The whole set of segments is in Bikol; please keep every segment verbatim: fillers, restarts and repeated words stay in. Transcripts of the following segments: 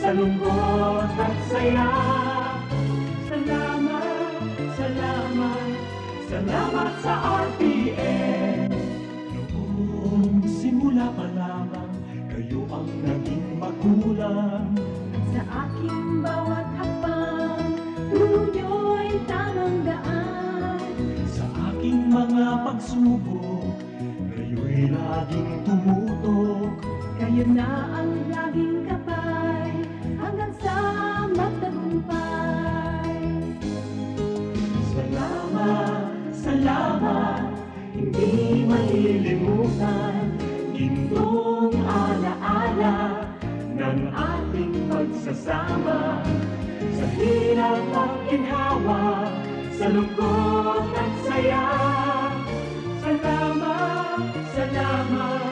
Lungkot at saya. Salamat, salamat, salamat sa R P N. Noong simula pa lamang, kayo ang naging magulang. Sa aking bawat hakbang, turo niyo'y tamang daan. Sa aking mga pagsubok, kayo'y laging tumutok. Kayo na ang laging kabay, hanggang sa magtagumpay. Salamat, salamat, hindi malilimutan. Gintong alaala ng ating pagsasama. Sa hirap at ginhawa, sa lungkot at saya. Salamat, salamat,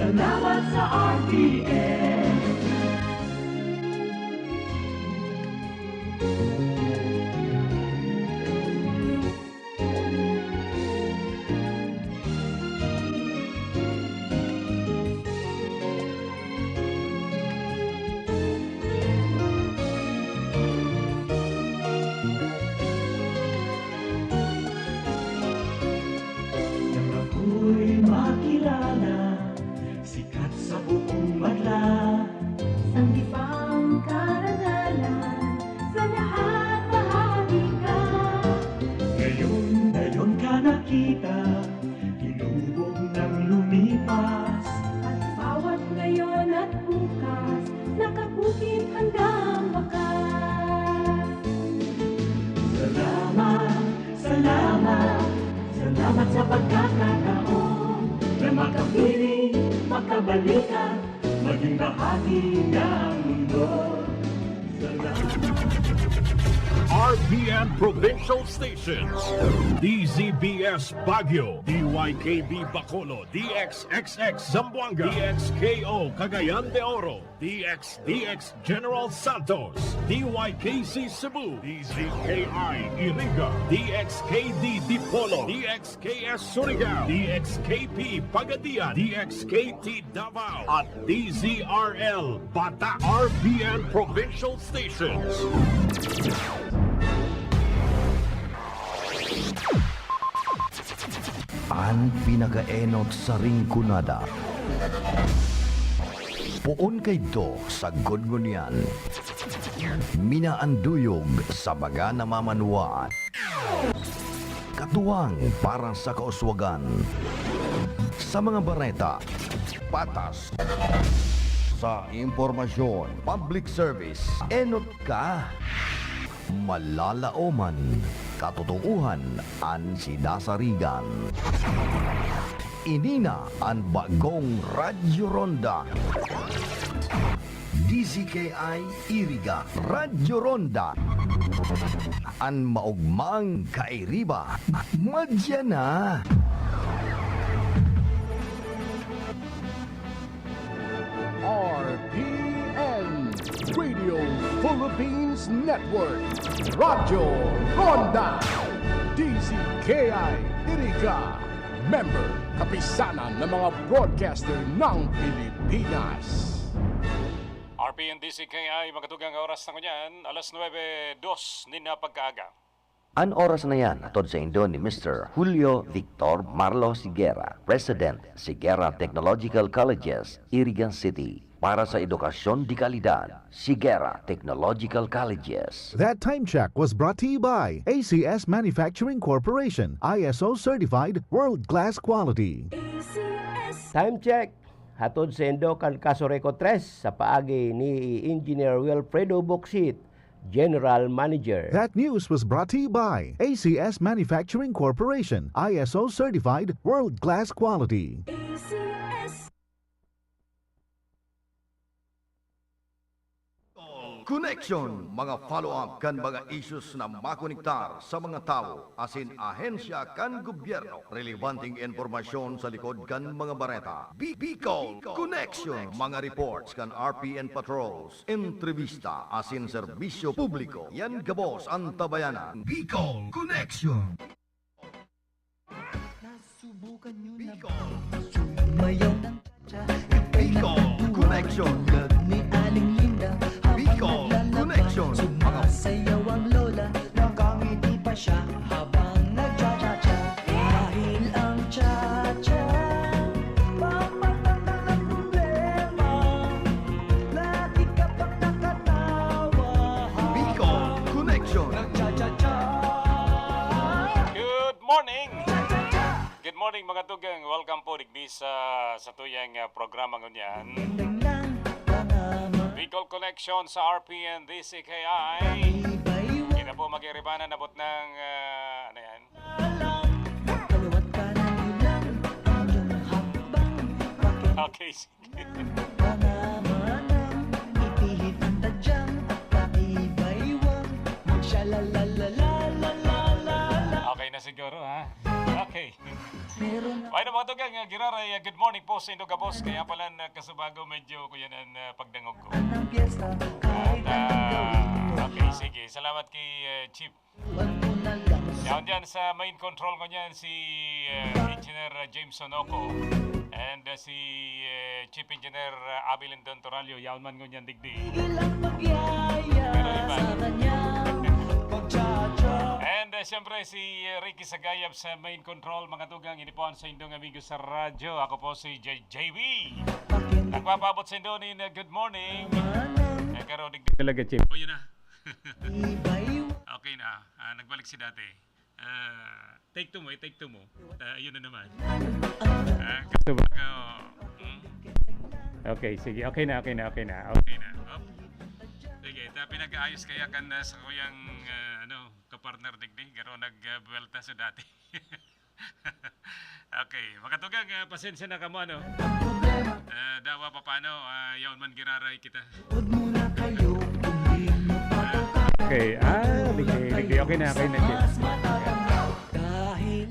salamat sa R P N. Nang ako'y makilala, sikat sa buong madla. Sangipang karangalan, sa lahat bahagi ka. Ngayon, ngayon ka nakita, tinubog ng lumipas. At bawat ngayon at bukas, nakabukid hanggang wakas. Salamat, salamat, salamat sa pagkakataon na makapiling, makabalikan, maging bahagi ng mundo. Salamat. R P N Provincial Stations, D Z B S Baguio, D Y K B Bacolod, D X X X Zamboanga, D X K O Cagayan de Oro, D X D X General Santos, D Y K C Cebu, D Z K I Iriga, D X K D Dipolog, D X K S Surigao, D X K P Pagadian, D X K T Davao, at D Z R L Bata. R P N Provincial Stations. An pinakaenot sa Rinconada. Poon kaidto sagkod ngunyan. Minaanduyog sa mga namamanwaan. Katuwang para sa kauswagan. Sa mga bareta, patas. Sa impormasyon, public service, enot ka. Malalaoman, katotoohan an sinasarigan. Ini na an bagong Radyo Ronda. D Z K I Iriga, Radyo Ronda. An maogmang kairiba, madya na. R P N, Radio Philippines Network, Radyo Ronda, D Z K I Iriga, member, kapisanan ng mga broadcaster ng Pilipinas. R P N D Z K I, makatugang oras na ngunyan, alas nuebe dos nin pagkaaga. An oras na yan, hatod saindo ni Mister Julio Victor Marlo Siguera, President, Siguera Technological Colleges, Iriga City. Para sa edukasyon de kalidad, Siguera Technological Colleges. That time check was brought to you by A C S Manufacturing Corporation, I S O certified, world-class quality. Time check, hatod saindo kan Casureco tres sa paagi ni Engineer Wilfredo Boxit, General Manager. That news was brought to you by A C S Manufacturing Corporation, I S O certified, world-class quality. A C S. Connection, mga follow-up kan mga issues na makonektar sa mga tawo asin ahensya kan gobyerno. Relebanteng impormasyon sa likod kan mga bareta. Bi-, Bicol Connection, mga reports kan R P N patrols, entrevista asin serbisyo publiko. Yan gabos an tabayanan. Bicol Connection. Nasubukan nyo na ba? Bicol. Sumayaw ng cha-cha, Bicol Connection. Tulad ni Aling Linda, habang Morning, mga tugang. Welcome po digdi sa, sa tuyang, ah, programa ngunyan. Bicol Connection sa R P N D C K I. Kita po, mag-iiribanan, abot ng, ah, ano yan? Okay, sige. Okay na siguro, ha? Okay. Ay, na, mga tugang, ah, Giraray, ah, good morning po sa indo gabos. Kaya pala, nakasubago, medyo ko yan ang, ah, pagdangog ko. At, ah, okay, sige. Salamat kay, ah, Chief. Yan dyan sa main control ko niyan, si, ah, Engineer, ah, Jameson Oco. And, ah, si, ah, Chief Engineer, ah, Abel Lindon Toralio. Yaon man ngunyan digdi. Pero iba. And, ah, siyempre, si, ah, Ricky Sagayab sa main control, mga tugang. Ini po ang sa indong amigo sa radyo. Ako po si J J B. Nagpapaabot sa indo ni, ah, good morning. Eh, karo, digdi talaga, Chief. O, yun na. Okay na. Ah, nagbalik si dati. Ah, take two mo, eh, take two mo. Ah, yun na naman. Ah, kaso baka, hmm? Okay, sige. Okay na, okay na, okay na. Okay na. Op. Sige, ta pinag-aayos kaya kan, ah, sa kuyang, ah, ano, kapartner digdi, garo nagbuwelta sa dati. Okay, mga tugang, ah, pasensya na kamo, ano? Ah, dawa pa paano, ah, yaon man giraray kita. Okay, ah, digdi, digdi. Okay na, okay na, Chief.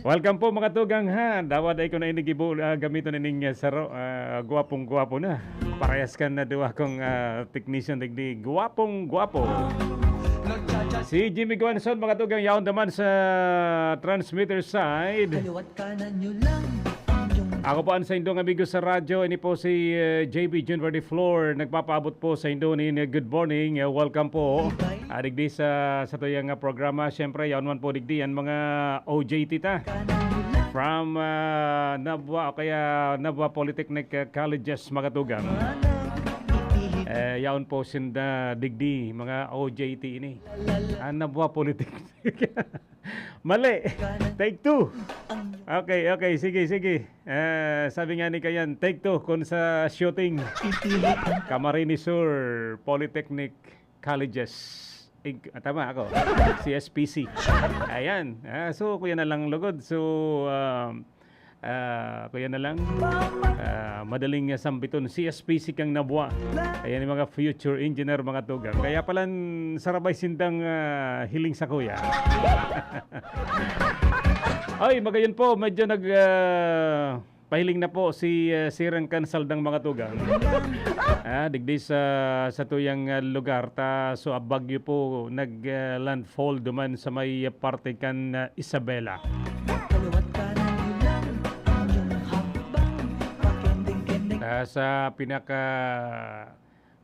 Welcome po, mga tugang, ha. Dawa dai ko na inigibo, ah, gamiton ining, ah, saro, ah, gwapong-gwapo na. Parehas kan na duwa kong, ah, technician digdi. Gwapong-gwapo. Si Jimmy Guanzon, mga tugang, yaon naman sa transmitter side. Kaliwat kanan nyo lang ang inyong Ako po ang sa indong amigo sa radyo. Ini po si, eh, J B Junior de Flor. Nagpapaabot po sa indo ni, ni good morning. Eh, welcome po. Adigdi sa, sa tuyang, ah, programa. Siyempre, yaon man po digdi ang mga O J T ta. From, ah, Nabua o kaya Nabua Polytechnic, ah, Colleges, mga tugang. Eh, yaon po sinda digdi, mga O J T ini. Ah, Nabua Polytechnic. Mali. Take two. Okay, okay. Sige, sige. Eh, sabi nga ni Kayan, take two kun sa shooting. Camarines Sur Polytechnic Colleges. Ig-, ah, tama ako. C S P C. Ayan. Ah, so, kuya na lang lugod. So, um, ah, kuya na lang. Ah, madaling, ah, sambiton. C S P C kang Nabua. Ayan yung mga future engineer, mga tugang. Kaya pala, sarabay sindang, ah, hiling sa kuya. Ay, magayon po. Medyo nag, ah, pahiling na po si, ah, Sirang Kansaldang, mga tugang. Ah, digdi sa, sa tuyang, ah, lugar. Ta, so, ah, bagyo po, nag, ah, landfall duman sa may, ah, parte kan, ah, Isabela. Kaliwat kanan nyo lang ang inyong hakbang. Pakending-kending. Ah, sa pinaka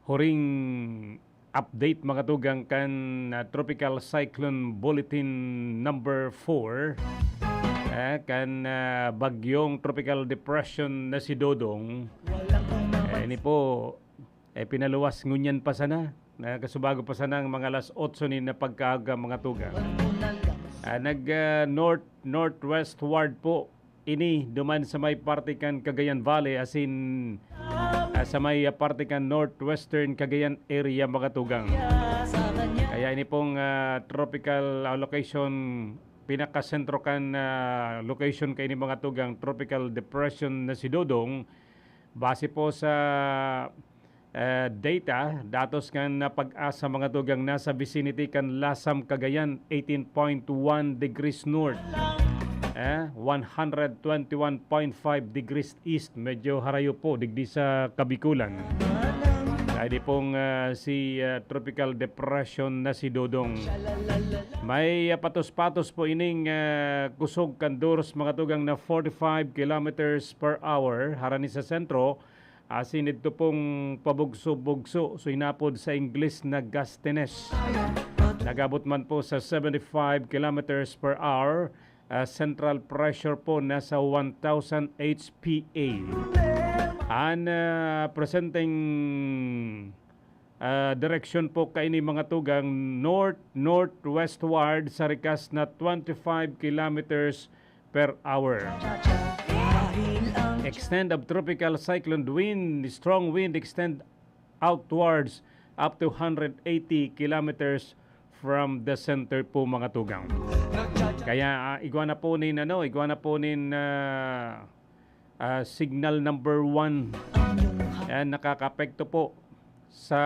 huring update, mga tugang, kan, ah, Tropical Cyclone Bulletin number four, ah, kan, ah, bagyong Tropical Depression na si Dodong. Walang kumawas. Eh, ini po, eh, pinaluwas ngunyan pa sana. Nakasubago pa sana ang mga alas otso ni na pagkaaga, mga tugang. Ah, nag, ah, north, northwestward po ini duman sa may parte kan Cagayan Valley, asin, ah, sa may, ah, parte kan northwestern Cagayan area, mga tugang. Kaya ini pong, ah, tropical, ah, location, pinakasentro kan, ah, location kaini, mga tugang, tropical depression na si Dodong. Base po sa, eh, data, datos kan, ah, PAGASA, mga tugang, nasa vicinity kan Lasam, Cagayan, eighteen point one degrees north. Eh, one hundred twenty-one point five degrees east. Medyo harayo po, digdi sa Kabikulan. Ay di pong, ah, si, ah, Tropical Depression na si Dodong. May, ah, patos-patos po ining, ah, kusog kan Dors, mga tugang, na forty-five kilometers per hour harani sa sentro, asin idto pong pabugso-bugso, so inapod sa Ingles na gustiness. Nag-abot man po sa seventy-five kilometers per hour, ah, central pressure po nasa one thousand H P A. An, ah, presenteng, ah, direksyon po kaini, mga tugang, north-northwestward sa rikas na twenty-five kilometers per hour. Extent of tropical cyclone wind, strong wind extend outwards up to hundred eighty kilometers from the center po, mga tugang. Kaya, ah, igwa na po nin, ano, igwa na po nin, ah, ah, signal number one. Ayan, nakakaapekto po sa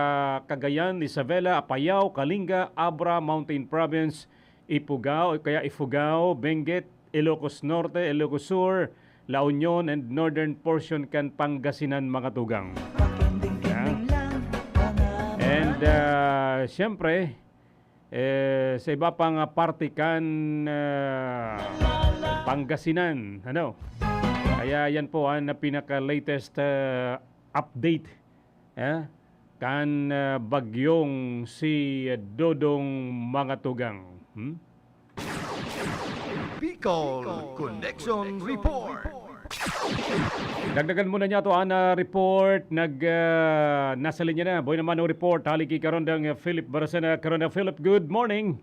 Cagayan, Isabela, Apayao, Kalinga, Abra, Mountain Province, Ifugao, kaya Ifugao, Benguet, Ilocos Norte, Ilocos Sur, La Union, and northern portion kan Pangasinan, mga tugang. Yeah. And, ah, siyempre, eh, sa iba pang, ah, parte kan, ah, Pangasinan, ano? Kaya yan po ang pinaka-latest, ah, update, eh, kan, ah, bagyong si Dodong, mga tugang. Hmm? Bicol Connection Report. Dagdagan muna niya to ang, ah, report. Nag, ah, nasa linya na. Boy naman ang report. Hali ki Karondang, ah, Philip Barasena. Karondang Philip, good morning.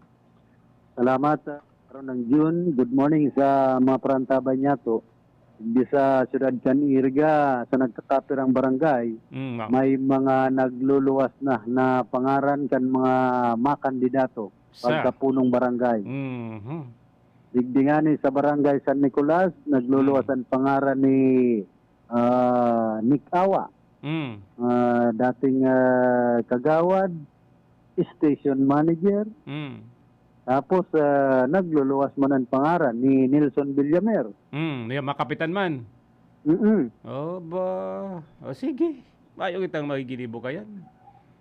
Salamat, ah, Karondang June. Good morning sa mga parantabay niya to. Di sa siyudad kan Iriga, sa nagkakapirang barangay, Mm, ma'am. May mga nagluluwas na na pangaran kan mga makandidato Sa? Pagkapunong barangay. Mhm. Digdi ngani sa barangay San Nicolas, nagluluwas Mm. ang pangaran ni ah, Nick Awa, Mm. ah, dating ah, kagawad, station manager. Mm. Tapos ah, nagluluwas man ang pangaran ni Nelson Villamer. Mm. Yan, makapitan man. Mm-mm. O ba? O sige. Mayo kitang magiginibo kayan.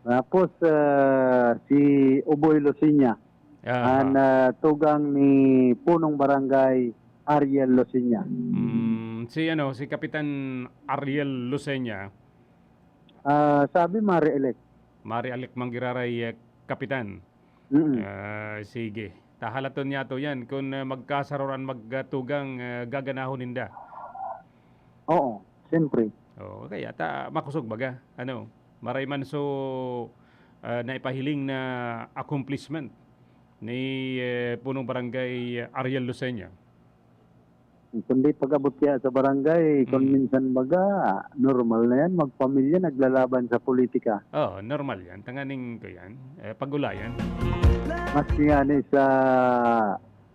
Tapos ah, si Uboy Luciña, Aha. ang ah, tugang ni Punong Barangay Ariel Luciña. Mm, si ano, si Kapitan Ariel Lucena, Ah, sabi Mare Elect. Mare Alec Manggiraray, eh, Kapitan. Mm-mm. Ah, sige. Tahalaton niya to yan. Kung ah, magkasaroran magtugang, ah, gaganahon ninda. Oo, siyempre. Oo, kaya ta makosog baga. Ano, maray man so, ah, naipahiling na accomplishment ni, eh, Punong Barangay Ariel Lucena. Kundi pag-abot kaya sa barangay, kung Mm. minsan baga, normal na yan, magpamilya, naglalaban sa politika. Oo, normal yan. Tanganing ko yan. Eh, pag-ulayan. Maski nga ni sa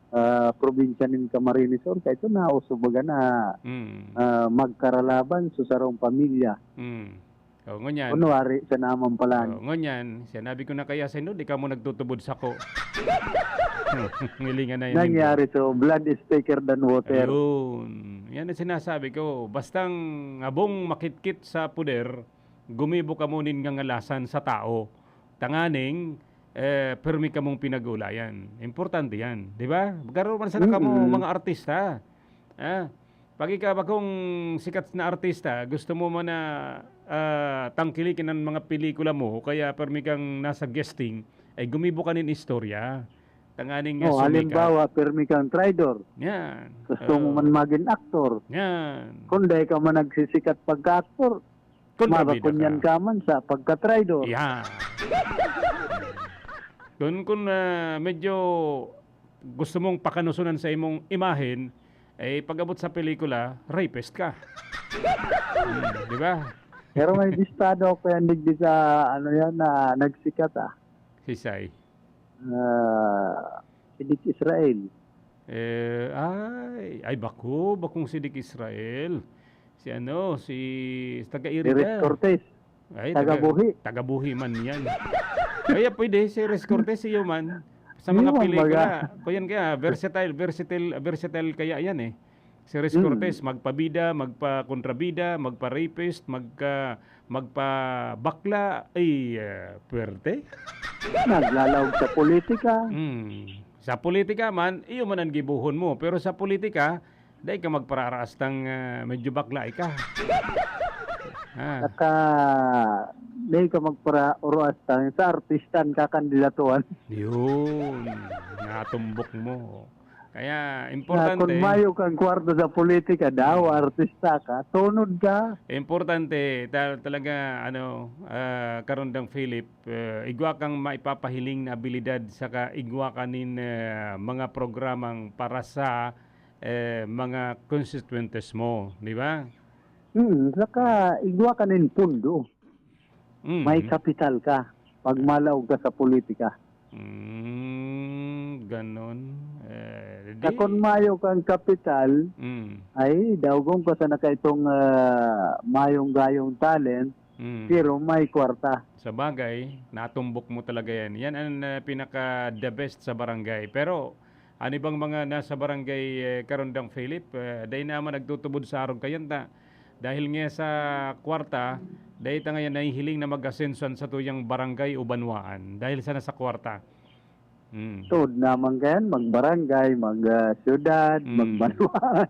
ah, probinsya nin Camarines Sur, kaya ito nauso baga na Mm. ah, magkaralaban sa sarong pamilya. Mm. O, ngunyan. Kunwari, sa naman pala. O, ngunyan, sinabi ko na kaya sa inyo, di ka mo nagtutubod sako. Ngilingan na yan. Nangyari so, blood is thicker than water. Ayun. Yan ang sinasabi ko. Bastang abong makitkit sa puder, gumibo ka mo nin ngangalasan sa tao. Tanganing, eh, permi kamong pinag-ulayan. Importante yan. Di ba? Garo man sana kamo, Mm-mm. mga artista. Ah, pag ikaw bakong sikat na artista, gusto mo man na ah, tangkilikin ang mga pelikula mo, kaya permi kang nasa guesting, ay gumibo ka nin istorya. Tanganing nga Oh, sumikat. Halimbawa, permi kang traidor. Yan. Gusto mo Oo. man maging aktor. Yan. Kung dahil ka man nagsisikat pagka-aktor, Kontrabida mabakunyan ka. Ka man sa pagka-traidor. Yan. Doon kung ah, medyo gusto mong pakanusunan sa imong imahen, eh pag-abot sa pelikula, rapist ka. Hmm, di ba? Pero may bistado ako yan digdi sa ano yan na nagsikat ah. Si Sai. Ah, si Dick Israel. Eh, ay, ay bako, bakong si Dick Israel. Si ano, si taga Si Rick Iriga. Cortez. Ay, Taga Buhi. Taga Buhi man yan. Kaya pwede si Rick Cortez, iyo man. Sa mga Iyo, pelikula. baga. Kuyan kaya, versatile, versatile, versatile kaya yan eh. Si Rick Hmm. Cortez, magpabida, magpa-kontrabida, magpa-rapist, magka, magpa-bakla. Ay, ah, pwerte. Naglalaog sa politika. Hmm. Sa politika man, iyo man ang gibuhon mo. Pero sa politika, dai ka magparaaraas tang ah, medyo bakla ka. Ah, Saka, di ka magpara-uruas sa artista ang kakandidatuhan. yun. Natumbok mo. Kaya Na importante, kung mayo kang kwarta sa politika, daw artista ka, tunod ka. importante ta- talaga ano, ah, Karondang Philip, ah, igwa kang maipapahiling na abilidad saka igwa ka nin ah, mga programang para sa eh, mga constituentes mo, di ba? Hmm, saka igwa ka nin pundo. Mm. May kapital ka pag malaog ka sa politika. Mm, ganon. Eh, di, Sa kung mayo kang kapital, mm. Ay, daugong ka sa nakaitong ah, mayong gayong talent, mm. Pero may kwarta. Sa bagay, natumbok mo talaga yan. Yan ang uh, pinaka the best sa barangay. Pero, ano bang mga nasa barangay eh, Karundang Philip? Eh, dahil naman nagtutubod sa arog kayan ta. Dahil nga sa kwarta, dahil ta ngayon nahihiling na mag-asenso an satuyang barangay o banwaan dahil sana sa kwarta. Mm. Tuod naman kayan, magbarangay, mag-syudad, mm. Magbanwaan,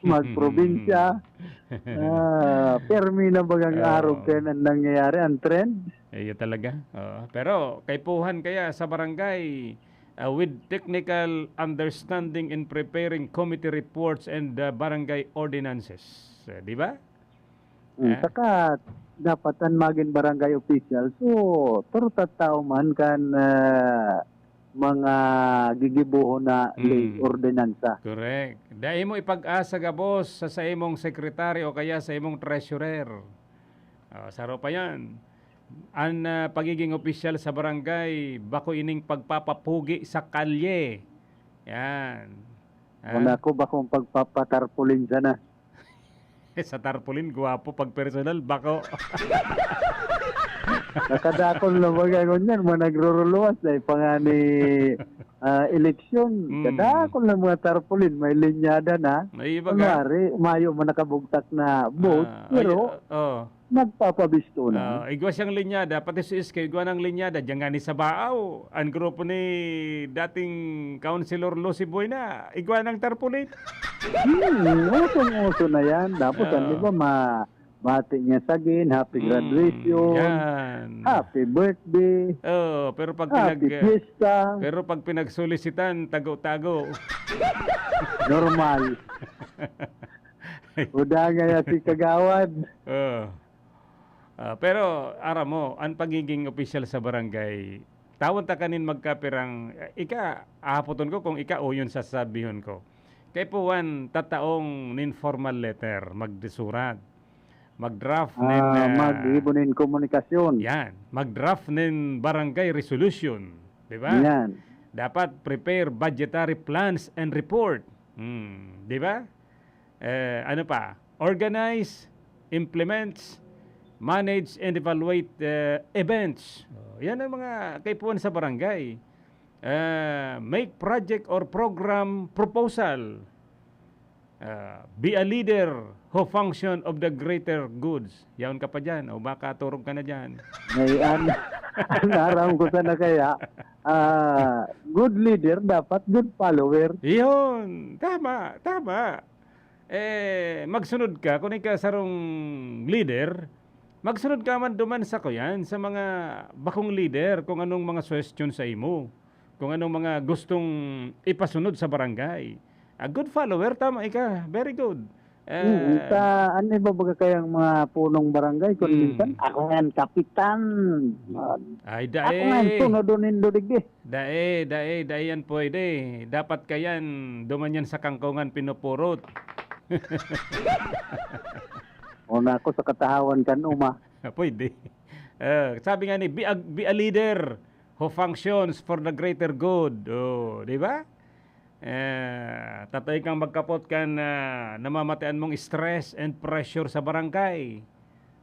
magprobinsya. Ah, permi na bagang oh. Arog kayan ang nangyayari, ang trend. Iyo talaga. Oh. Pero kaipuhan kaya sa barangay, uh, with technical understanding in preparing committee reports and uh, barangay ordinances. Uh, di ba? Mm, eh? Saka, dapat ang magin barangay official, so, turta tao man kan uh, mga gigibuhon na mm. Ley, ordinansa. Correct. Dai mo ipag-asa gabos sa saimong sekretaryo o kaya sa imong treasurer. Oh, saro pa yan. An uh, pagiging opisyal sa barangay, bako ining pagpapapugi sa kalye. Yan. Ah? Wala ko bakong pagpapatarpulin sana. Sa tarpaulin, guwapo. Pag personal, bako. Nakadakol na baga ngunyan, mga nagruruluwas na ipangani uh, eleksyon. Mm. Kadakol na mga tarpaulin, may linyada na. May iba ka? Kunwari, mayo man nakabugtak na boat, ah, pero... Ay, oh. Nagpapabisto na. Uh, igwa siyang linyada, pati si S K, igwa ng linyada. Diyan nga ni Sabaaw, ang grupo ni dating Councilor Lucy Buena, igwa ng tarpaulin. Hmm, usong-uso na yan. Tapos, uh, ano ba, ma bati niya sagin, happy graduation, mm, yan. Happy birthday, oh, pero pag happy pinag, fiesta. Pero pag pinagsolisitan, tago-tago. Normal. Uda nga ya si Kagawad. Oh. Ah, pero, aram mo, ang pagiging opisyal sa barangay, tawon ta kanin magkapirang, ika, ahapoton ko kung ika o yun sasabihon ko. Kay puwan, tataong nin formal letter, magdisurat. Magdraft nin, ah, ah, mag-ibo nin komunikasyon. Yan. Magdraft nin barangay resolution. Di ba? Yan. Dapat prepare budgetary plans and report. Hmm. Di ba? Eh, ano pa? Organize, implements, manage, and evaluate uh, events. Oh, yan ang mga kaipuhan sa barangay. Uh, make project or program proposal. Uh, be a leader who function of the greater goods. Yaon ka pa dyan o baka turog ka na dyan. May an ang aram ko sana kaya, uh, good leader dapat good follower. Yun. Tama, tama. Eh, magsunod ka, kung ika sarong leader, magsunod ka man duman sa kuyan, sa mga bakong leader, kung anong mga suggestion sa imo, kung anong mga gustong ipasunod sa barangay. A good follower, tama ika. Very good. Eh, hmm, sa ano ba baga kayang mga punong barangay? Kung hmm. Minsan, ako nga ang kapitan. Ay, dae. Ako nga ang sunod nindo digdi. Dae, dae, dae yan pwede. Dapat kayan, duman yan sa kangkungan pinupurot. O na ako sa katahawan kan uma. Pwede. Uh, sabi nga ni, be a, be a leader who functions for the greater good. Oh, di ba? Eh, tatoy kang magkapot kan uh, namamatian mong stress and pressure sa barangay.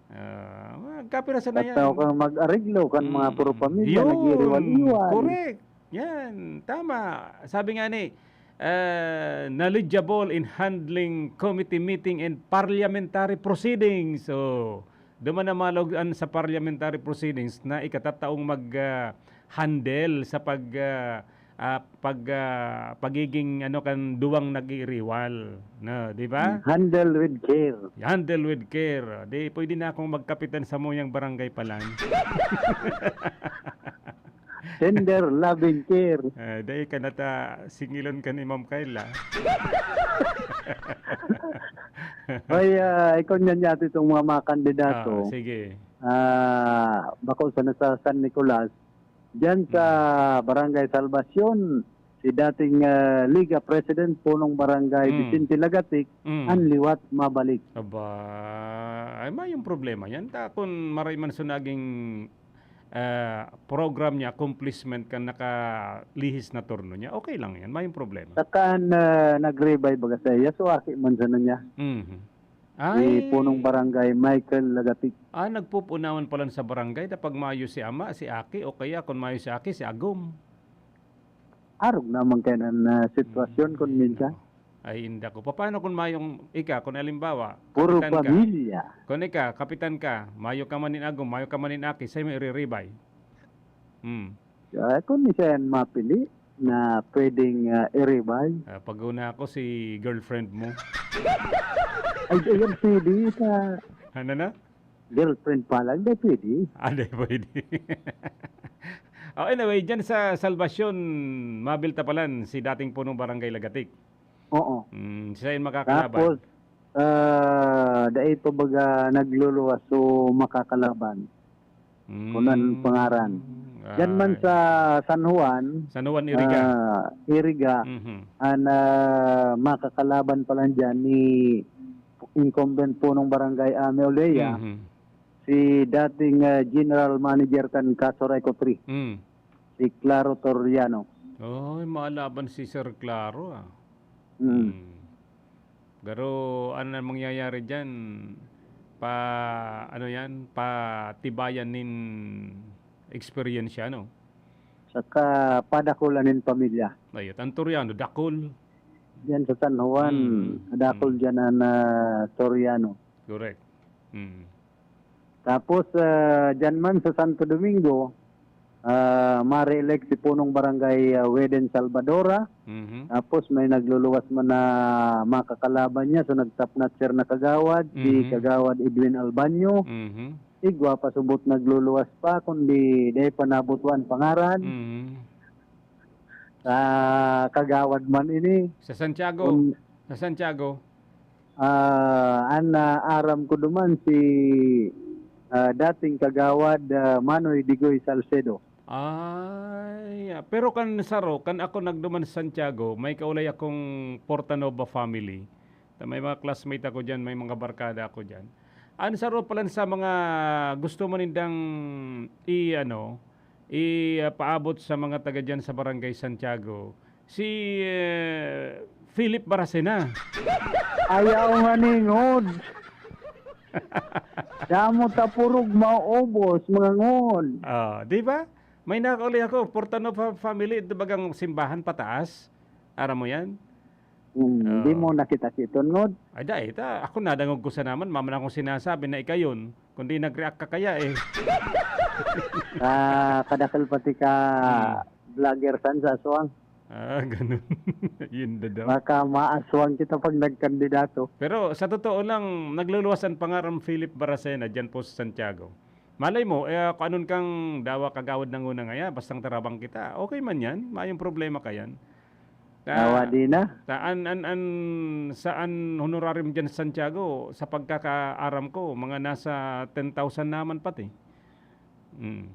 Uh, magkapira sa na yan. Tataw kang mag-areglo kan mm. Mga puro pamilya, nag-iiwan-iwan. Correct. Yan, tama. Sabi nga ni, uh, knowledgeable in handling committee meeting and parliamentary proceedings. So, duman na malogan sa parliamentary proceedings na ikatataong mag uh, handle sa pag uh, uh, pag uh, pagiging ano kan duwang nag-iiriwal, no, di ba? Handle with care. Handle with care. Di pwede na akong magkapitan sa muyang barangay pa lang. Tender loving care. Uh, dahil ka nata singilon ka ni Ma'am Kayla. Ay, uh, ikaw niyan yata itong mga, mga kandidato. Ah, sige. Ah, bako sa nasa San Nicolas, diyan sa hmm. Barangay Salvacion, si dating, ah, Liga President, punong barangay Mm. Vicente Lagatic, Mm. an liwat mabalik. Aba, ay mayong problema yan. Ta kun maray man so naging, ah, program niya, accomplishment kan nakalihis na turno niya, okay lang yan. Mayong problema. Saka an, ah, nag-revive baga sa iya, so aki man sana niya. Mhm. Ay. Si punong barangay, Michael Lagatic. Ah, nagpupunawan palan sa barangay na pag mayo si ama, si aki, o kaya kun mayo si aki, si agom. Arog naman kaya an, ah, sitwasyon kun minsan. Ay, inda ko. Paano kung mayong ika, kung alimbawa, Puro kapitan ka? Pamilya. Kung ika, kapitan ka, mayo ka man nin agom, mayo ka man nin aki, sa'yo mo iriribay. Hmm. Ah, kung isa yan mapili na pwedeng, ah, iribay. Ah, pag-una ako si girlfriend mo. Ay, ayun, pwede sa Ano na? girlfriend pa lang, di pwede. Ah, di pwede. Oh, anyway, dyan sa Salvacion, mabilta palan si dating punong barangay Lagatik. Oo. Mm, siya yung makakalaban. Tapos, ah, dai pa baga nagluluwas so makakalaban. Mm. Kunan pangaran. Diyan man Ay. sa San Juan, San Juan, Iriga. ah, Iriga, Mhm. an, ah, makakalaban pa lang dyan ni incumbent punong barangay Ame Olea, Mhm. si dating, ah, general manager kan Kaso Rayco three, Mm. si Claro Toriano. Oy, maalaban si Sir Claro, ah. Mm. Hmm. Garo, ano na mangyayari diyan? Pa, ano yan? Patibayan nin eksperyensya, no? Saka padakulan nin pamilya. Ayot. Ang Toriano, dakul. Diyan sa San Juan, Hmm. dakul Hmm. diyan an, ah, Toriano. Correct. Hmm. Tapos, ah, diyan man sa Santo Domingo, ah, mare-elect si punong barangay, ah, Weden Salvadora. Mhm. Tapos may nagluluwas man na makakalaban niya, so nagtapnatser na kagawad, si Mhm. Kagawad Edwin Albanyo. Mhm. Igwa pa subot nagluluwas pa, kundi dai pa nabutuan pangaran. Mhm. Sa kagawad man ini. Sa Santiago. Kun- Sa Santiago. Ah, an, ah, aram ko duman si, ah, dating kagawad, ah, Manoy Digoy Salcedo. Ay, ah, pero kan saro, kan ako nagduman sa Santiago, may kaulay akong Portanova family. Ta may mga classmate ako diyan, may mga barkada ako diyan. An saro palan sa mga gusto man nindang i-ano, i, ah, paabot sa mga taga diyan sa Barangay Santiago, si, eh, Philip Baracena. Ayaw nga ningod. Damo ta purog maubos, mga ngon. Ah, di ba? May nakauli ako, Portano fa-, family, ito bagang simbahan pataas. Aram mo yan? Hmm, Ah. di mo nakita si Iton, ngon. Ay, dai, ta, ako nadangog ko sa naman, mama na akong sinasabi na ikayon. Kundi nag-react ka kaya eh. Ah, kadakal pati ka Hmm. vlogger san sa aswang. Ah, ganun. Yun na daw. Baka maaswang kita pag nagkandidato. Pero sa totoo lang, nagluluwas an pangaran Philip Baracena dyan po sa Santiago. Malay mo, eh, kung anun kang dawa kagawad ng una ngaya, bastang tarabang kita. Okay man yan, mayong problema ka yan. Ta, Nawadi na. Ta, an, an, an, saan honorarium dyan sa Santiago, sa pagkakaaram ko, mga nasa ten thousand naman pati. Mm.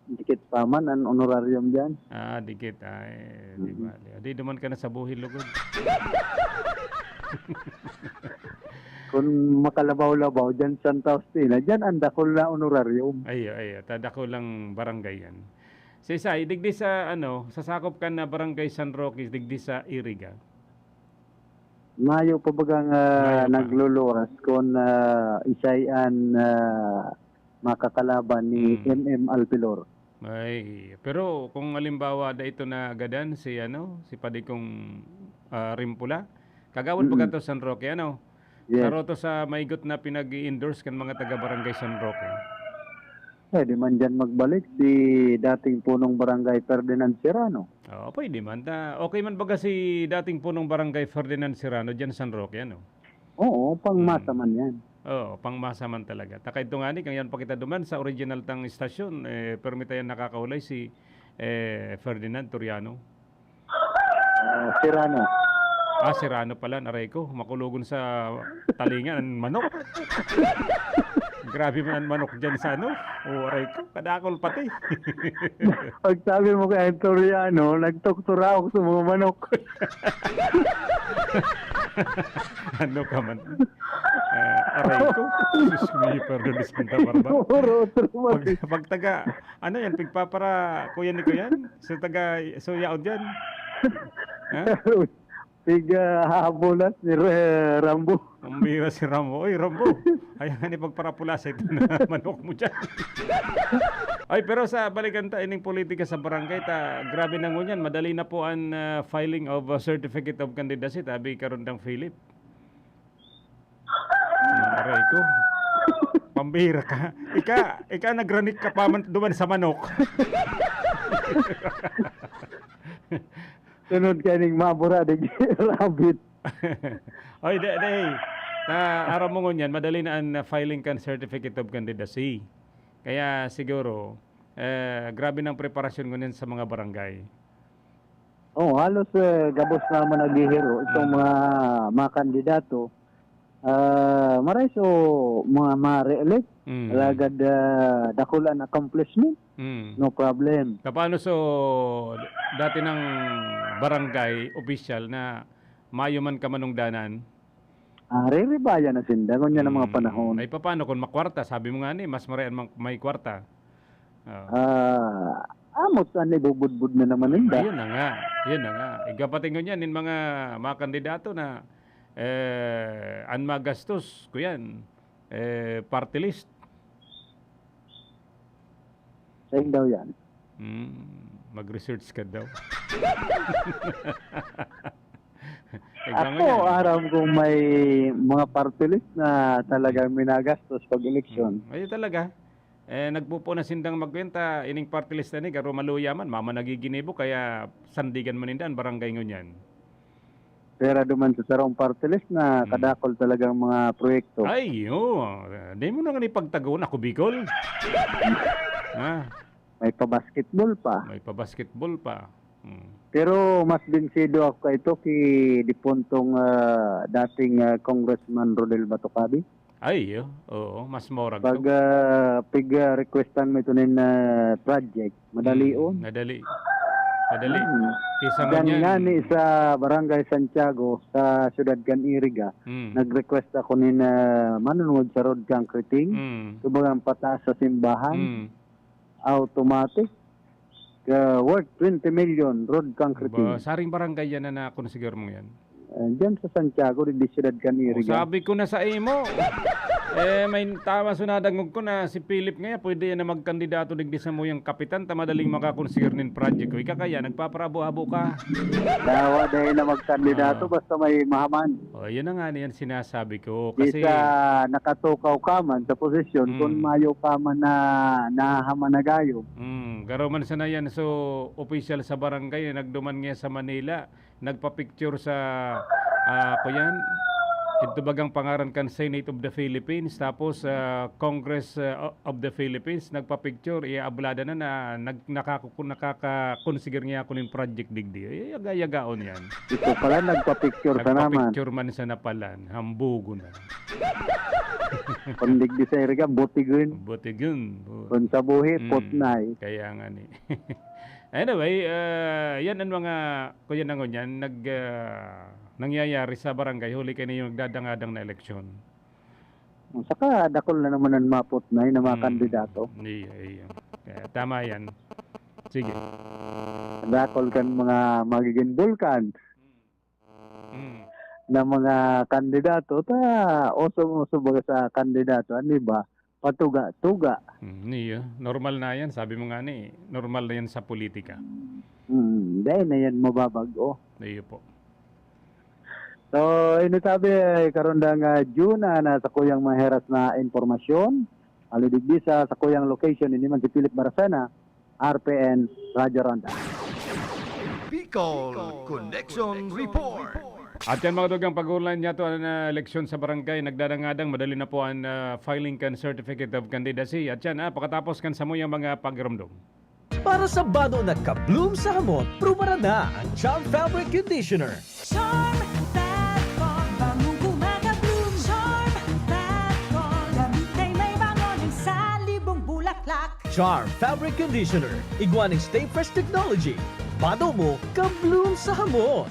Dikit pa man an honorarium dyan. Ah, dikit. Ay, di Mm. bali. Di duman ka na sa buhil, lugod. Kung makalabaw-labaw dyan, Santa Justina, dyan ang dakul na honorarium. Ayo, ayo. Ta dakul lang barangay yan. Sa isa, digdi sa, ano, sa sakop ka na barangay San Roque, digdi sa Iriga. Mayo pa bagang, ah, Mayo pa. nagluluwas kun, ah, isay an, ah, makakalaban ni Mm. M M Alpilor. Ay, pero kung halimbawa da ito na gadan si, ano, si Padikong, ah, Rimpula, kagawad Mm. baga to San Roque, ano? Yes. Saro to sa maigot na pinag-i-endorse kan mga taga Barangay San Roque. Pwede man diyan magbalik si dating punong barangay Ferdinand Serrano. Oo, pwede man. Ta, okay man baga si dating punong barangay Ferdinand Serrano diyan San Roque, ano? Oo, pangmasa Hmm. man yan. Oo, pangmasa man talaga. Ta kaidto ngani, kan yaon pa kita duman sa original tang istasyon, eh, permi ta yan nakakaulay si, eh, Ferdinand Toriano. Ah, Serrano. Ah, Serrano pala, aray ko. Makulogon sa talinga, an manok. Grabe man ang manok dyan sa ano. O, aray ko, kadakol pati. Pagsabi mo kay Antoriano, nagtukturaok sa mga manok. Ano ka man? Ah, aray ko. Sus, may pardon, Santa Barbara. Puro otro Pag, mati. Pagtaga, ano yan, pigpapara, kuya ni kuyan? So, taga, so, yaon dyan? Ha? Piga habulas ni Re- Rambo. Ang bira si Rambo. Oy, Rambo. Ayan nga ni pagparapula sa ito na manok mo dyan. Ay, pero sa balikan ta, ining politika sa barangay, ta, grabe na ngunyan. Madali na po ang ah, filing of ah, certificate of candidacy, tabi karundang Philip. Hmm, aray ko. Pambira ka. Ika, ika nagranik ka pa man duman sa manok. Sunod ka ning mabura, di rabbit. Oy, de, de. Ta, aram mo ngunyan, madali na ang ah, filing kan certificate of candidacy. Kaya siguro, eh, grabe ng preparasyon ngunyan sa mga barangay. Oh, halos eh, gabos naman naghihiro itong Mm. mga mga kandidato. Ah, maray so mga ma-re-elect, Mm. alagad ah, dakul an accomplishment, Mm. no problem. Paano so dati ng barangay official na mayo man ka manungdanan? Ah, riribayan na sinda ngunyan ang mga Mm. panahon. Ay, paano kung makwarta? Sabi mo nga ni, mas maray ang mang- may kwarta. Oh. Ah, amos an ibubudbud na naman ninda. Ayun na nga. Yun na nga. Igapati ngunyan, yung mga, mga kandidato na eh, an magastos, kuyan, eh, party list. Saan daw yan? Hmm, mag-research ka daw. Ikaw Ako, ngayon. Aram kong may mga party list na talagang minagastos pag eleksyon. Ayun talaga. Eh, nagpupunas sindang magkwenta, ining party list na ni, garo maluya man, mama nagiginibo, kaya sandigan man ninda an barangay ngunyan. Pera duman sa sarong party list na Hmm. kadakol talagang mga proyekto. Ay, oo. Di mo na nga ni pagtagoon ako, Bicol. Ha? May pa-basketball pa. May pa-basketball pa. Hmm. Pero mas binsido ako kaito ki dipuntong ah, dating ah, Congressman Rodel Batucabi. Ay, oo. Oo, mas morag Pag to. ah, pig ah, requestan mo ito nin ah, project, madali Hmm, on. Nadali. Madali. Hmm. Kisa Diyan ngunyan. nga ni sa Barangay Santiago, sa Siyudad kan Iriga, Hmm. nag-request ako nin ah, manunod sa road concreting. Hmm. Kumbaga, ang pataas sa simbahan, Hmm. automatic, ah, worth twenty million road concreting. Ba, saring barangay yan na nakon siguro mo yan. Ah, diyan sa Santiago, di Siyudad kan O, Iriga. sabi ko na sa imo. Eh, may tama so nadangog ko na si Philip ngayon, pwede yan na magkandidato digdi sa muyang kapitan, ta madaling makakonsider nin project ko. Ika kaya, nagpaparabo-abo ka. Dawa dahil na magkandidato, Ah. basta may mahaman. O, yun na nga yan sinasabi ko. Di Kasi, sa nakatukaw ka man sa posisyon, Mm. kung mayo ka man na nahahaman na gayo. Mm, garo man sana yan. So, official sa barangay, nagduman nga sa Manila, nagpa-picture sa, ah, ako yan, ito bagang pangaran kan Senate of the Philippines, tapos ah, Congress ah, of the Philippines, nagpa-picture, iablada na na nag, nakaka, nakaka-consider niya ako ng project digdi. Eh, yaga-yagaon yan. Ito pala, nagpa-picture ka naman. Nagpa-picture man sana pala, hambugo na. Kung digdi sa Iriga, butigun. Butigun. Bu- Kung sa buhi, Mm, putnay. Kaya nga ni. Anyway, ah, yan ang mga, kuya na ngunyan, nag, ah, nangyayari sa barangay, huli kayo na yung nagdadangadang na eleksyon. Saka dakol na naman ang maputnay na mga Mm, kandidato. Iya, iya. Kaya tama yan. Sige. Dakol kan mga magiging bulkan Mm. na mga kandidato. Ta, usong-uso baga sa kandidato. Ano ba? Patuga-tuga. Mm, iya. Normal na yan. Sabi mo nga ni, normal na yan sa politika. Hmm, dahil na yan mababago. Iyo po. So, ini sabi, karundang ah, June, ah, nasa kuyang maheras na impormasyon. Alidigdi sa, sa kuyang location, ini man si Philip Barcena, R P N, Radyo Ronda. Bicol Connection Report. At yan, mga dugang, pag-ulan niya to, ang ah, eleksyon sa barangay, nagdadangadang, madali na po ang ah, filing kan certificate of candidacy. At yan, ah, pakatapos kan samuyang mga pagramdom. Para sa bano na ka-bloom sa hamot, prubaran na ang Charm Fabric Conditioner. Charm Fat Call, bangong gumagabloom. Charm Fat Call, damit ay may bango. Charm Fabric Conditioner, igwa ning Stay Fresh Technology. Bado mo, ka-bloom sa hamot.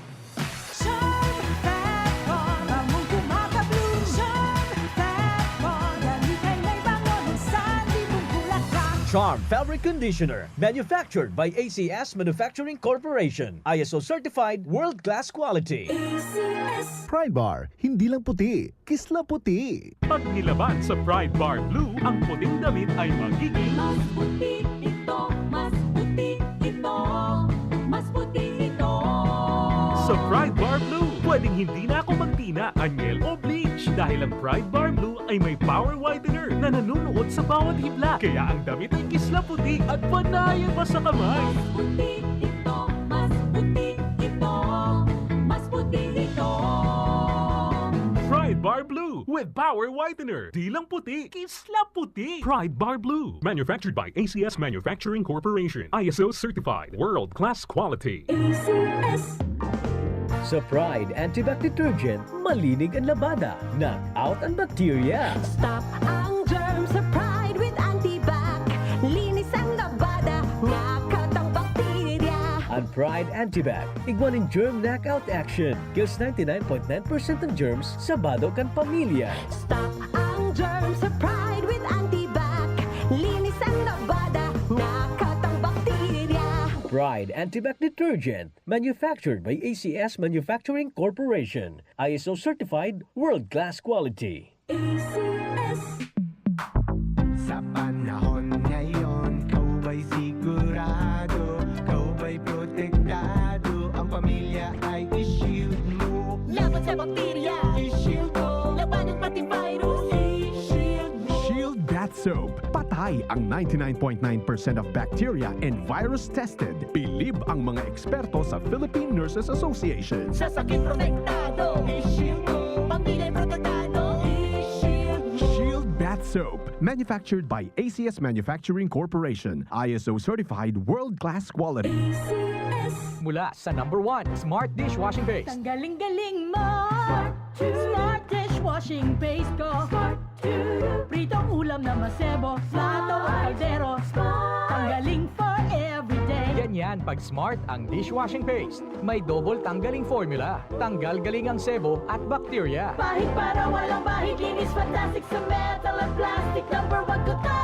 Charm Fat Bar, bangong kumaka-bloom. Charm Fat Bar, dali kay may bango ng sanli mong bulaklak. Charm Fabric Conditioner, manufactured by A C S Manufacturing Corporation, I S O certified, world-class quality. A C S. Pride Bar, hindi lang puti, kislaputi. Pag nilaban sa Pride Bar Blue, ang puting damit ay magiging mas puti ito, mas puti ito, mas puti ito. Sa Pride Bar Blue, pwedeng hindi na ako magtina, anyel o bleach dahil ang Pride Bar Blue ay may power whitener na nanunuot sa bawat hibla. Kaya ang damit ay kislaputi at panayan pa sa kamay. Mas puti ito, mas puti ito, mas puti ito. Pride Bar Blue with Power Whitener. Di lang puti, kislaputi. Pride Bar Blue. Manufactured by A C S Manufacturing Corporation. I S O certified. World class quality. A C S. Sa Pride Antibac Detergent, malinig ang labada. Knock out ang bakterya. Stop ang germ sa Pride with Antibac. Linis ang labada, ngakat ang bakterya. Ang Pride Antibac, igwa nin germ knockout action. Kills ninety-nine point nine percent ng germs sa bado kan pamilya. Stop ang germ sa Pride with Antibac. Linis ang labada, ngakat ang bakterya. Pride Antibac Detergent, manufactured by A C S Manufacturing Corporation. I S O certified, world-class quality. A C S. Sa panahon ngayon, ikaw ba'y sigurado? Ikaw ba'y protektado? Ang pamilya ay i-shield mo. Laban sa bakterya, i-shield mo. Labanan pati virus, i-shield mo. Shield Bath Soap. Patay ang ninety-nine point nine percent of bacteria and virus tested. Bilib ang mga eksperto sa Philippine Nurses Association. Sa sakit protektado, i-shield mo. Pamilya protektado, i-shield mo. Shield Bath Soap. Manufactured by A C S Manufacturing Corporation. I S O certified, world-class quality. A C S. Mula sa number one, Smart Dishwashing Paste. Ang galing-galing mo! Smart Dishwashing Paste ko. Pritong ulam na masebo, plato o kaldero. Tanggaling for everyday. Ganyan pag Smart ang dishwashing paste. May double tanggaling formula. Tanggal galing ang sebo at bakterya. Pahid para walang bahid, linis fantastic sa metal at plastic. Number one ko to.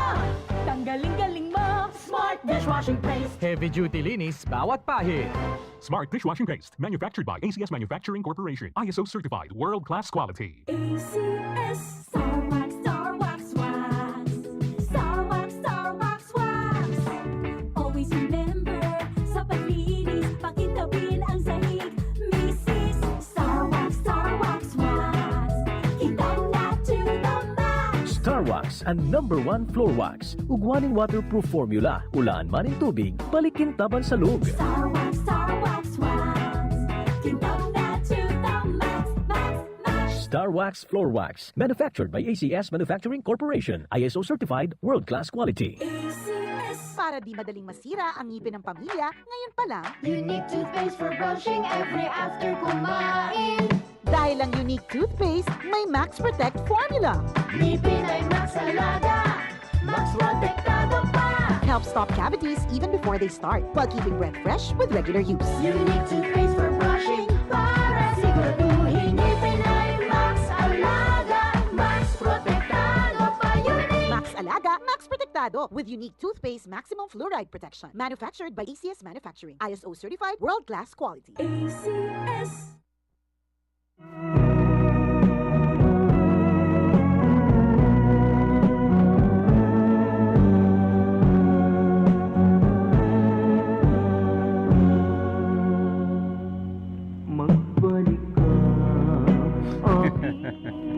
Tanggaling galing mo, Smart Dishwashing Paste. Heavy duty linis bawat pahid. Smart Dishwashing Paste, manufactured by A C S Manufacturing Corporation, I S O certified, world-class quality. A C S. Star Wax, Star Wax, Wax. Star Wax, Star Wax, Wax. Always remember, sa paglinis, pakintabin ang sahig. Misis, Star Wax, Star Wax, Wax. Kintab na to the max. Star Wax, ang number one floor wax. Ugwa nin waterproof formula, ulaan man nin tubig, balik kintab an salog. Star Wax, Star Wax, Wax. Kintab na to the max, max, max. Star Wax Floor Wax, manufactured by A C S Manufacturing Corporation, I S O certified, world-class quality. A C S. Para di madaling masira ang ngipin ng pamilya, ngayon pa lang, Unique toothpaste for brushing every after kumain. Dahil ang Unique toothpaste may Max Protect formula. Ngipin ay Max Alaga, Max Protektado pa. Helps stop cavities even before they start, while keeping breath fresh with regular use. Unique toothpaste for brushing para siguraduhin ngipin ay Max Alaga, Max Protektado pa. Unique. Max Alaga, Max Protektado, with Unique toothpaste maximum fluoride protection. Manufactured by A C S Manufacturing. I S O certified, world-class quality. A C S. Magbalik ka, aking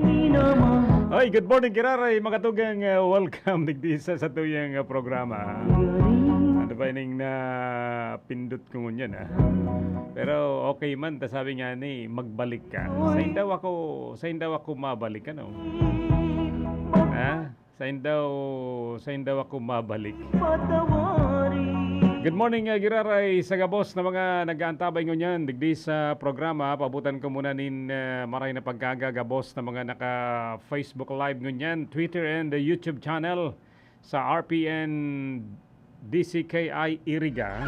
minamahal. Oy, good morning, Kiraray. Makatugang, uh, welcome digdi sa satuyang, uh, programa. Ano ba ining napindot ko ngunyan, ah? Pero okay man, ta sabi nga ni, magbalik ka. Sain daw ako, sain daw ako mabalik, ano? Ha? Sain daw, sain daw ako mabalik? Good morning, uh, Giraray, sa gabos na mga nag-aantabay ngunyan digdi sa programa. Paabutan ko muna nin, uh, maray na pagkaga gabos na mga naka-Facebook Live ngunyan, Twitter and the YouTube channel. sa R P N D C K I Iriga.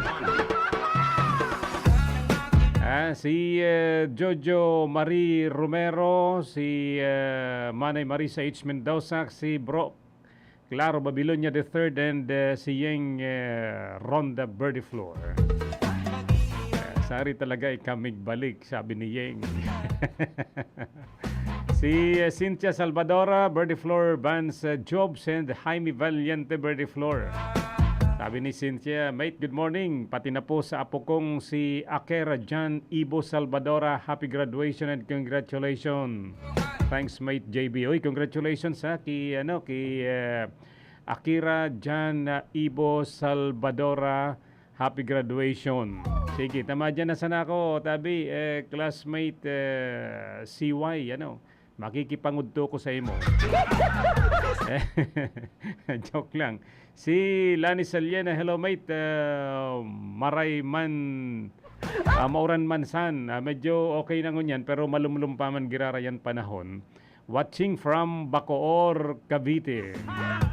Ah, si, eh, Jojo Marie Romero, si, eh, Manay Marisa H Mendoza, si Bro Claro Babilonia the third, and, eh, si Yeng, eh, Ronda Birdie Flor. Eh, sari talaga ikamig balik, sabi ni Yeng. Si, eh, Cynthia Salvadora, Birdie Flor, Vance, eh, Jobs, and Jaime Valiente, Birdie Flor. Sabi ni Cynthia, "Mate, good morning. Pati na po sa apo kong si Akira John Ibo Salvadora, happy graduation and congratulations." Thanks, Mate J B. Uy, congratulations, ha, ki, ano, ki, eh, Akira John, ah, Ibo Salvadora. Happy graduation. Sige, tama dyan na sana ako, tabi, eh, classmate, eh, C Y, ano, makikipangudto ko sa imo. Eh, joke lang. Si Lani Saliena, "Hello, mate. Ah, maray man, ah, mauran man san. Ah, medyo okay na ngunyan, pero malumlom pa man girara yan panahon. Watching from Bacoor, Cavite."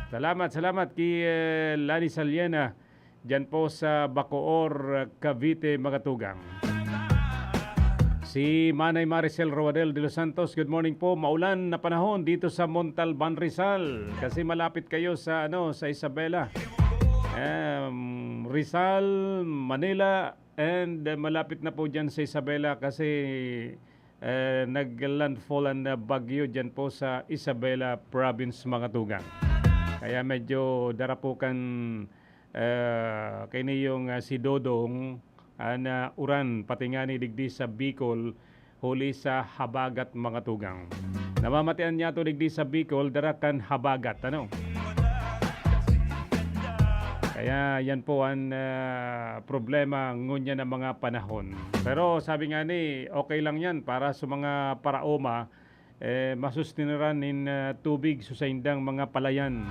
Salamat, salamat ki, eh, Lani Saliena. Diyan po sa Bacoor, Cavite, mga tugang. Si Manay Maricel Roadel de los Santos, "Good morning po. Maulan na panahon dito sa Montalban, Rizal. Kasi malapit kayo sa, ano, sa Isabela." Em, Rizal, Manila, and, eh, malapit na po dyan sa Isabela kasi, eh, nag-landfall ang, ah, bagyo dyan po sa Isabela Province, mga tugang. Kaya medyo darapukan, eh, kaini yung, ah, si Dodong, ah, na uran, pati ngani digdi sa Bicol, huli sa habagat, mga tugang. Namamatian niya to digdi sa Bicol, dara kan habagat, ano? Kaya yan po ang, ah, problema ngunyan ng mga panahon. Pero sabi nga ni, okay lang yan para sa mga paraoma, eh, masusteneran nin, ah, tubig sa saindang mga palayan.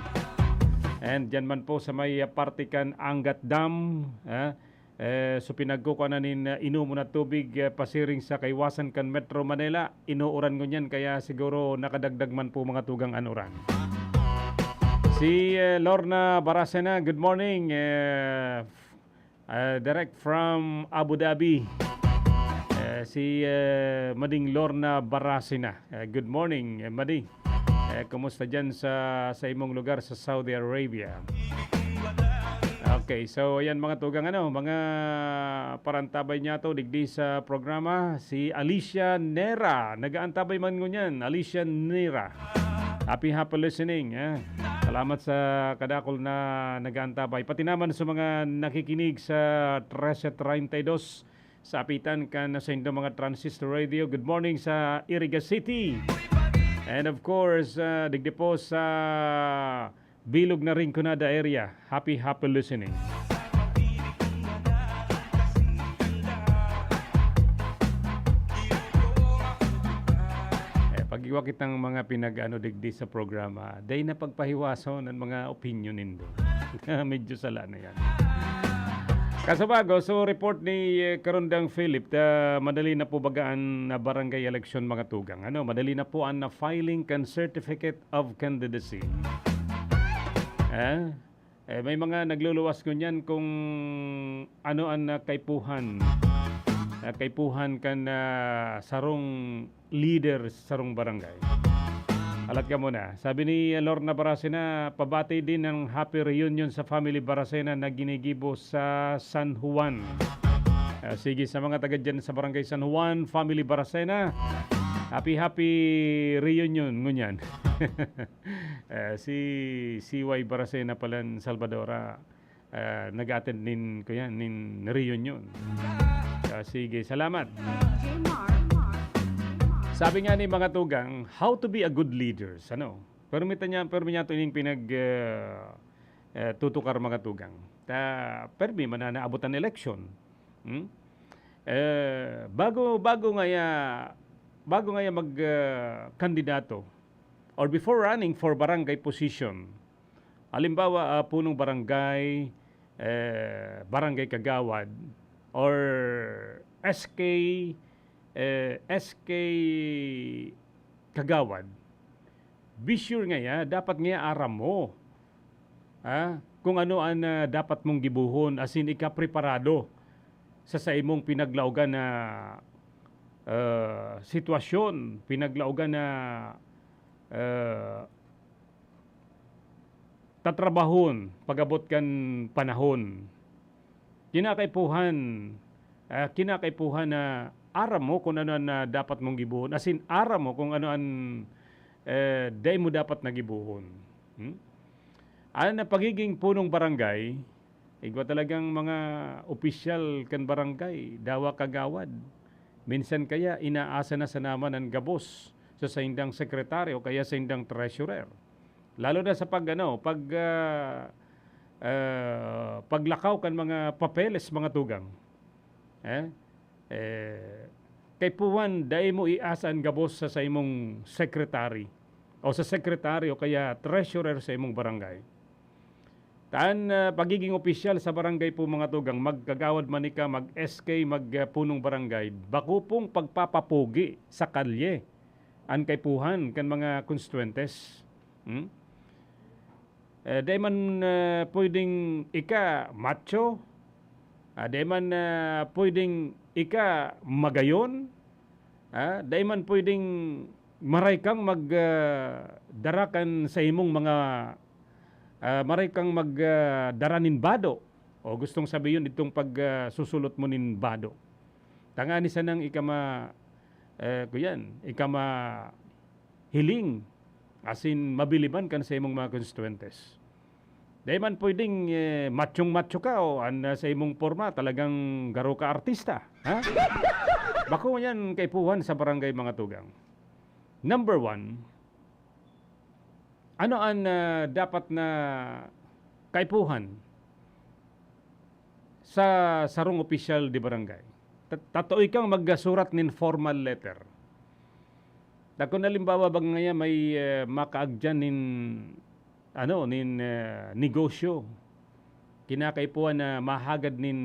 And dyan man po sa may, ah, parte kan Angat Dam, ah, eh, so pinagkukuhanan nin, ah, inomon na tubig, ah, pasiring sa kaiwasan kan Metro Manila, inuuran ngunyan, kaya siguro nakadagdag man po mga tugang an uran. Si, eh, Lorna Baracena, good morning. Eh, ah, direct from Abu Dhabi. Eh, si, eh, Mading Lorna Baracena. Eh, good morning, eh, Madi. Eh, kumusta dyan sa, sa imong lugar sa Saudi Arabia? Okay, so ayan mga tugang, ano, mga parantabay niya to digdi sa programa, si Alicia Nera. Nagaantabay man ngunyan, Alicia Nera. Happy, happy listening, eh. Salamat sa kadakol na nagaantabay. Pati naman sa mga nakikinig sa trese treinta y dos sa apitan kan saindo mga transistor radio. Good morning sa Iriga City. And of course, ah, digdi po sa Bilog na Rinconada area. Happy, happy listening. Eh, pag-iwa kitang mga pinag-ano digdi sa programa, day na pagpahiwason ang mga opinion nindo. Medyo sala na yan. Kasabago, so report ni, eh, Karundang Philip, ta madali na po baga an, ah, barangay election, mga tugang. Ano, madali na po an na-filing kan certificate of candidacy. Eh? Eh, may mga nagluluwas ngunyan kung ano an, ah, kaipuhan. Ah, kaipuhan kan, ah, sarong leader sa sarong barangay. Alat ka muna. Sabi ni Lorna Baracena, pabati din ng happy reunion sa family Baracena na ginigibo sa San Juan. Ah, sige, sa mga taga dyan sa Barangay San Juan, family Baracena, happy, happy reunion ngunyan. Eh, si C Y Baracena pala, Salvadora, eh, nag-attend nin, kuya, nin reunion. Ah, sige, salamat. Sabi nga ni mga tugang, how to be a good leaders, ano? Pero may tanya, pero may niya ito ining pinag, eh, eh, tutukar mga tugang. Ta, permi man na naabot ang election. Hmm? Eh, bago, bago nga ya, bago nga ya mag, eh, kandidato, or before running for barangay position, halimbawa, ah, punong barangay, eh, barangay kagawad, or S K, eh, S K kagawad, be sure nga ya, dapat nga ya aram mo ah, kung ano an, ah, dapat mong gibohon, asin ika preparado sa saimong pinaglaogan na, ah, sitwasyon, pinaglaogan na, ah, tatrabahon pag-abot kan panahon. Kinakaipuhan, ah, kinakaipuhan na aram mo kung ano an, ah, dapat mong gibohon, asin aram mo kung ano an, eh, dai mo dapat na gibohon. Hmm? An pagiging punong barangay, igwa talagang mga opisyal kan barangay, dawa kagawad. Minsan kaya inaasa na sana man an gabos sa saindang sekretaryo o kaya saindang treasurer. Lalo na sa pag, ano, pag, ah, ah, paglakaw kan mga papeles, mga tugang. Eh? Eh, kaipuhan, dai mo iasa an gabos sa saimong secretary o sa secretary o kaya treasurer sa imong barangay. Ta an, ah, pagiging opisyal sa barangay po, mga tugang, magkagawad man ika, mag-S K, mag, ah, punong barangay, bako pong pagpapapogi sa kalye an kaipuhan kan mga konstituyentes. Hmm? Eh, dai man, ah, pwedeng ika macho, ah, dai man, ah, pwedeng ika magayon, ah, dai man pwedeng maray kang mag, ah, dara kan sa imong mga, ah, maray kang mag, ah, dara nin bado. O gustong sabihon itong pag, ah, susulot mo nin bado. Tangani sanang ika ma-, eh, kuyan, ika mahiling asin mabiliban kan sa imong mga konstituyentes. Dai man pwedeng, eh, machong-macho ka o an, ah, sa imong porma talagang garo ka artista, ha? Bako yan kaipuhan sa barangay, mga tugang. Number one, ano an, ah, dapat na kaipuhan sa sarong opisyal de barangay? Ta-, tatoy kang magsurat nin formal letter. Ta kun halimbawa, baka ngaya may, eh, makaagyan nin, ano, nin, eh, negosyo, kinakaipuhan na mahagad nin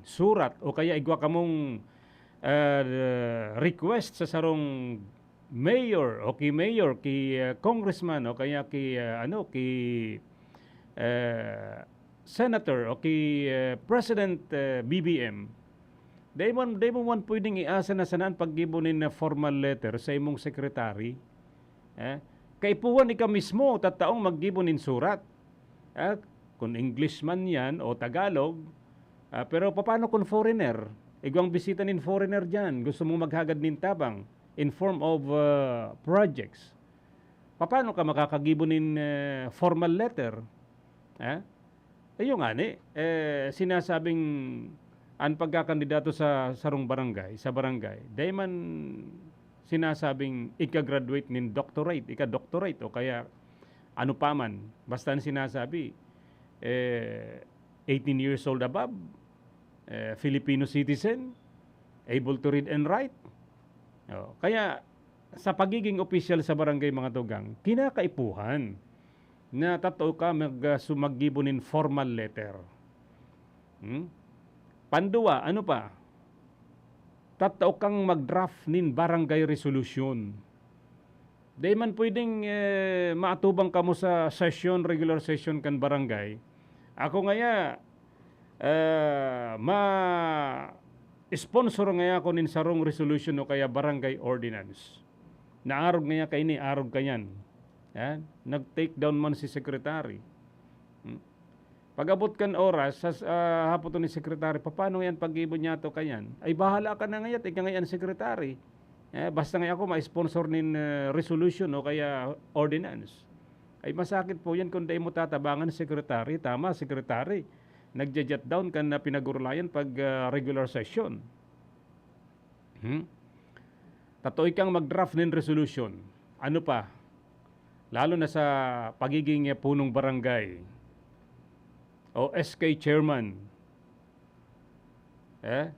surat o kaya igwa kamong, eh, request sa sarong mayor o ki mayor, ki, eh, congressman o kaya ki, eh, ano, ki, eh, senator o ki, eh, President, eh, B B M, dai mo, dai mo man pwedeng iasa na sana an paggibo nin, ah, formal letter sa imong secretary. Eh, kaipuhan ika mismo tataong maggibo nin surat. Eh, kun English man yan o Tagalog, ah, pero papaano kun foreigner? Igwang bisita nin foreigner diyan, gusto mong maghagad nin tabang in form of, ah, projects. Papaano ka makakagibo nin, eh, formal letter? Eh? Ayun ngani, eh, sinasabing an pagkakandidato sa sarong barangay, sa barangay, dai man sinasabing ika-graduate nin doctorate, ika-doctorate o kaya ano pa man. Basta an sinasabi, eh, eighteen years old above, eh, Filipino citizen, able to read and write. Oh, kaya sa pagiging opisyal sa barangay, mga tugang, kinakaipuhan na tatao ka mag, ah, sumaggibo nin formal letter. Hmm? Pandua, ano pa? Tatao kang mag-draft nin barangay resolution. Dai man pwedeng, eh, maatubang kamo sa session, regular session kan barangay. Ako ngaya, eh, ma-sponsor ngaya ako nin sarong resolution o kaya barangay ordinance. Naarog ngaya kaini, arog kayan. Yan. Nag-take down man si secretary. Hmm. Pag-abot kan oras, sas-, ah, hapot ni secretary, "Papaano yan pag-ibo niya to kayan?" "Ay, bahala ka na ngayat, ika ngayan secretary. Eh, basta nga ako ma-sponsor nin, eh, resolution o kaya ordinance." Ay, masakit po yan kung dai mo tatabangan secretary. Tama, secretary. Nagja-jot down kan na pinag-urulayan pag, ah, regular session. Hmm? Tatoy kang mag-draft nin resolution. Ano pa? Lalo na sa pagiging, eh, punong barangay o S K chairman, eh,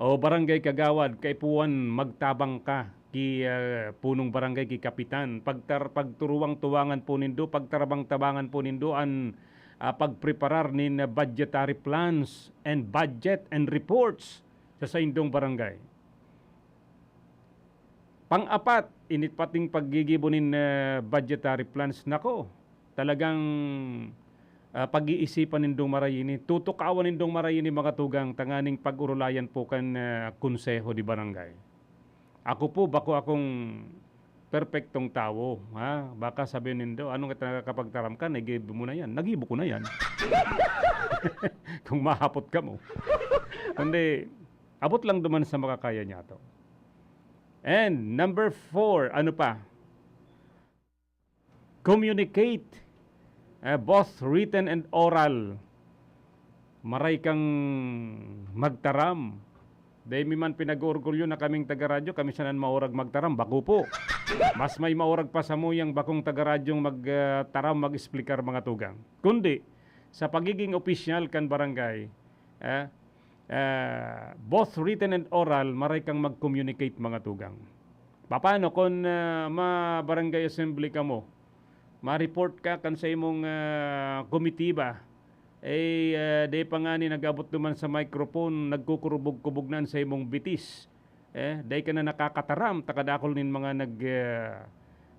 o barangay kagawad, kaipuhan magtabang ka ki, ah, punong barangay, ki kapitan. Pagtar-, pagturuwang-tuwangan po nindo, pagtarabang-tabangan po nindo an, ah, pagpreparar nin budgetary plans and budget and reports sa saindong barangay. Pang-apat, init pating paggigibo nin, eh, budgetary plans. Nako, talagang, ah, pag-iisipan nindong maray ini, tutukawan nindong maray ini, mga tugang, tanganing pag-orolayan po kan, ah, konseho di barangay. Ako po, bako akong perpektong tawo, ha? Baka sabihin nindo, "Ano nga nakakapagtaram ka, nagibo mo na yan." Nagibo ko na yan. Kung mahapot ka mo. Kundi, abot lang duman sa makakaya niya to. And number four, ano pa? Communicate, eh, both written and oral. Maray kang magtaram. Dai mi man pinag-oorgulyo na kaming taga-radyo, kami siya nan maurag magtaram. Bako po. Mas may maurag pa samuyang bakong taga-radyong mag, ah, taram, mag-explicar, mga tugang. Kundi, sa pagiging opisyal kan barangay, eh, eh, both written and oral, maray kang mag-communicate, mga tugang. Paano kun, ah, ma-barangay assembly kamo? Ma-report ka kan sa imong, ah, komitiba. Eh, ah, dai pa ngani nag-abot duman sa microphone, nagkukurubog-kubog na an sa imong bitis. Eh, dai ka na nakakataram, ta kadakul nin mga nag, ah,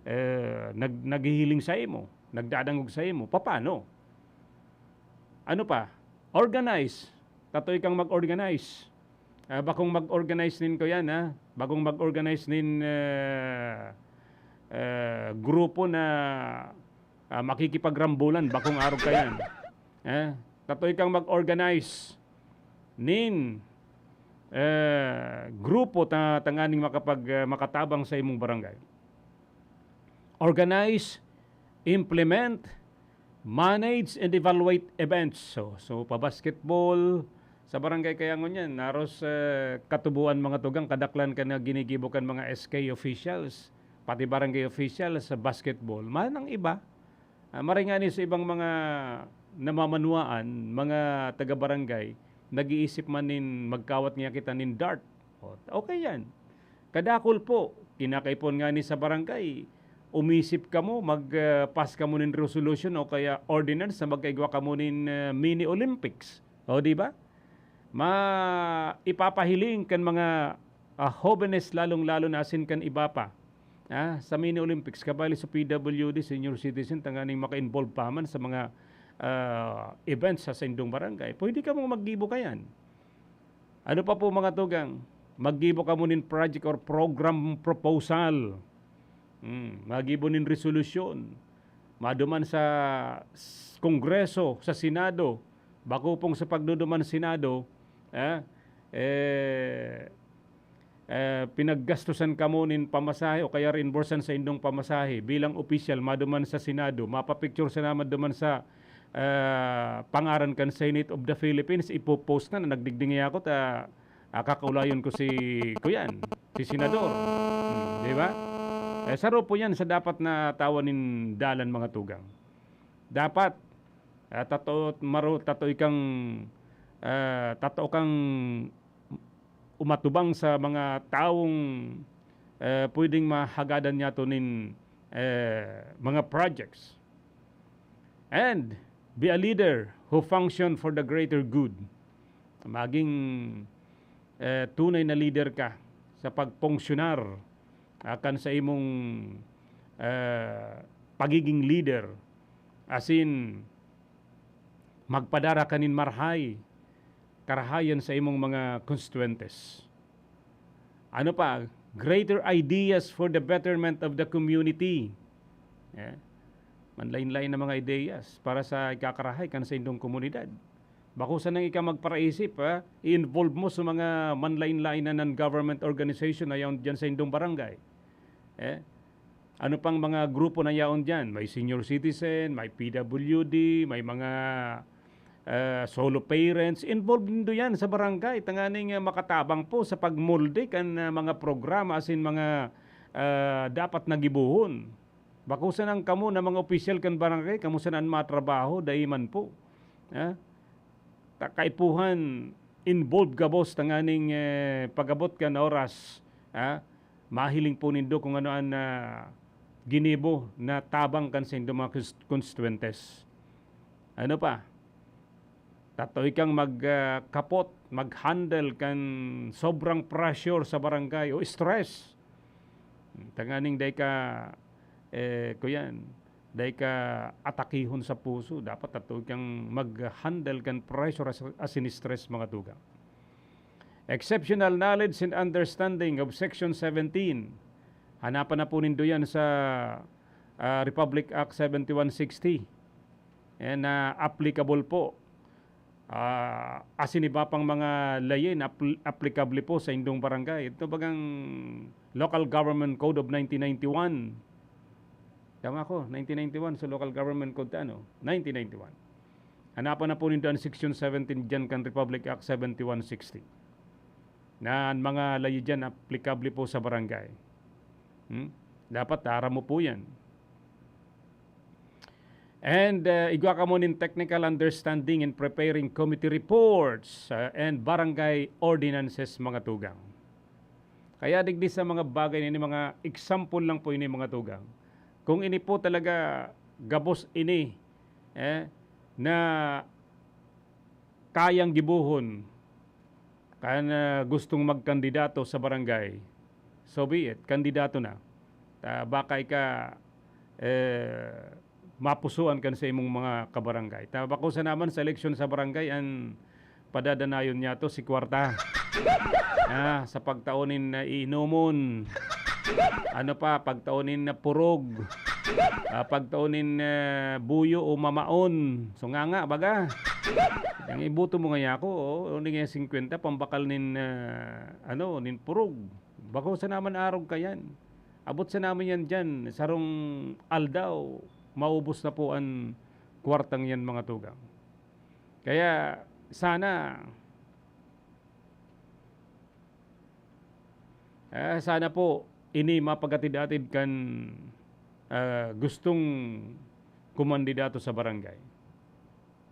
eh, nag-, naghihiling sa imo, nagdadangog sa imo. Papaano? Ano pa? Organize. Tatoy kang mag-organize. Ah, bakong mag-organize nin ko yan, ha? Bakong mag-organize nin, eh, eh, grupo na, ah, makikipagrambulan, bakong arog ka yan. Eh, tatoy kang mag-organize nin, eh, grupo ta-, tanganing makapag-, ah, makatabang sa imong barangay. Organize, implement, manage, and evaluate events. So, so pa-basketball sa barangay kaya ngunyan, naros, eh, katubuan mga tugang, kadaklan kan nga ginigibo kan mga S K officials, pati barangay officials sa basketball. Manang iba, ah, maray ngani sa ibang mga namamanuaan, mga taga-barangay, nag-iisip man nin magkawat niya kita nin dart. O, okay yan. Kadakul po, kinakaipon ngani sa barangay, umisip kamo, mag, ah, pass kamo nin resolution o kaya ordinance na magkaigwa kamo nin, ah, mini Olympics. O, di ba? Ma-, ipapahiling kan mga, ah, hobenes, lalong-lalo na asin kan iba pa, ah, sa mini Olympics, kabali sa P W D, senior citizen, tanganing maka-involve pa man sa mga, ah, events sa saindong barangay. Pwede kamong maggibo kayan. Ano pa po, mga tugang? Maggibo kamo nin project or program proposal. Hmm, maggibo nin resolusyon. Maduman sa s-, Kongreso, sa Senado. Bako pong sa pagduduman Senado, eh, eh, eh, pinaggastusan kamo nin pamasahe o kaya reimbursan sa indong pamasahe bilang opisyal, maduman sa Senado, mapapicture sa naman duman sa, eh, pangaran kan Senate of the Philippines, ipopost na, na nagdigdi ngaya ako ta, ah, kakaulayon ko si kuyan, si senador. Hmm, di ba? Eh, saro po yan sa dapat na tawan nin dalan, mga tugang. Dapat, ah, tato, maro, tato ikang, ah, tato kang umatubang sa mga taong, eh, pwedeng mahagadan niya to nin, eh, mga projects. And be a leader who function for the greater good. Maging, eh, tunay na leader ka sa pagpunksyonar, ah, kan sa imong, eh, pagiging leader. Asin, magpadara ka nin marahay, karahayan sa imong mga konstituentes. Ano pa? Greater ideas for the betterment of the community. Eh, manlain-lain na mga ideyas para sa ikakarahay kan sa indong komunidad. Bako sanang ika magparaisip, ha? I-involve mo sa mga manlain-lain na non-government organization na yaon diyan sa indong barangay. Eh, ano pang mga grupo na yaon diyan? May senior citizen, may P W D, may mga, eh, solo parents. Involved nindo yan sa barangay. Tanganing, eh, makatabang po sa pagmolde kan, eh, mga programa asin mga, eh, dapat na gibohon. Bako sanang kamo na mga opisyal kan barangay, kamo sana an matrabaho, dai man po. Ha? Ta-, kaipuhan, involved gabos tanganing, eh, pag-abot kan oras, ha? Mahiling po nindo kung ano an, ah, ginibo na tabang kan saindo mga kons-, konstituentes. Ano pa? Tatoy kang mag, ah, kapot, mag-handle kan sobrang pressure sa barangay o stress. Tanganing dai ka, eh, kuyan, Dai ka atakihon sa puso, dapat tatod kang mag-handle kan pressure as, as in stress, mga tugang. Exceptional knowledge and understanding of Section seventeen. Hanapan na po nindo yan sa, ah, Republic Act seventy-one sixty. And, ah, applicable po. Ah, asin iba pang mga layin apl-, applicable po sa indong barangay. Ito bagang Local Government Code of nineteen ninety-one. Tama ako, nineteen ninety-one sa Local Government Code ta, ano? Nineteen ninety-one. Hanapan na po nindo an Section seventeen diyan kan Republic Act seventy-one sixty. Na an mga layi diyan applicable po sa barangay. Hmm? Dapat aram mo po yan. And, uh, igwa kamo nin technical understanding in preparing committee reports, uh, and barangay ordinances, mga tugang. Kaya digdi sa mga bagay na ini, mga example lang po ini, mga tugang. Kung ini po talaga gabos ini, eh, na kayang gibohon kan, ah, gustong magkandidato sa barangay, so be it, kandidato na. Ta baka ika, eh, mapusuan kan sa imong mga kabarangay. Ta bako sana man sa eleksyon sa barangay, an padadanayon niyato si kwarta. Ah, sa pagtao nin, ah, iinomon. Ano pa, pagtao nin, ah, purog. Ah, pagtao nin, ah, buyo o mamaon. So, nganga, baga. Yang iboto mo ngaya ako, oh, only nga singkwenta, pambakal nin, ah, ano, nin purog. Bako sana man arog kayan. Abot sana man yan diyan, sarong aldaw, maubos na po an kwartang yan, mga tugang. Kaya sana, ah, sana po ini mapagatid-atid kan, ah, gustong kumandidato sa barangay.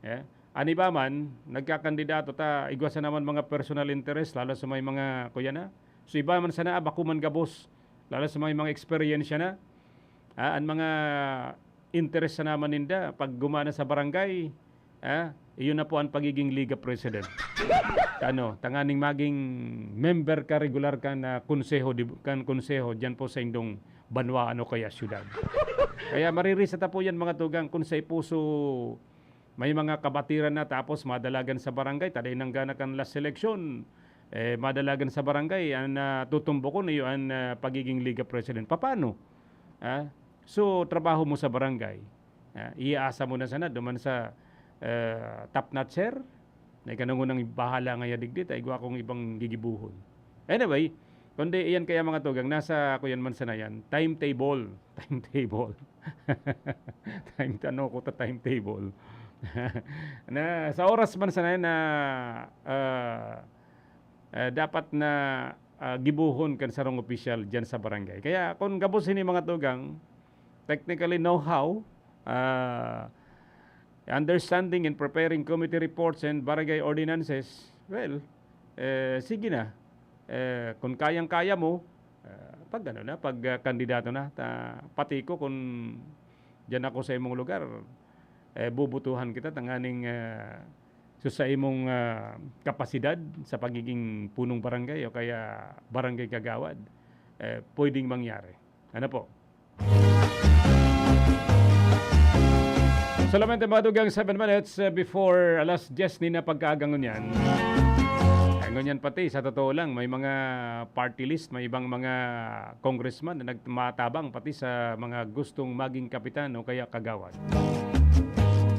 Eh, an iba man, nagkakandidato ta, igwa sana man mga personal interest, lalo sa may mga, kuya na. So, iba man sana, bako man gabos, lalo sa may mga eksperyensya na. Ah, an mga interes sana man ninda, pag gumana sa barangay, ah, iyon na po an pagiging Liga President. Ano, tanganing maging member ka, regular ka na konseho, di, kan konseho, diyan po sa indong banwa, ano, kaya syudad. Kaya maririsa ta po yan, mga tugang, kung sa ipuso may mga kabatiran na, tapos madalagan sa barangay, ta dai nanggana kan last election, eh, madalagan sa barangay, an, ah, tutumbokon iyo an, ah, pagiging Liga President. Papaano? Ah, so, trabaho mo sa barangay. Ah, iasa mo na sana duman sa, eh, top notcher. Na ika na ngunang bahala ngaya digdi, ta igwa akong ibang gigibohon. Anyway, kundi iyan kaya, mga tugang, nasa, kuyan man sana yan, timetable. Timetable. Time, ano ko ta timetable? Na sa oras man sana yan na, ah, ah, dapat na, ah, gibohon kan sarong opisyal diyan sa barangay. Kaya kung gabos ini, mga tugang, technically know-how, ah, understanding in preparing committee reports and barangay ordinances, well, eh, sige na. Eh, kung kayang-kaya mo, ah, pag ano na, pag, ah, kandidato na, ta, pati ko kung diyan ako sa imong lugar, eh, bubutuhan kita tanganing, ah, so sa imong, ah, kapasidad sa pagiging punong barangay o kaya barangay kagawad, eh, pwedeng mangyari. Ano po? Solamente mga tugang seven minutes, eh, before alas diyes ni na pagkaaga ngunyan. Ay, ngunyan pati, sa totoo lang, may mga party list, may ibang mga congressman na nagmatabang pati sa mga gustong maging kapitan o kaya kagawad.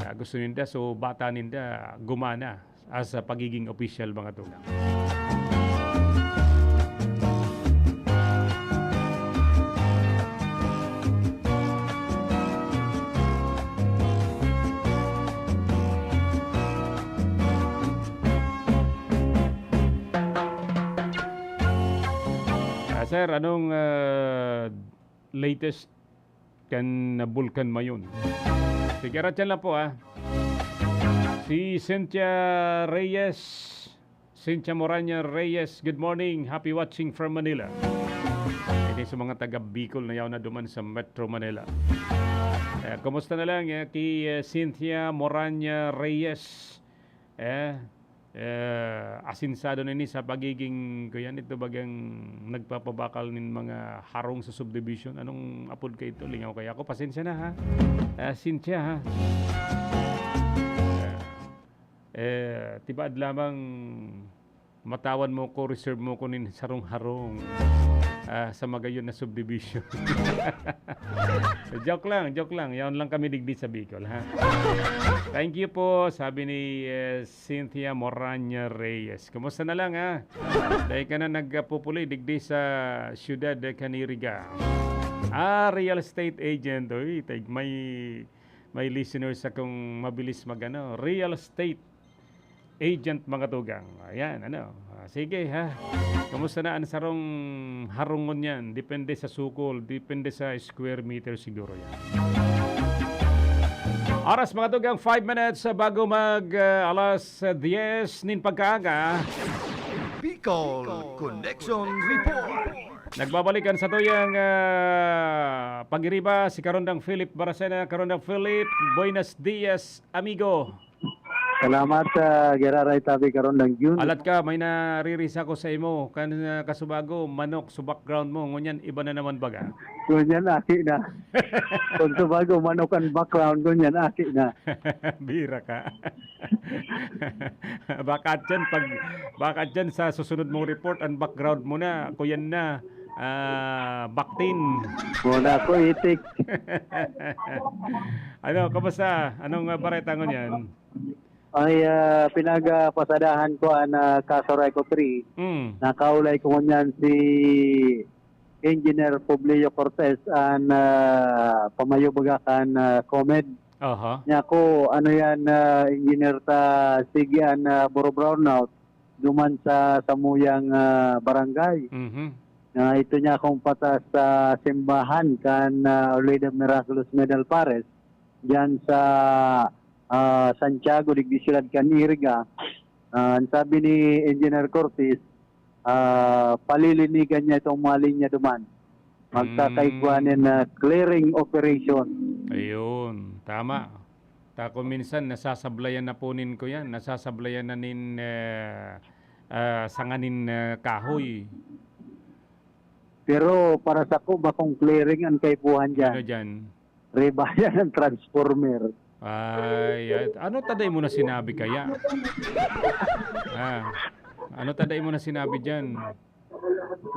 Ah, gusto ninda, so bata ninda, gumana as a pagiging opisyal, mga tugang. Ah, sir, anong, ah, latest kan Bulkan Mayon? Sige, aratyan lang po, ah. Si Cynthia Reyes, Cynthia Moranya Reyes, good morning. Happy watching from Manila. Ini sa mga taga Bicol na yaw na duman sa Metro Manila. Eh, kumusta na lang, eh, kay, eh, Cynthia Moranya Reyes? Eh, Eh, asinsado na ini sa pagiging, kuyan, ito bagang nagpapabakal nin mga harong sa subdivision. Anong apod ka ito? Lingaw kaya ako? Pasensya na, ha? Ah, Cynthia, ha? Eh, eh, tibaad lamang matawan mo ko, reserve mo ko nin sarong harong, ah, sa magayon na subdivision. Joke lang, joke lang. Yaon lang kami digdi sa Bicol, ha? Thank you po, sabi ni, eh, Cynthia Moranya Reyes. Kumusta na lang, ha? Dahil ka na nagpupuli digdi sa siyudad de Caniriga. Ah, real estate agent. Uy, tag-, may, may listeners akong mabilis mag-ano, real estate agent, mga tugang. Ayan, ano. Ah, sige, ha. Kumusta na ang sarong harong ngunyan? Depende sa sukol, depende sa square meter siguro yan. Oras, mga tugang, five minutes, ah, bago mag, ah, alas diyes nin pagkaaga. Bicol Connection Report. Nagbabalikan sa tuyang, ah, pagiriba si Karondang Philip Baracena. Karondang Philip, buenos dias, amigo. Salamat, ah, giraray tabi, Karondang Jun. Alat ka, may naririsa ko sa imo. Kan, ah, kasubago, manok sa background mo. Ngunyan, iba na naman baga. Ngunyan, aki na. Kung subago, manok ang background, ngunyan, aki na. Bira ka. Baka dyan, pag, baka dyan sa susunod mong report, ang background mo na, kuyan na, ah, baktin. Muna ko, itik. Ano, kamusta? Anong, ah, bareta ngunyan? Ay, ah, pinagpasadahan ko an, ah, kaso Rayco three. Mm. Nakaulay ko ngunyan si Engineer Publio Cortez, an, ah, pamayo baga kan, ah, COMED. Aha. Nya ko, ano yan, ah, Engineer, ta sige an, ah, buro brownout duman sa samuyang, ah, barangay. Mhm. Na ito niya akong patas sa simbahan kan, ah, Our Lady of Miraculous Medal Pares, diyan sa, ah, Santiago, digdi siyudad kan Iriga. Ah, ang sabi ni Engineer Cortez, ah, palilinigan niya itong mga linya duman. Magkakaigwa Mm. nin, ah, clearing operation. Ayun, tama. Ta kung minsan nasasablayan na po nin, kuyan, nasasablayan na nin, eh, ah, sanga nin, eh, kahoy. Pero para sako, bakong clearing an kaipuhan diyan. Ano diyan? Riba yan ang transformer. Ay, at ano ta dai mo na sinabi kaya? Ah, ano ta dai mo na sinabi diyan?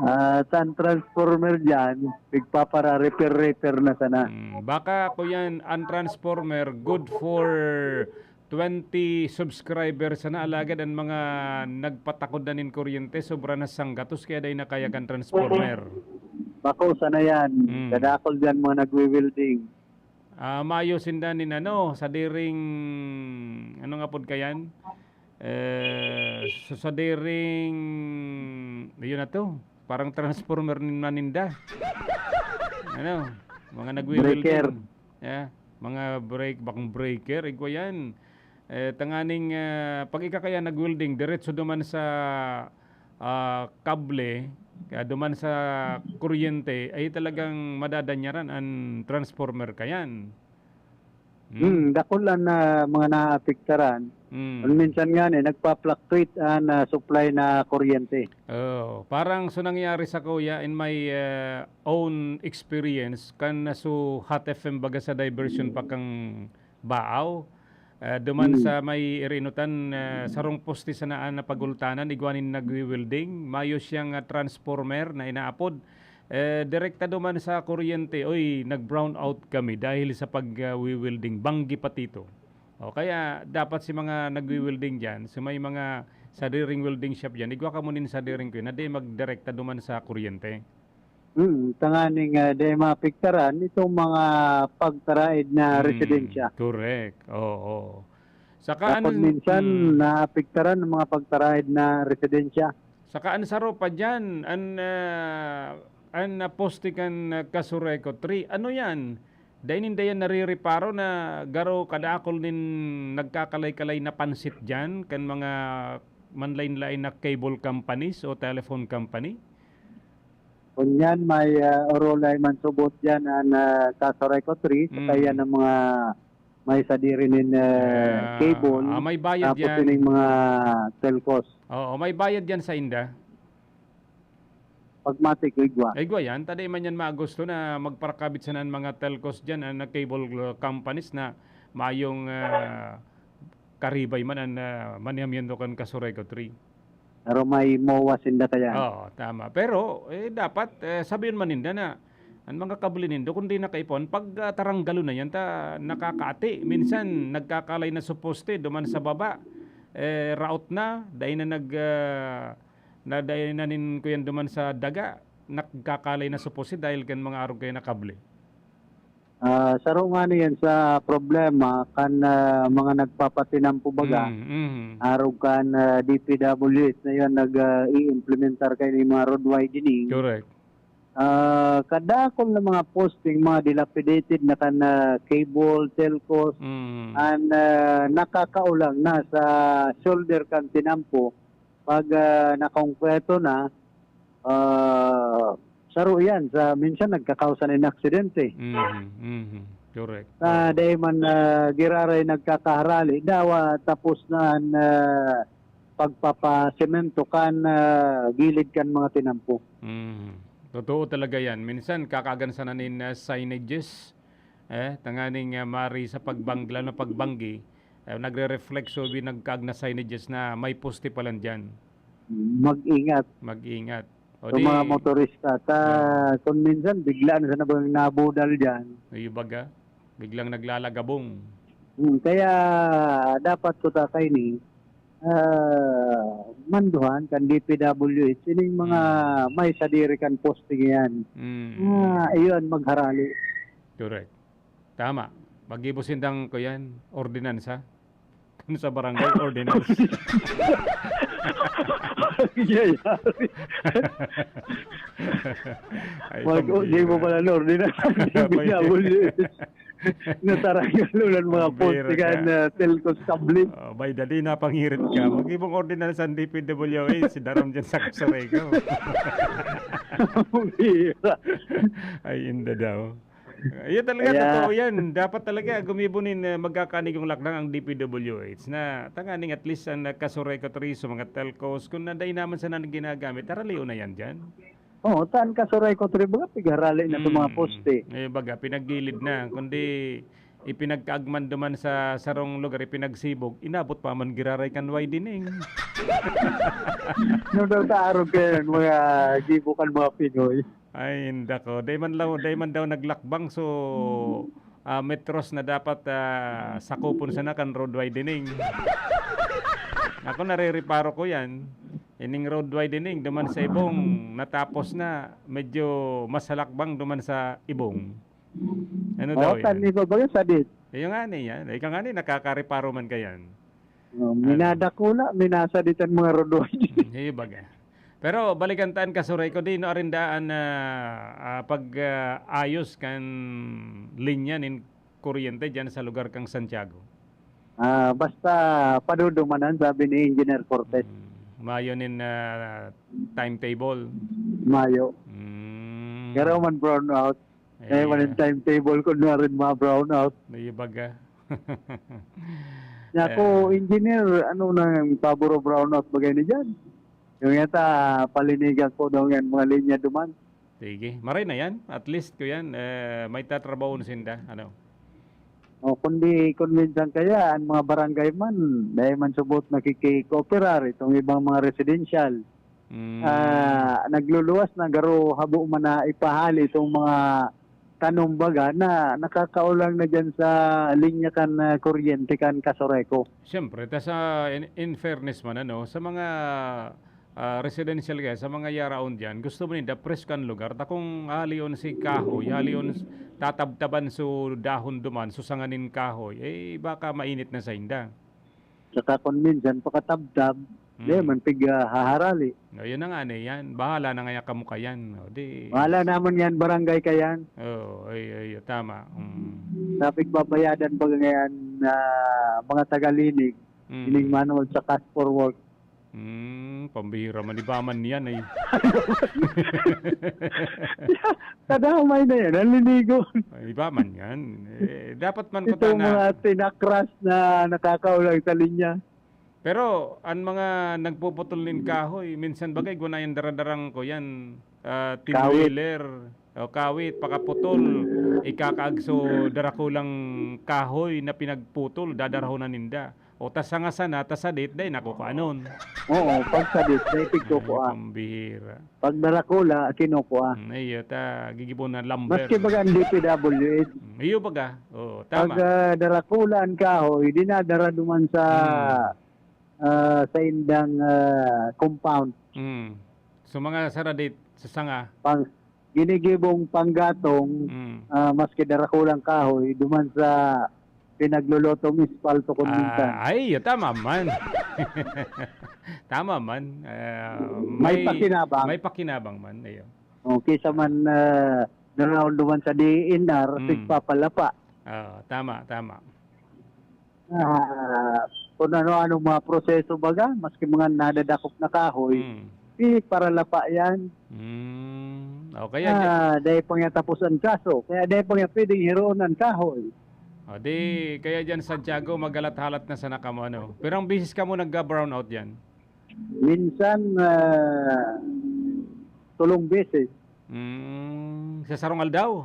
Ah, tan transformer diyan, nagpapara-repair-repair na sana. Hmm, baka, kuyan, ang transformer good for twenty subscribers sana, alagad ang mga nagpatakod na nin kuryente, sobra na sanggatos, kaya dai na kaya kan transformer. Bako sana yan. Hmm. Kadakol diyan mga nagwi-welding. Ah, mayo sinda nin ano, sadiring, ano nga pod kayan? Eh, so sadiring, ayun na to, parang transformer nin maninda. Ano, mga nagwi-welding. Breaker. Yeah, mga break, bakong breaker, igwa yan. Eh, tanganing, ah, pag ika kaya nag-welding, diretso duman sa, ah, kable, kaya duman sa kuryente, ay talagang madadanyaran an transformer kayan. Hmm. Hmm, dakul an, ah, mga naapektaran. Hmm. Minsan nga ni, nagpa-fluctuate an, ah, supply na kuryente. Oh, parang so nangyari sa kuya, in my, ah, own experience, kan na so Hot F M baga sa diversion pa kang Baaw, ah, duman Hmm. sa may Irinutan, ah, sarong poste sana an napagultanan, igwa nin nagwi-welding. Mayo siyang, ah, transformer na inaapod. Eh, direkta duman sa kuryente, oy, nag-brown out kami dahil sa pag, ah, wi-welding, banggi pati ito. O, kaya dapat si mga nagwi-welding diyan, so may mga sadiring welding shop diyan, igwa kamo nin sadiring kuya, na di magdirekta duman sa kuryente. Hmm, tanganing, ah, di maapektaran itong mga pagtaraid na Hmm, residensya. Correct. Oo. Saka Tapos ano, minsan, hmm. naapektaran ng mga pagtaraid na residensya. Saka ang saro pa diyan, an, ah, an, ah, poste kan, ah, Casureco three. Ano yan? Dai ninda yan narireparo na garo kadakol nin nagkakalay-kalay na pansit diyan kan mga manlain-lain na cable companies o telephone company? Kunyan, may, ah, orolay man subot diyan an, ah, Casureco three, saka Mm. yan ang mga may sadiri nin, eh, Ah, cable, ah, may bayad tapos yan. ining mga telcos. Oo, may bayad yan sa inda. Pagmatik, igwa. Ay, gwa yan. Tadi man yan maagusto na magparakabit sana ang mga telcos dyan, ang cable companies na mayong ah, karibay man ang uh, manihamiento kan Kasureco three. Pero may mowa sinda kaya. Oo, tama. Pero eh, dapat eh, sabihin man ninda na ang mga kabli nindo, kung di na kaipuhan, pag ah, taranggalon na yan, ta nakakaati. Minsan, nagkakalay na suposte, duman sa baba. Eh, raot na, dahil na nag... ah, na dahil na nin kuyan duman sa daga, nagkakalay na suposte dahil kan mga arog kayo na kabli. Ah, saro nga niyan sa problema kan ah, mga nagpapatinampo baga, Mm, mm. arog kan ah, D P W H na yan nag-i-implementar kayo ng mga road widening. Correct. Ah, kadakol na mga posting, mga dilapidated na kan ah, cable, telcos, Mm. and ah, nakakaulang na sa shoulder kan tinampo. Pag ah, nakongkreto na, ah, saro yan. Sa, minsan nagkakausa na yung aksidente. Mhm, mhm. Correct. Na Oo. dahil man ah, giraray nagkakaharali, dawa tapos na ang ah, pagpapasemento kan ah, gilid kan mga tinampo. Mm. Totoo talaga yan. Minsan, kakagansanan nin uh, signages. Eh, tanganing uh, mari sa pagbanggi, lalo na pagbanggi, eh, nagre-reflect so nagkaag na signages na may poste pala dyan. Mag-ingat Mag-ingat. O sa di, mga motorista. Ta, kung minsan, bigla na sa nabang nabudal dyan. Yung baga, biglang naglalagabong. Hmm, kaya dapat ko ta kaini, ah, manduhan kan D P W H, ining mga Hmm. may sadiri kan posting yan. Mm. Ah, iyon, magharali. Correct. Tama. Mag-ibo sindang ko yan, ordinansa. Kan sa barangay ordinance. Nangyayari. Ay, Mag-, pambira. Di mo pala na ordinansa. Pambira. Pinabuli. Nataranggal ulan mga Pambira poste kan ka. uh, telcos kable. Oh, bay, dali na pangirit ka. Mag-ibong ordinansa ang D P W H, si Daram dyan sa Kasarego. Pambira. Ay, inda daw. Yan talaga, Kaya- totoo yan. Dapat talaga gumibo nin uh, magkakanigong lakdang ang D P W H na tanganing at least ang uh, Kasureco three sa mga telcos, kung nanday naman sana nang ginagamit, taralion na yan dyan. Oo, tan Kasureco three, baga pigharali na sa mga Mm. poste. Eh, baga, pinagilid na. Kundi ipinagkaagman duman sa sarong lugar, ipinagsibog, inabot pa man giraray kan widening. Nung daw taarog kayo, mga gibo kan mga Pinoy. Ay, indako. Dahil man, law, dahil man daw naglakbang, so ah, metros na dapat ah, sakupon sana kan road widening. Ako, narireparo ko yan. Ining road widening, duman sa Ibong, natapos na, medyo mas halakbang duman sa Ibong. Ano daw Oo, tan yan? Iba baga sadit. Yung nga ni yan. Ikaw nga ni, nakakareparo man ka yan. Oh, minadakula, minasaditan mga road widening. Hmm, iyo baga. Pero balikan taan, Kasureco, di no arindaan na ah, pag ah, ayos kan linya nin kuryente dyan sa lugar kang Santiago. Ah, basta padudumanan, sabi ni Engineer Cortez. Hmm, mayo nin ah, timetable. Mayo. Hmm. Pero man brownout. Kaya Ayan. man yung timetable ko na rin mga brownout. Iyo baga. Ako, Eh. Engineer, ano na yung pabor o brownout bagay ni dyan? Yung yata, palinigan ko daw yan, mga linya duman. Sige. Maray na yan. At least ko yan. Eh, may tatrabaho na sinda. Ano? O, kundi, kung minsan kaya, ang mga barangay man, dahil man subot nakikikooperar, itong ibang mga residential, Mm. ah, nagluluwas na garo habo man na ipahali itong mga tanom baga na nakakaulang na dyan sa linya kan ah, kuryente kan Kasureco. Siyempre, ta sa in, in fairness man, ano, sa mga ah, residential kaya, sa mga yaraon dyan, gusto mo ninda presko ang lugar. Ta kung halion si kahoy, halion s- tatabtaban so dahon duman, so sanga nin kahoy, eh baka mainit na sa inda. Saka kung minsan pakatabtab, Mm. di man pig ah, haharali. No, yun na nga na yan. Bahala na nga yan kamo kayan. O, di, Wala naman yan, barangay kayan. Oo, ay, ay, tama. Mm. Sa pigbabayadan pa ngayon na mga tagalinig, Mm. ining manual sa cash for work. Hmm, pambihira man, iba man yan eh. Kadamay na yan, naliligo. Ay, iba man yan. Eh, dapat man Itong kutana. mga tinakras na nakakaulang sa linya. Pero ang mga nagpuputol nin kahoy, minsan bagay gunayan daradarang ko yan, ah, Kawit. tinwiler, o kawit, pakaputol, ikakaagso darakulang kahoy na pinagputol, dadarahonan ninda. O ta sanga sana, ta sadit, dai nakukuanon. Oo, pag sadit, may Ay, pigkukuha. pambihira. Pag darakula, kinukuha. Hmm, iyo, ta gigibon na lumber. Maski baga ang D P W H, Hmm, iyo baga. Oo, pag tama. ah, darakula ang kahoy, dinadara duman sa Hmm. ah, sa indang ah, compound. Hmm. So mga saradit sa sanga. Pang ginigibong panggatong, Hmm. ah, maski darakulang kahoy, duman sa pinaglulotong espalto kung minsan. Ah, ay, iyo, tama man. Tama man. Ah, May pakinabang. May pakinabang man. Iyo. Okay, sa man ah, naraon duman sa D E N R, Mm. tigpapalapa. Ah, tama, tama. Ah, kung ano-ano mga proseso baga, maski mga nadadakop na kahoy, Mm. eh, para lapa yan. Mm. O kaya, Ah, dahil pang tapos ang kaso, kaya dahil pang pwedeng hiroon ang kahoy. O, di, kaya dyan, Santiago, maghalat-halat na sana kamo, ano. Pero ang bisis kamo nagga-brownout dyan? Minsan, ah, tulong beses. Mm, sa sarong aldaw?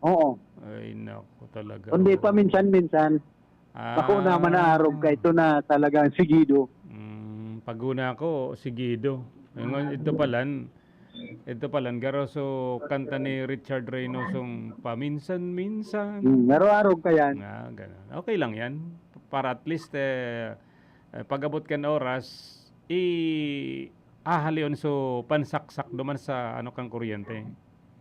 Oo. Ay, naku, talaga. Kundi pa minsan-minsan, Ah. Ako naman naarog ka ito na talagang sigido. Mm, paguna ko, sigido. Ngayon, ito palan, ito palan, garo so kanta ni Richard Reynosong paminsan-minsan. Hmm, araw-araw ka yan. Nga, ganun. Okay lang yan. Para at least, eh, eh, pag-abot kan oras, i ahalion so pansaksak duman sa ano kang kuryente.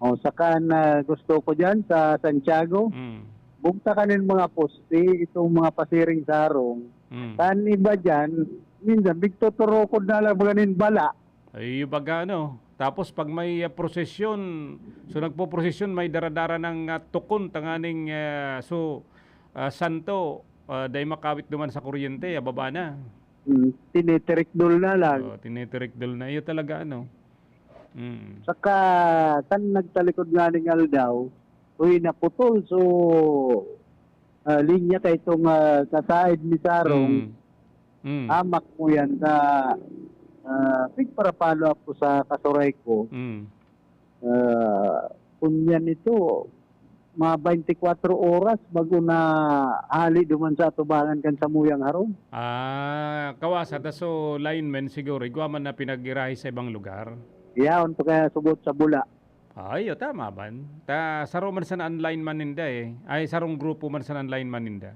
O, saka na gusto ko dyan sa Santiago, Mm. bugta ka nin mga poste, itong mga pasiring sa harong. Mm. Saan iba dyan, minsan, bigtotorokod na lang mga nin bala. Ay, baga ano. Tapos pag may ah, prosesyon, so nagpo-prosesyon, may daradara ng ah, tukon, tanganing ah, so ah, santo, ah, dai makawit duman sa kuryente, ah, baba na. Hmm, tinitirikdol na lang. Oh, tinitirikdol na. Iyo talaga ano. Mm. Saka, kan nagtalikod nga ning aldaw, uy, naputol. So, ah, linya kay itong ah, kasaid ni Sarong, Mm. Mm. amak mo yan na ah, pigpara-follow up ko sa kasuray ko. Mm. Ah, kung yan ito, mga twenty-four oras bago na hali duman sa atubangan kan samuyang harong. Ah, kawasa ta so lineman siguro, igwa man na pinagirahi sa ibang lugar. Yaon pa kaya subot sa bula. Ay, oh, tama man. Ta saro man sana ang lineman ninda eh. Ay, sarong grupo man sana ang lineman ninda.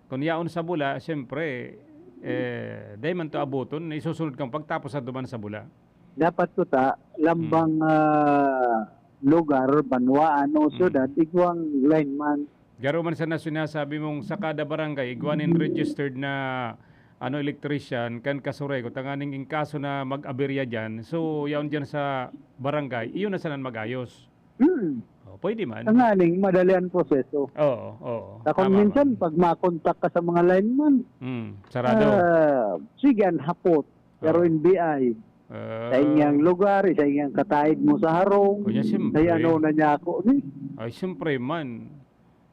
Kung yaon sa bula, siyempre, eh, dai man to abuton, isusunod kang pagtapos sa duman sa bula. Dapat ko ta, lambang ah, lugar, banwaan o syudad, igwang lineman. Garo man sana sinasabi mong sa kada barangay, igwa nin registered na ano, electrician, kan kasuray ko, tanganing in kaso na mag-aberya dyan, so yaon dyan sa barangay, iyon na sana mag-ayos. Hmm. Oh, pwede man. Tanganing madali ang proseso. Oo, oo. Sa kung Tama man. Minsan, pag makontak ka sa mga lineman, Mm, sarado. ah, sige, ang hapot. Pero Oo. N B I, Ah, sa inyang lugar, sa inyang kataid mo sa harong, O, yan, siyempre. Kaya ano na niya ako, ni? Ay, siyempre man.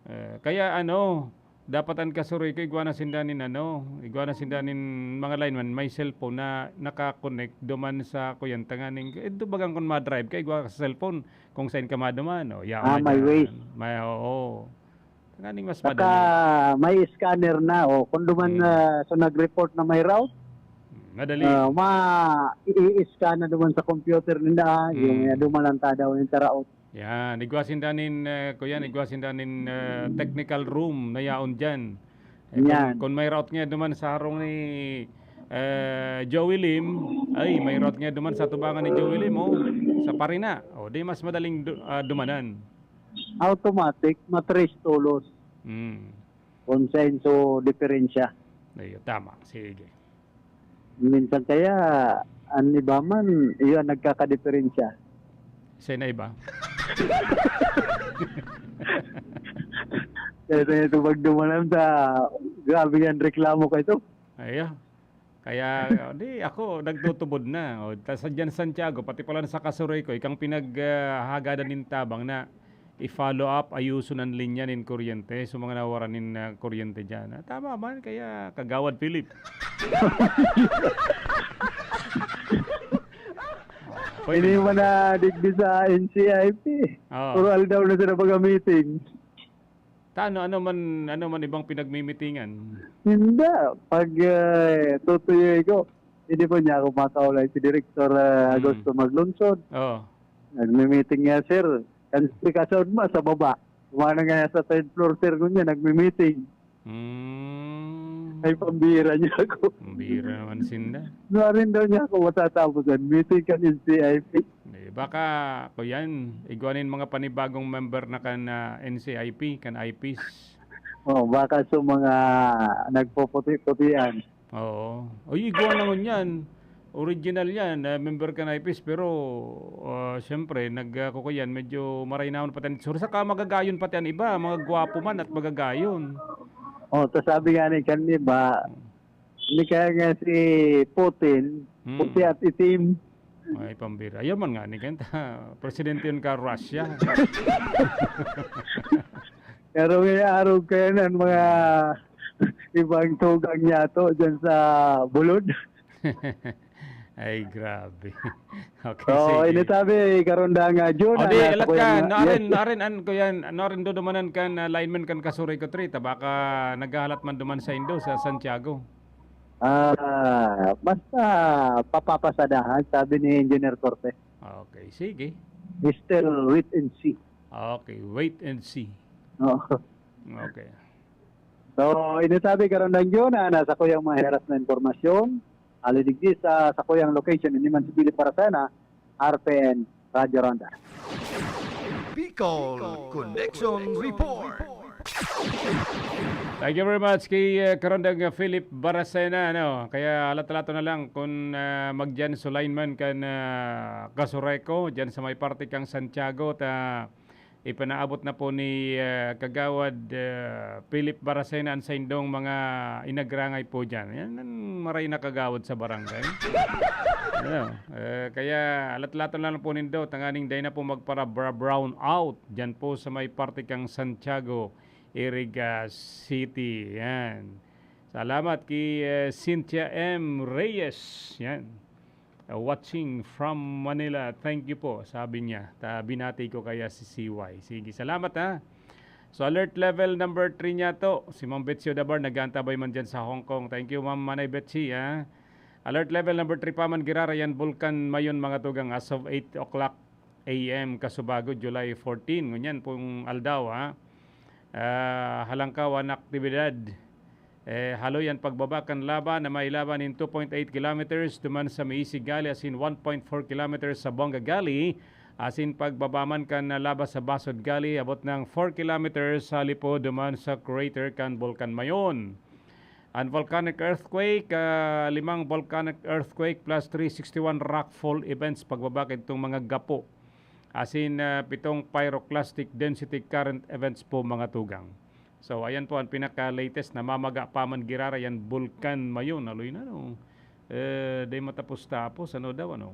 Eh, kaya ano, dapat ang kasuroy ko, igwa na sinda nin ano, igwa na sinda nin mga lineman, may cellphone na nakakonect duman sa kuyan tanganing, eh, do bagang kung madrive ka, igwa ka sa cellphone, kung saan ka maduman, o, yaon Ah, na may dyan. Waze. May, oo. Tanganing mas Saka madali. may scanner na, o. Kung duman Hmm. ah, so nag-report na may route, Madali. ah, ma-i-scan na duman sa computer nila, ah, yung Hmm. uh, duman ang tadaw yung taraot. Yan, igwa sinda nin, eh, kuyan, igwa sinda nin eh, technical room na yaon dyan. Eh, kung, Yan. kung may route nga duman sa harong ni eh, Joey Lim, ay, may route nga duman sa tubangan ni Joey Lim, oh, sa Parina. O, di mas madaling du- ah, dumanan. Automatic, matres tolos. Mm. Kung saan so diferensya. Ayun, tama. Sige. Minsan kaya, ang iba man, iyon ang nagkakadiferensya. Sa na iba? Kaya ito pag dumanan sa, grabe yan, reklamo ka ito. Ayo. Kaya, oh, di ako nagtutubod na. O, ta-, sa diyan Santiago, pati pala sa Kasuroy ko, ikang pinag, ah, hagadan nin tabang na i-follow up, ayuson an linya nin kuryente. So, mga nawaran nin, ah, kuryente diyan. Ah, tama man, kaya Kagawad Philip. Pwede. Ini man na digdi sa N C I P. Oo. Puro aldaw na sila baga meeting. Ta, ano, ano man, ano man ibang pinagmimitingan? Hindi. Pag, eh, tutuyoy ko, hindi po niya ako makaulay si Direktor, ah, Hmm. Augusto Maglonsod. Oo. Nagmi-meeting nga, sir. Kan si Kasaud ma sa baba. Kumana nga sa third floor, sir, ngunyan, nagmi-meeting. Hmm. Ay, pambira niya ako. Pambira naman sinda. Nuarin daw niya ako matatapos yan. Meeting kan N C I P. Eh, baka, kuyan, igwa nin mga panibagong member na kan, ah, N C I P, kan I Ps. Oh, baka sa mga nagpuputi-putian. Oo. Uy, igwa na ngunyan. Original yan, ah, member kan I Ps, pero, ah, siyempre, nag, ah, kukuyan, medyo maray na pati an itsura. Saka magagayon pati an iba, mga gwapo man at magagayon. Oh, ta sabi nga ni kan iba, Hmm. ni kaya nga si Putin, Hmm. puti at itim. Ay, pambira. Ayaw man nga ni kanta. Presidente yun ka Russia. Pero may arog kaya ng mga ibang tugang niya to dyan sa Bulod. Ay, grabe. Okay, So, sige. Ini sabi, Karondang, ah, Jun, O, ah, di, nasa alat ko yan, ka. Ah, Narin, yes. Narin, an, kuyan, Narin, dudumanan kan, ah, lineman kan Kasuroy ko, Trita. Baka naghahalat man duman sa Indo, sa Santiago. Ah, basta papapasadahan, sabi ni Engineer Corte. Okay, sige. Still wait and see. Okay, wait and see. Oo. Okay. So, ini sabi, Karondang Jun, ah, nasa ko yung mga heras na impormasyon. Hali digdi sa, sa kuyang location, ini man si Billy Parasena, R P N, Radyo Ronda. Bicol Connection Report. Thank you very much kay, eh, Karondang Philip Baracena, ano. Kaya alat-alato na lang kung, ah, magdiyan sa lineman kan, ah, Kasureco, diyan sa may parte kang Santiago, ta ipinaabot na po ni, ah, Kagawad, ah, Philip Baracena an saindong mga inagrangay po diyan. Yan ang maray na kagawad sa barangay. Ano, eh, kaya alat-alato na lang po nindo, tanganing dai na po magpara-, bra-, brown out diyan po sa may parte kang Santiago, Iriga City. Yan. Salamat kay, eh, Cynthia M Reyes. Yan. Uh, watching from Manila. Thank you po, sabi niya. Ta, binati ko kaya si C Y. Sige, salamat, ha. So, alert level number three niya to. Si Ma'am Betsy Odabar, nag-aantabay man dyan sa Hong Kong. Thank you, Ma'am Manay Betsy, ha. Alert level number three pa man, Girara, yan, Bulkan Mayon, mga tugang, as of eight o'clock A M kasubago, July fourteen. Ngunyan pong aldaw, ha. Ah, halangkaw an aktibidad. Eh, haloy an pagbaba kan laba na may laba nin two point eight kilometers duman sa Meisig Gully asin one point four kilometers sa Bonga Gully, asin pagbaba man kan laba sa Basod Gully, abot ng four kilometers sa Lipo duman sa crater kan Bulkan Mayon. An volcanic earthquake, ah, limang volcanic earthquake plus three sixty-one rockfall events pagbaba kaidtong mga gapo. Asin, ah, pitong pyroclastic density current events po, mga tugang. So, ayan po ang pinaka-latest na mamaga pa man girara yan, Bulkan Mayon. Aloy na, no? Eh, di matapos-tapos, ano daw, ano?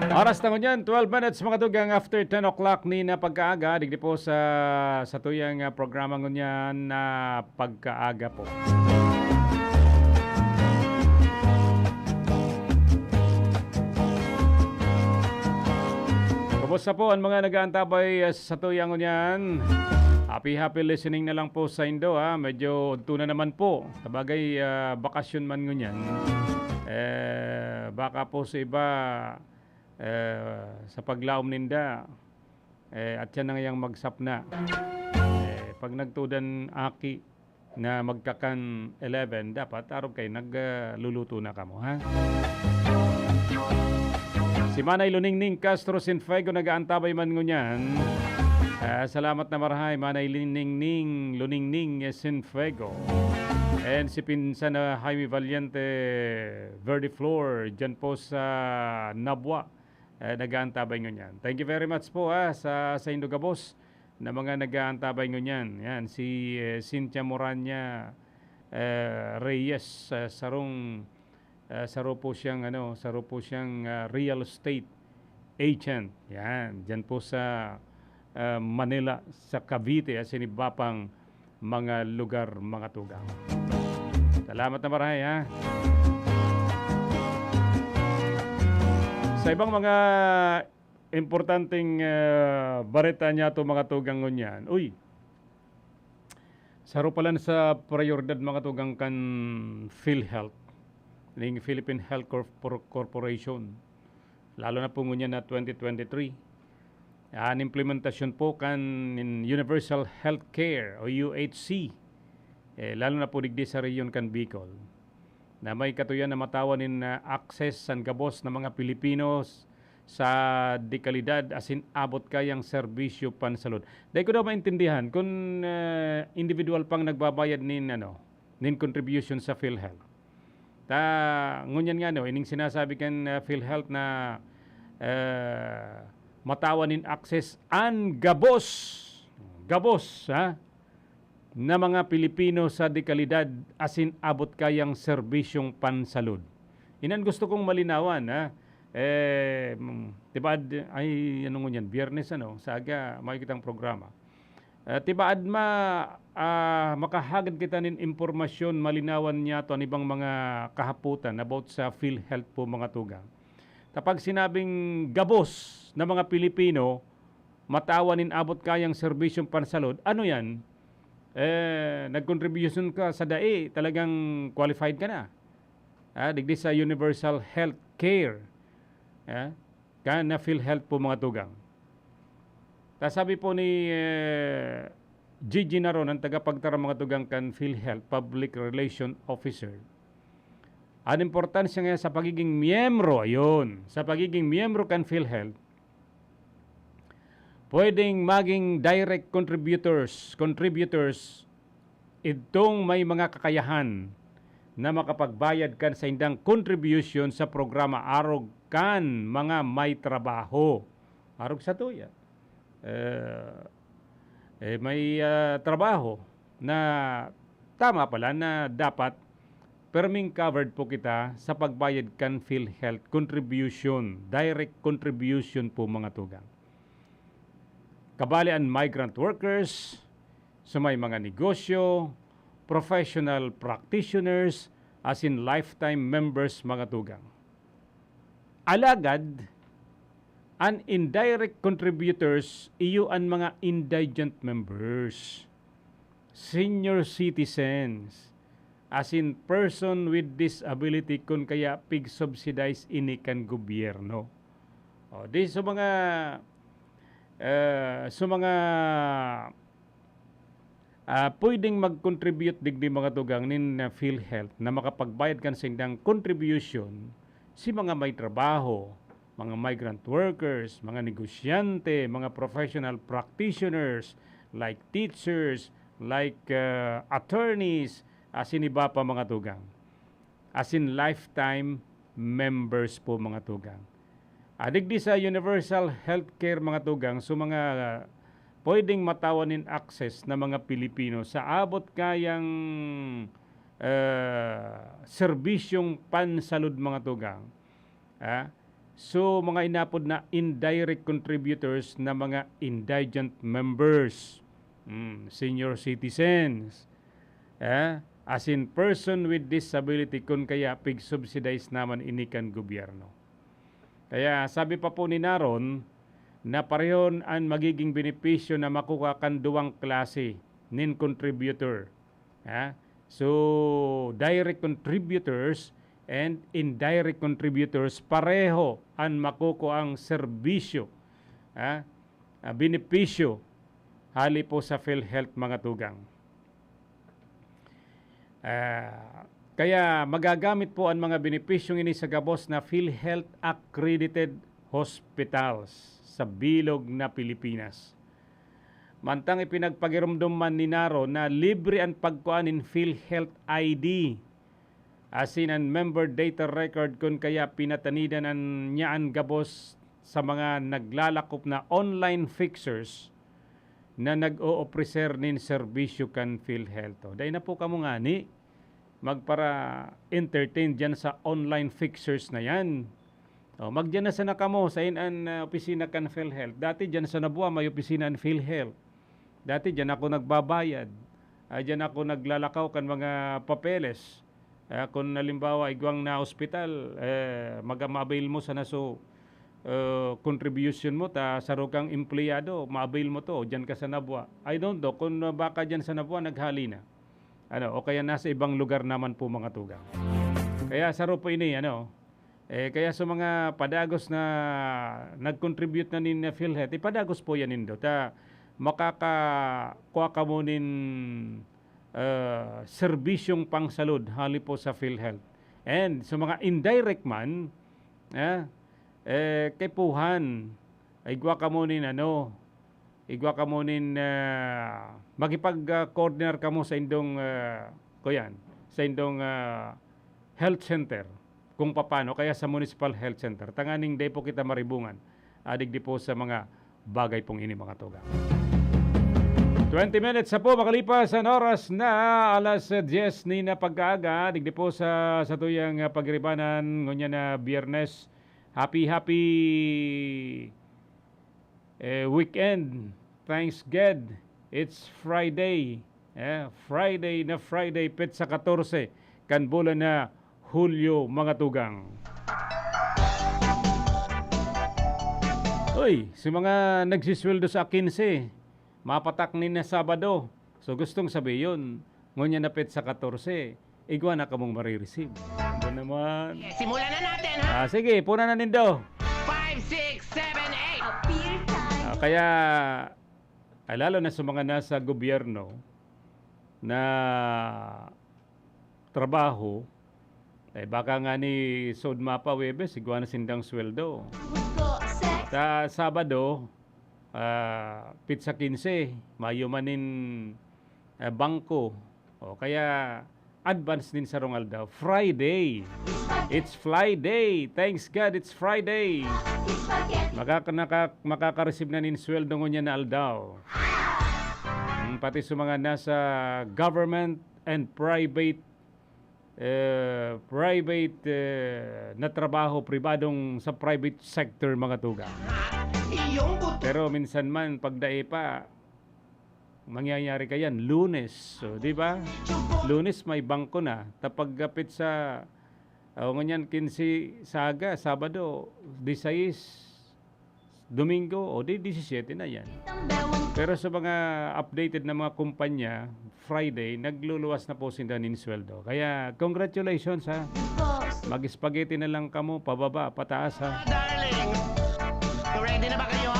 Oras na ngunyan, twelve minutes, mga tugang, after ten o'clock ni na pagkaaga. Digdi po sa, sa tuyang, ah, programa ngunyan na pagkaaga po. Kumusta po ang mga nag-aantabay, ah, sa tuyang ngunyan? Happy, happy listening na lang po sa indo, ha. Medyo udto na naman po. Sabagay, ah, bakasyon man ngunyan. Eh, baka po sa iba, eh, sa paglaom ninda, eh, at siya na ngayang magsapna. Eh, pag nagtudan aki na magkakan eleven, dapat arog kayo nag, ah, luluto na kamo, ha? Si Manay Luningning Castro Sinfuego nag-aantabay man ngunyan. Ah, salamat na marahay, Manay Liningning, Luningning, eh, Sinfuego. And si Pinsan na Jaime Valiente Verdiflor, dyan po sa Nabua, eh, nag-aantabay ngunyan. Thank you very much po, ah, sa, sa indo gabos na mga nag-aantabay ngunyan. Yan, si, eh, Cynthia Morania, eh, Reyes, ah, sarong, ah, saro po siyang ano, saro po siyang, ah, real estate agent. Yan, diyan po sa, ah, Manila, sa Cavite, asin iba pang mga lugar, mga tugang. Salamat na marahay, ha. Sa ibang mga importanteng, ah, bareta niyato, mga tugang, ngunyan. Uy, saro pala sa prioridad, mga tugang, kan PhilHealth, ning Philippine Health Corpor-, Corporation. Lalo na po ngunyan na twenty twenty-three. An implementasyon po kan Universal Healthcare o U H C, eh, lalo na po digdi sa rehiyon kan Bicol, na may katuyan na matawan nin, ah, access san gabos na mga Pilipino s-, sa dekalidad asin abot kayang serbisyo pansalud. Dai ko daw maintindihan kun, ah, individual pang nagbabayad nin, ano, nin contribution sa PhilHealth. Ta, ngunyan nga, no, ining sinasabi kan, ah, PhilHealth na, ah, matawan nin access an gabos, gabos, ha, na mga Pilipino sa dekalidad asin abot kayang serbisyong pansalud. Inan gusto kong malinawan, ha. Eh, mm, tibaad, ay, ano ngunyan, Biyernes, ano, sa aga, mayo kitang programa. Ah, tibaad ma-, ah, makahagad kita nin impormasyon, malinawan niyato an ibang mga kahapotan about sa PhilHealth po, mga tugang. Ta pag sinabing gabos na mga Pilipino, matawan nin abot kayang serbisyong pansalud, ano yan? Eh, nag-contribution ka sa dai, talagang qualified ka na. Ah, digdi sa Universal Health Care. Ah, kan na PhilHealth po, mga tugang. Ta sabi po ni, eh, Gigi Naron, ang tagapagtara, mga tugang, kan PhilHealth Public Relation Officer, an importansya ngayon sa pagiging miyembro, ayun, sa pagiging miyembro kan PhilHealth, pwedeng maging direct contributors, contributors, idtong may mga kakayahan na makapagbayad kan saindang contribution sa programa arog kan mga may trabaho. Arog sa tuya. Eh, eh, may, ah, trabaho na tama pala na dapat perming covered po kita sa pagbayad kan PhilHealth contribution, direct contribution po, mga tugang. Kabali an migrant workers, sa may mga negosyo, professional practitioners, asin lifetime members, mga tugang. Alagad, an indirect contributors, iyo an mga indigent members, senior citizens, asin person with disability kun kaya pig-subsidize ini kan gobyerno. O, di sa mga, eh, sa mga, ah, pwedeng mag-contribute digdi, mga tugang, nin, ah, PhilHealth na makapagbayad kan saindang contribution, si mga may trabaho, mga migrant workers, mga negosyante, mga professional practitioners, like teachers, like, ah, attorneys, asin iba pa, mga tugang. Asin lifetime members po, mga tugang. Ah, digdi sa universal healthcare, mga tugang, so mga, ah, pwedeng matawan nin access na mga Pilipino sa abot kayang, ah, serbisyong pansalud, mga tugang. Ah, so, mga inapod na indirect contributors na mga indigent members, mm, senior citizens, ah, asin person with disability, kun kaya pig-subsidize naman ini kan gobyerno. Kaya sabi pa po ni Naron na parehon an magiging benepisyo na makukuha kan duwang klase nin contributor. Ha? So, direct contributors and indirect contributors, pareho an makukuang serbisyo, ha? Ah, benepisyo hali po sa PhilHealth, mga tugang. Ah, kaya magagamit po an mga benepisyong ini sa gabos na PhilHealth accredited hospitals sa bilog na Pilipinas. Mantang ipinagpagiromdom man ni Naro na libre an pagkua nin PhilHealth I D, asin an member data record kun kaya pinatanidan an, niya an gabos sa mga naglalakop na online fixers na nag-ooprisar nin serbisyo kan PhilHealth. O, dai na po kamo ngani magpara-entertain diyan sa online fixtures na yan. O, magdiyan na sana kamo sa in-, an, ah, opisina kan PhilHealth. Dati diyan sa Nabua may opisina an PhilHealth. Dati diyan ako nagbabayad. Ah, diyan ako naglalakaw kan mga papeles. Ah, kun halimbawa, igwang na ospital, eh, maga-, ma-avail mo sana so, eh, contribution mo ta saro kang empleyado, ma-avail mo to, diyan ka sa Nabua. I don't know kung baka diyan sa Nabua naghali na. Ano, o kaya nasa ibang lugar naman po, mga tugang. Kaya saro po ini, ano, eh, kaya sa mga padagos na nag-contribute na nin PhilHealth, ipadagos po yan nindo. Ta, makaka-, kuha kamo nin, ah, serbisyong pangsalud hali po sa PhilHealth. And sa mga indirect man, ah, eh, kaipuhan, igwa kamo nin ano, igwa kamo nin, ah, makipag, ah, coordinate kamo sa indong, ah, kuyan, sa indong, ah, health center, kung papaano, kaya sa municipal health center, tanganing dai po kita maribungan, adigdi po sa mga bagay pong ini, mga tugang. Twenty minutes na po makalipas an oras na alas diyes ni na pagkaaga, digdi po sa, sa tuyang, ah, pagiribanan, ngunyan na Biyernes. Happy, happy, eh, weekend. Thanks God, it's Friday. Eh, Friday na Friday, petsa katorse kan bulan na Hulyo, mga tugang. Uy, si mga nagsisweldo sa kinse, mapatak ni na Sabado. So, gustong sabihin, ngunyan na petsa katorse, igwa na kamong marireceive. Ano naman? Simulan na natin, ha? Ah, sige, puna na nindo. Five, six, seven, eight. Appear time. Ah, kaya, ay, lalo na sa mga nasa gobyerno na trabaho, eh, baka nga ni sod mapa Huwebes, igwa na sindang sweldo. Sa Sabado, ah, petsa kinse, mayo man nin, ah, bangko. O kaya, advance nin sarong aldaw. Friday. It's Friday. Thanks God, it's Friday. Makaka-, naka-, makaka-receive na nin sweldo ngunyan na aldaw. Mm, pati sa mga nasa government and private, eh, private, eh, na trabaho, pribadong sa private sector, mga tugang. Pero minsan man, pag dai pa, mangyayari kayan, Lunes. So, di ba? Lunes may bangko na. Tapagkapit sa, oh, ngunyan, kinse sa aga, Sabado, disais, Domingo, o di, disisiyete na yan. Pero sa mga updated na mga kumpanya, Friday, nagluluwas na po sinda nin sweldo. Kaya, congratulations, ha. Mag-spaghetti na lang kamo, pababa, pataas, ha. Darling, ready na ba kayo?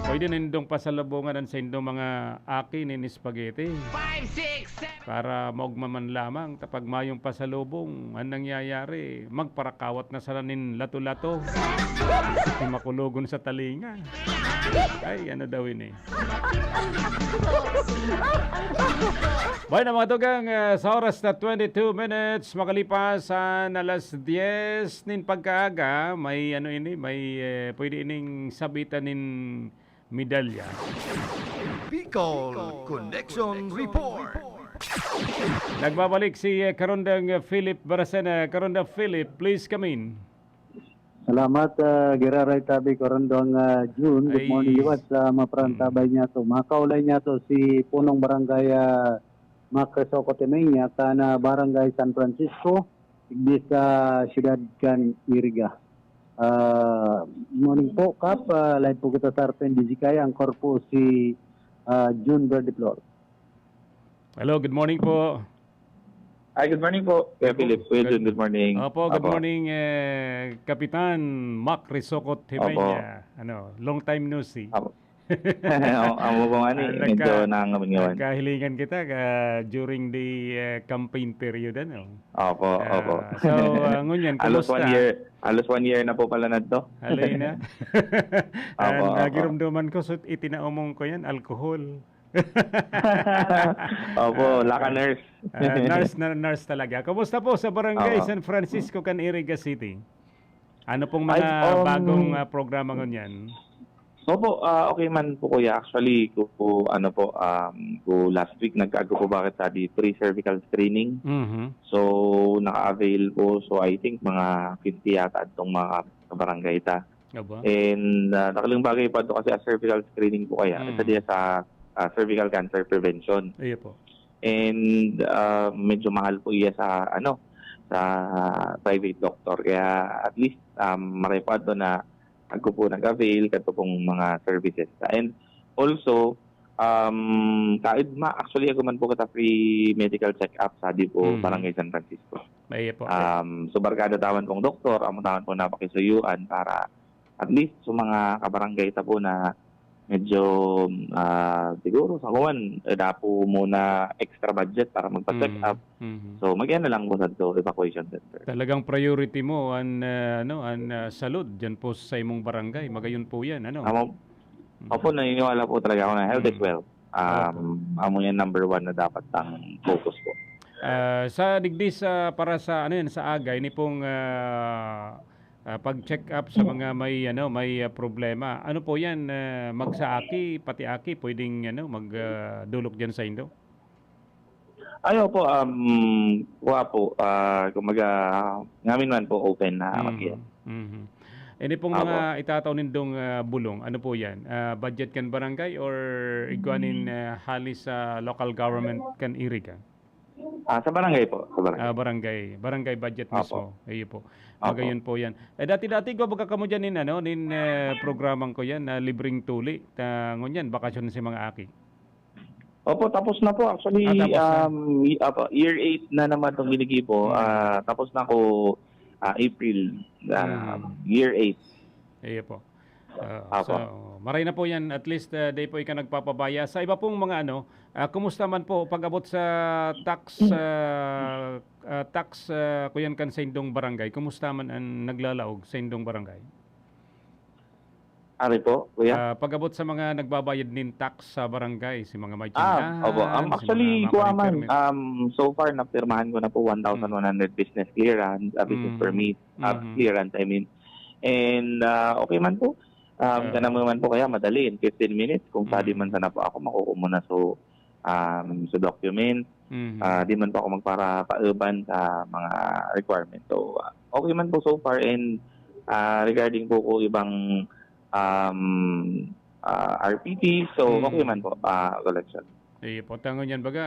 Pwede na nindong pasalubungan ang sa indong mga aki nin spaghetti. Five, six, seven. Para maugma man lamang, tapag mayong pasalubong, ang nangyayari, magparakawat na sana nin lato-lato. Makulogon sa talinga. Ay, ano daw ini? Bueno, mga tugang, ah, sa oras na twenty-two minutes, makalipas an alas diyes nin pagkaaga, may ano ini, may, eh, pwede ining sabitan nin medalya. Bicol Connection Report. Nagbabalik si, eh, Karondang Philip Baracena. Karondang Philip, please come in. Salamat, ah, giraray tabi ko ron doon, ah, June. Good morning, liwat sa mga parantabay niya to. Mga kaulay niya to, si Punong Barangay, ah, Macrisocot Emenia, kan, ah, Barangay San Francisco, igdi sa siyudad kan Iriga. Ah, morning po, Kap. Ah, live po kita sa R T N D Z K I. Ang core po si, ah, June Verde Flor. Hello, good morning po. Ay, good morning po, Kuya Philip. Kuya Jun, good morning. Opo, good morning, eh, Kapitan Mac Risocot Jimenez. Ano, long time no see. Opo. Ang, ang mabong ani, medyo nangangaman-ngaman. Nagkahilingan kita, ah, during the, eh, campaign period, ano? Opo, opo. So, ah, ngunyan, kumusta? Halos one year, halos one year na po pala na to. Halay na. Opo, opo. Nagirumduman ko, so, itinaomong ko yan, alcohol. Opo, laka nurse. Ah, nurse na nurse talaga. Kumusta po sa Barangay San Francisco, kan Iriga City? Ano pong mga bagong, ah, programa ngunyan? Opo, ah, okay man po, kuya. Actually, ku-, ku-, ano po, um, ku-, last week nagkaagpo po ako sa di free cervical screening. Mhm. So, naka-avail po. So, I think mga fifty yata itong mga kabarangay ta. Aba. And, ah, nakaling bagay pa ito kasi, ah, cervical screening po kaya. Mm. Isa diya sa, ah, cervical cancer prevention. Iyo po. And, ah, medyo mahal po iya sa, ano, sa private doctor. Kaya at least, um, maray po ato na ako po nag-avail kato pong mga services. And also, um, kaidma, actually, ako man po kita free medical check-up sa di po Mhm. Barangay San Francisco. Iyo po. Um, so, barkada tawan pong doktor, amo tawan po napakisuyuan para at least sa mga kabarangay ta po na medyo, ah, siguro sa kuwan, eh, dapo muna extra budget para magpa-check Mm. up. Mhm. So, mag-iyan na lang po sa to, evacuation center. Talagang priority mo an, ah, ano, an, ah, salud diyan po sa imong barangay. Magayon po yan, ano? Amo, Mhm. opo, naniniwala po talaga ako na health is Mm. wealth. Um, Opo. amo yan number one na dapat ang focus po. Ah, sa digdi sa, para sa, ano yan, sa Agay, ni pong, ah, ah, pag-check up sa mga may, ano, may, ah, problema. Ano po yan, ah, magsa aki, pati aki, pwedeng, ano, mag, ah, dulok dyan sa indo? Ay, opo, um, wa po, ah, kumbaga, ngamin man po open na Mm, mag-iyan. mhm. Ini pong Apo. mga itatao nindong, ah, bulong, ano po yan? Ah, budget kan barangay or igwa nin, ah, hali sa local government kan iri ka? Ah, sa barangay po, sa barangay. Ah, barangay. Barangay budget Apo. mismo. Iyo po. Apo. Magayon po yan. Eh, dati-dati, igwa baga kamo dyan nin, ano, nin, eh, programang ko yan, na libreng tuli. Ta, ngunyan, bakasyon si mga aki. Opo, tapos na po. Actually, Ah, tapos na. um, y-, apa, year eight na naman itong ginigibo. Mm. Ah, tapos na ako, ah, April, ah, Mm. year eight. Iyo po. Ah, Apo. so, maray na po yan. At least, ah, di po ika nagpapabaya. Sa iba pong mga ano, ah, kumusta man po pag-abot sa tax, ah, ah, tax, ah, kuyan kan sa indong barangay? Kumusta man ang naglalaog sa indong barangay? Ari po, kuya? Ah, pag-abot sa mga nagbabayad nin tax sa barangay, si mga may Ah, opo. tindahan, Um, si actually, mga kuha man, marinternet. um, so far, napirmahan ko na po one thousand one hundred business clearance, ah, business Mm. permit, ah, Mhm. clearance, I mean. And, ah, okay man po. Um, Ah. kanamo man po kaya madali, in fifteen minutes, kung sadi Mm. man sana po ako, makukuha mo na. So, um, sa document, Mhm. ah, di man po ako magparapaeban sa mga requirement. So, ah, okay man po so far. And, ah, regarding po ko ibang, um, ah, R P T, so, Mm. okay man po, ah, collection. Iyo po, tangon yan baga,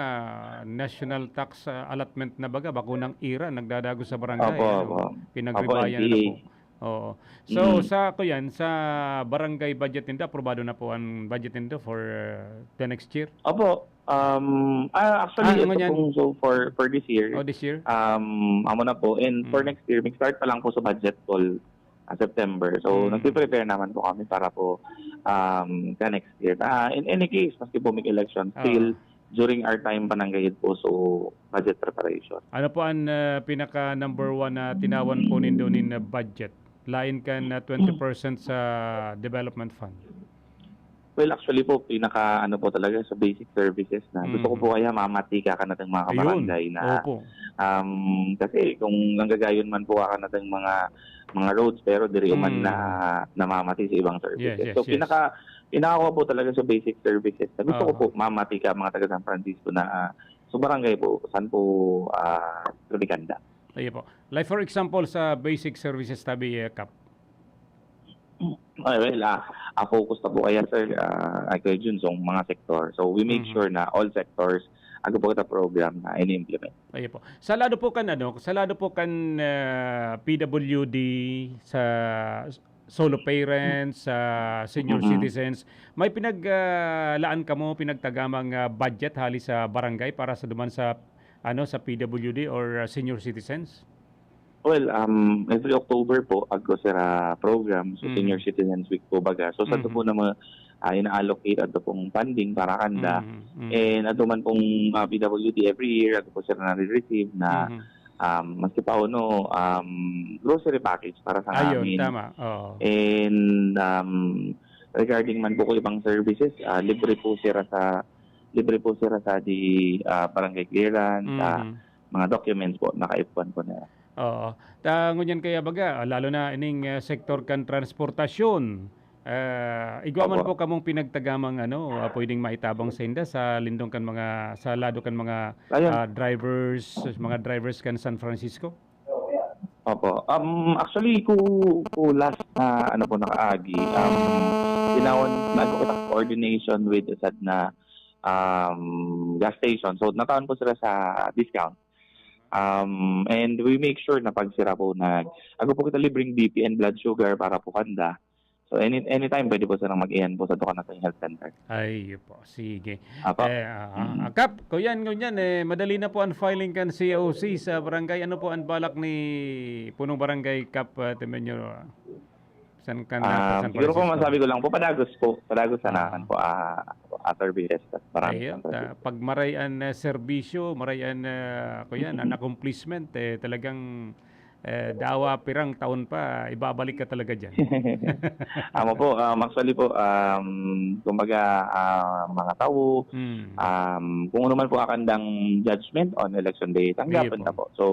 national tax, ah, allotment na baga, bako nang ira, nagdadago sa barangay, Opo, ano, opo. pinagribayan Opo, na N T A. po. Oo. So, Mm. sa kuyan, sa barangay budget nindo, aprobado na po ang budget nindo for, uh, the next year? Opo. Um, ah, actually, Ah, ito ngunyan? pong, so, for, for this year, Oh, this year? um, amo na po. And for Mm. next year, mag-start pa lang po sa budget call, ah, September. So, Mm. nagpe-prepare naman po kami para po, um, sa next year. Ah, in any case, maski po may election, Oo. still, during our time pa nang gayud po, so, budget preparation. Ano po ang, ah, pinaka number one na tinawan po nindo nin, ah, budget? Lain kan, ah, twenty percent sa development fund. Well, actually po, pinaka ano po talaga sa basic services na gusto ko Mm. po kaya mamati ka kanatong mga Ayun. kabarangay na, Opo. um, kasi kung nanggagayon man po ka kanatong mga, mga roads, pero diri man Mm. na namamati sa ibang services. Yes, yes, So, yes. pinaka, pinaka po talaga sa basic services na gusto ko Oo. po mamati ka mga taga San Francisco na, ah, sa barangay po, saan po, ah, Tropicanda. Ayun po. Like for example, sa basic services tabi, eh, Kap. Ay, well, ah, ah, focus na po kaya, sir, ah, ay, Kuya Jun, sa mga sektor. So, we make Mhm. sure na all sectors, ako po kita program na ini-implement. Ayun po. Sa lado po kan, ano, sa lado po kan, ah, P W D, sa solo parents, sa senior Mm-mm. citizens, may pinag, ah, laan kamo, pinagtagamang, ah, budget hali sa barangay para sa duman sa, ano, sa P W D or, ah, senior citizens? Well, um, every October po, agko sira program, so Mm. Senior Citizens Week po baga. So, sa Mm. po na mga, ah, ina-allocate ato pong funding para kanda. Mm, mm. And ato man pong, ah, P W D every year, ato po sira nare-receive na, Mm. um, maski pa uno, um, grocery package para sa Ayun, amin. tama. Oo. And, um, regarding man po ko ibang services, ah, libre po sira sa, libre po sira sa di, ah, barangay clearance, sa Mm. mga documents po, naka-F one po na. Oo. Ta, ngunyan kaya baga, lalo na ining, eh, sektor kan transportasyon, Ah, igwa man Opo. po kamong pinagtagamang ano, ah, pwedeng maitabang sa inda sa lindong kan mga, sa lado kan mga, Ayun. ah, drivers, mga drivers kan San Francisco? Opo. Um, actually, ku, ku last na ano po nakaagi, um, tinawon, nagkakita coordination with sad na um, gas station. So, natawan po sila sa discount. Um, and we make sure na pag sira po nag, ako po kita libreng B P and blood sugar para po kanda. So, any, anytime pwede po silang mag-iyan po sa Dukanatay Health Center. Ay, yun po. Sige. Apo. Eh, ah, ah, Kap, kuyan, ngunyan, eh, madali na po ang filing kan C O C sa barangay. Ano po ang balak ni Punong Barangay Kap uh, Temenyo? San kan Ah, San siguro po Francisco? Masabi ko lang po, padagos po. Padagos Ah. sana po ah, ah, services. Maraming Ayun, salamat. ta, pag maray an uh, serbisyo, maray an uh, kuyan, an accomplishment, eh, talagang eh, dawa pirang taon pa, ibabalik ka talaga dyan. Amo po, um, actually po, um, kumbaga, ah, mga tao, Hmm. um, kung ano man po akandang judgment on election day, tanggapin Iyo po. na po. So,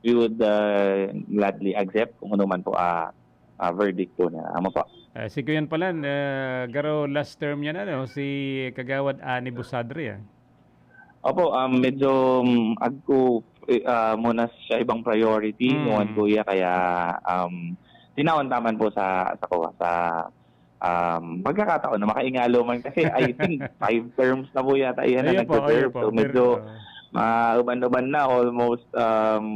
we would uh, gladly accept kung ano man po ah, ah, verdict po niya. Amo po. Eh, si Kuyan pala, eh, garo last term niya na, no? Si Kagawad Ani Busadre, ah. Opo, um, medyo um, agko eh, ah, muna siya ibang priority Hmm. noon, kuya, kaya um, tinawan taman po sa sa kuha sa um, pagkakataon na makaingalo man kasi I think five terms na po yata iyan na Ayun po, ayun nagse-serve. po. So medyo Pero, ah, mauban-uban na, almost um,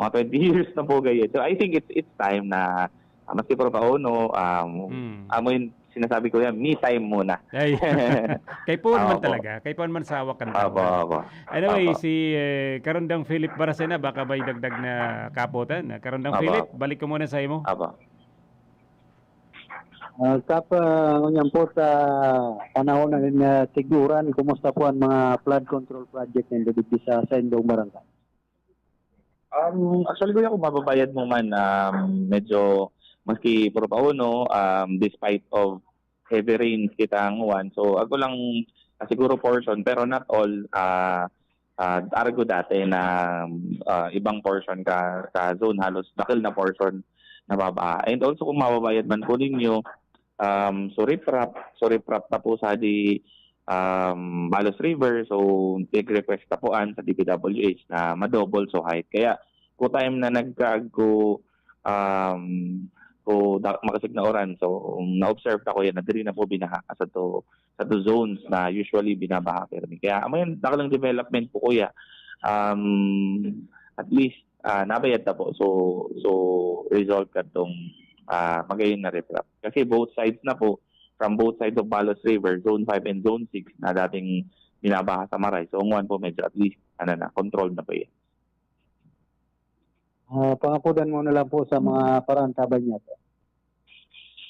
mga twenty years na po gayon. So I think it's it's time na ah, maski Pro Paono, um, Hmm. amo yung sinasabi ko yan, me time muna. Ay. Kay Pon man Opo. talaga. Kay Pon man sa hawak kan Opo, tao. opo. Anyway, Opo. si eh, Karondang Philip Baracena, baka may dagdag na kapotan. Ah, Karondang Opo. Philip, balik ko muna sa imo. Opo. Ah, Kap, ah, ngunyan po sa panahon na, na tiguran, kumusta po ang mga flood control project ninyo digdi sa, sa indong barangay? Um, actually, kuya, kung mababayad mo man, um, medyo maski Pro Paono, um, despite of heavy rains kita ang uwan. So, ako lang ah, siguro portion, pero not all, ah, ah, argo dati na ah, ibang portion ka, ka zone, halos dakil na portion nababaha. And also, kung mababayad man po ninyo, um, so riprap, so riprap na po sa di um, Balos River. So, nag-request na po an sa D P W H na ma-double so height. Kaya, ku time na nagkaag ko, um, ko da, makasig na oran, so, um, na-observe na ko yan, na diri na po binaha sa to, sa to zones na usually binabaha permi. Kaya, amo yan, nakalang development po, kuya. Um, at least, ah, nabayad na po. So, so, result ka tong ah, magayon na riprap. Kasi both sides na po, from both sides of Balos River, Zone five and Zone six na dating binabaha sa Maray. So, ang one po medyo at least, ano na, controlled na po yan. Ah, pangakudan mo na lang po sa mga parantaban niya.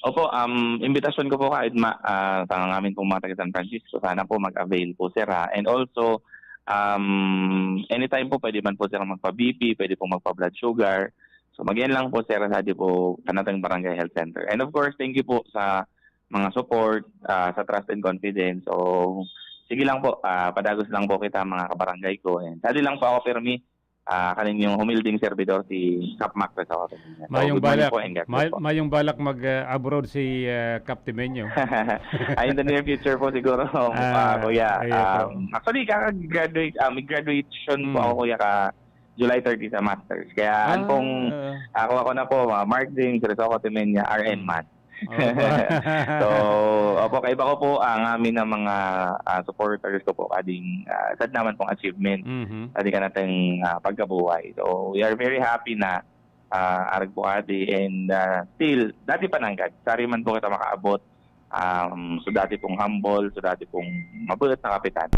Opo, um, imbitasyon ko po kahit ma, ah, sa ngamin pong mga taga San Francisco, sana po mag-avail po, sir, ha. And also, um, anytime po, pwede man po, sir, magpa-B P, pwede po magpa-blood sugar. So, mag-iyan lang po, sir, sa di po, kanatang Barangay Health Center. And of course, thank you po sa mga support, ah, sa trust and confidence. So, sige lang po, ah, padagos lang po kita, mga kabarangay ko. And sa di lang po ako, Permi, ah, kaninyong humilding servidor, si Kap Mac Resaca. So, Mayong good morning balak, po and God bless may, po. Mayong balak mag-abroad si ah, Kap Timenyo. Ah, in the near future po siguro. Ah, Ah, kuya. ayun po. Um, actually, kaka-graduate, ah, may graduation po Hmm. ako, kuya, ka July thirty sa Masters. Kaya, Ah, an pong, ah, kuha ko na po, ah, Mark James, Resoco Timenya, R N Hmm. man. Oh, ba? So, opo, kaiba ko po, ang amin ng mga ah, supporters ko po, ading, ah, sad naman pong achievement, Mhm. ading kanatang ah, pagkabuhay. So, we are very happy na ah, arag po adi, and ah, still, dati pa nanggad, sari man po kita makaabot. Um, so, dati pong humble, so, dati pong mabulat na kapitan.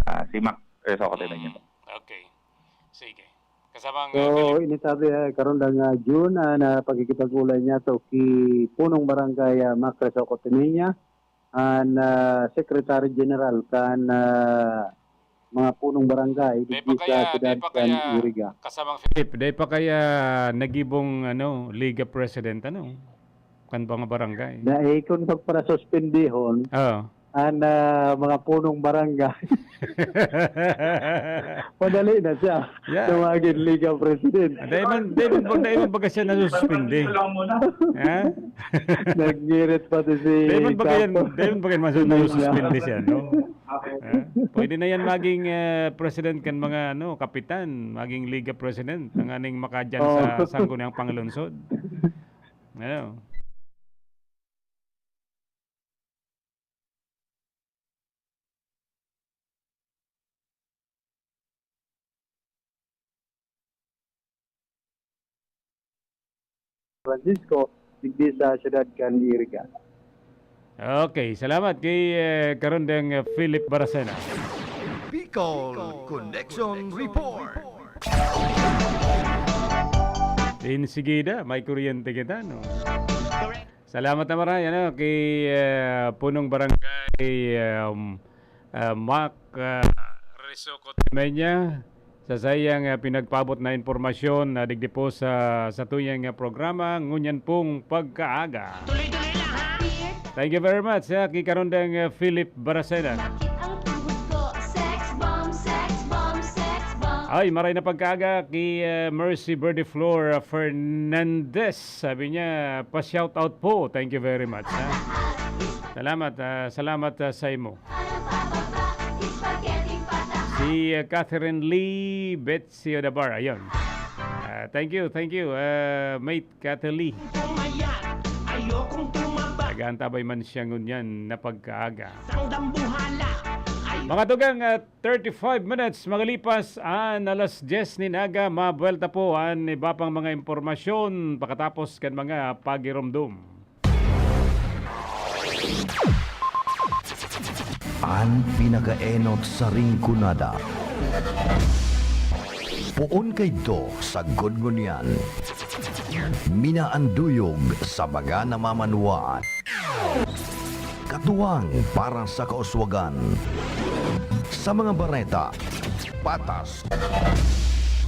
Ah, si Mac Resoco Timenya. Mm, okay. Sige. Kasamang So, initabi uh, karon lang nga June, ah, na pagkikipag-ulay niya to ki punong barangay ah, Mac Resoco Timenya, an ah, Secretary General kan ah, mga punong barangay Di digdi pa sa kaya, siyudad di pa kan kaya, Iriga. Kasamang Philip, di pa kaya nagibong ano, Liga President, ano? Kan mga barangay. Na eh, kung pagparasuspendihon, Oo. An, ah, mga punong barangay. Madali na siya Yeah. na maging Liga President. Ah, dahil man, dahil man, dahil man baga siya nasususpindi. Ha? Nagngirit pati si Dahil man baga yan, Capo. dahil man baga yan, mas Hindi niya. nasususpindi siya, no? Ha? Pwede na yan maging, eh, president kan mga, ano, kapitan, maging Liga President, tanganing makadyan Oo. sa Sangguniang Panglungsod. Ano? Francisco, digdi sa siyudad kan Iriga. Okay, salamat kay, eh, karundang, eh, Philip Baracena. Bicol Connection Report. Enseguida, may kuryente kita, no? Salamat na maray, ano, kay, eh, punong barangay, um, ah, Mac, ah, Risuco Temenya, sa saiyang, ah, pinagpaabot na impormasyon na digdi po sa, sa tuyang, ah, programa, ngunyan pong pagkaaga. Tuloy-tuloy lang, ha? Thank you very much, ha, kay karundang, ah, Philip Baracena. Sakit ang tuhod ko, sex bomb, sex bomb, sex bomb. Ay, maray na pagkaaga kay, ah, Mercy Birdie Flor, ah, Fernandez. Sabi niya, "Pa-shout out po." Thank you very much, ha. Salamat, ah, salamat, ah, sa imo. Si, ah, Catherine Lee Betsy Odabar, ayun. Ah, thank you, thank you, ah, mate Catherine Lee. Nag-aantabay man siya ngunyan na pagkaaga. Mga tugang, ah, thirty-five minutes makalipas an alas dyes nin aga, mabuwelta po an iba pang mga impormasyon pakatapos kan mga pagiromdom. An pinakaenot sa Rinconada. Poon kaidto sagkod ngunyan. Minaanduyog sa mga namamanwaan. Katuwang para sa kauswagan. Sa mga bareta, patas.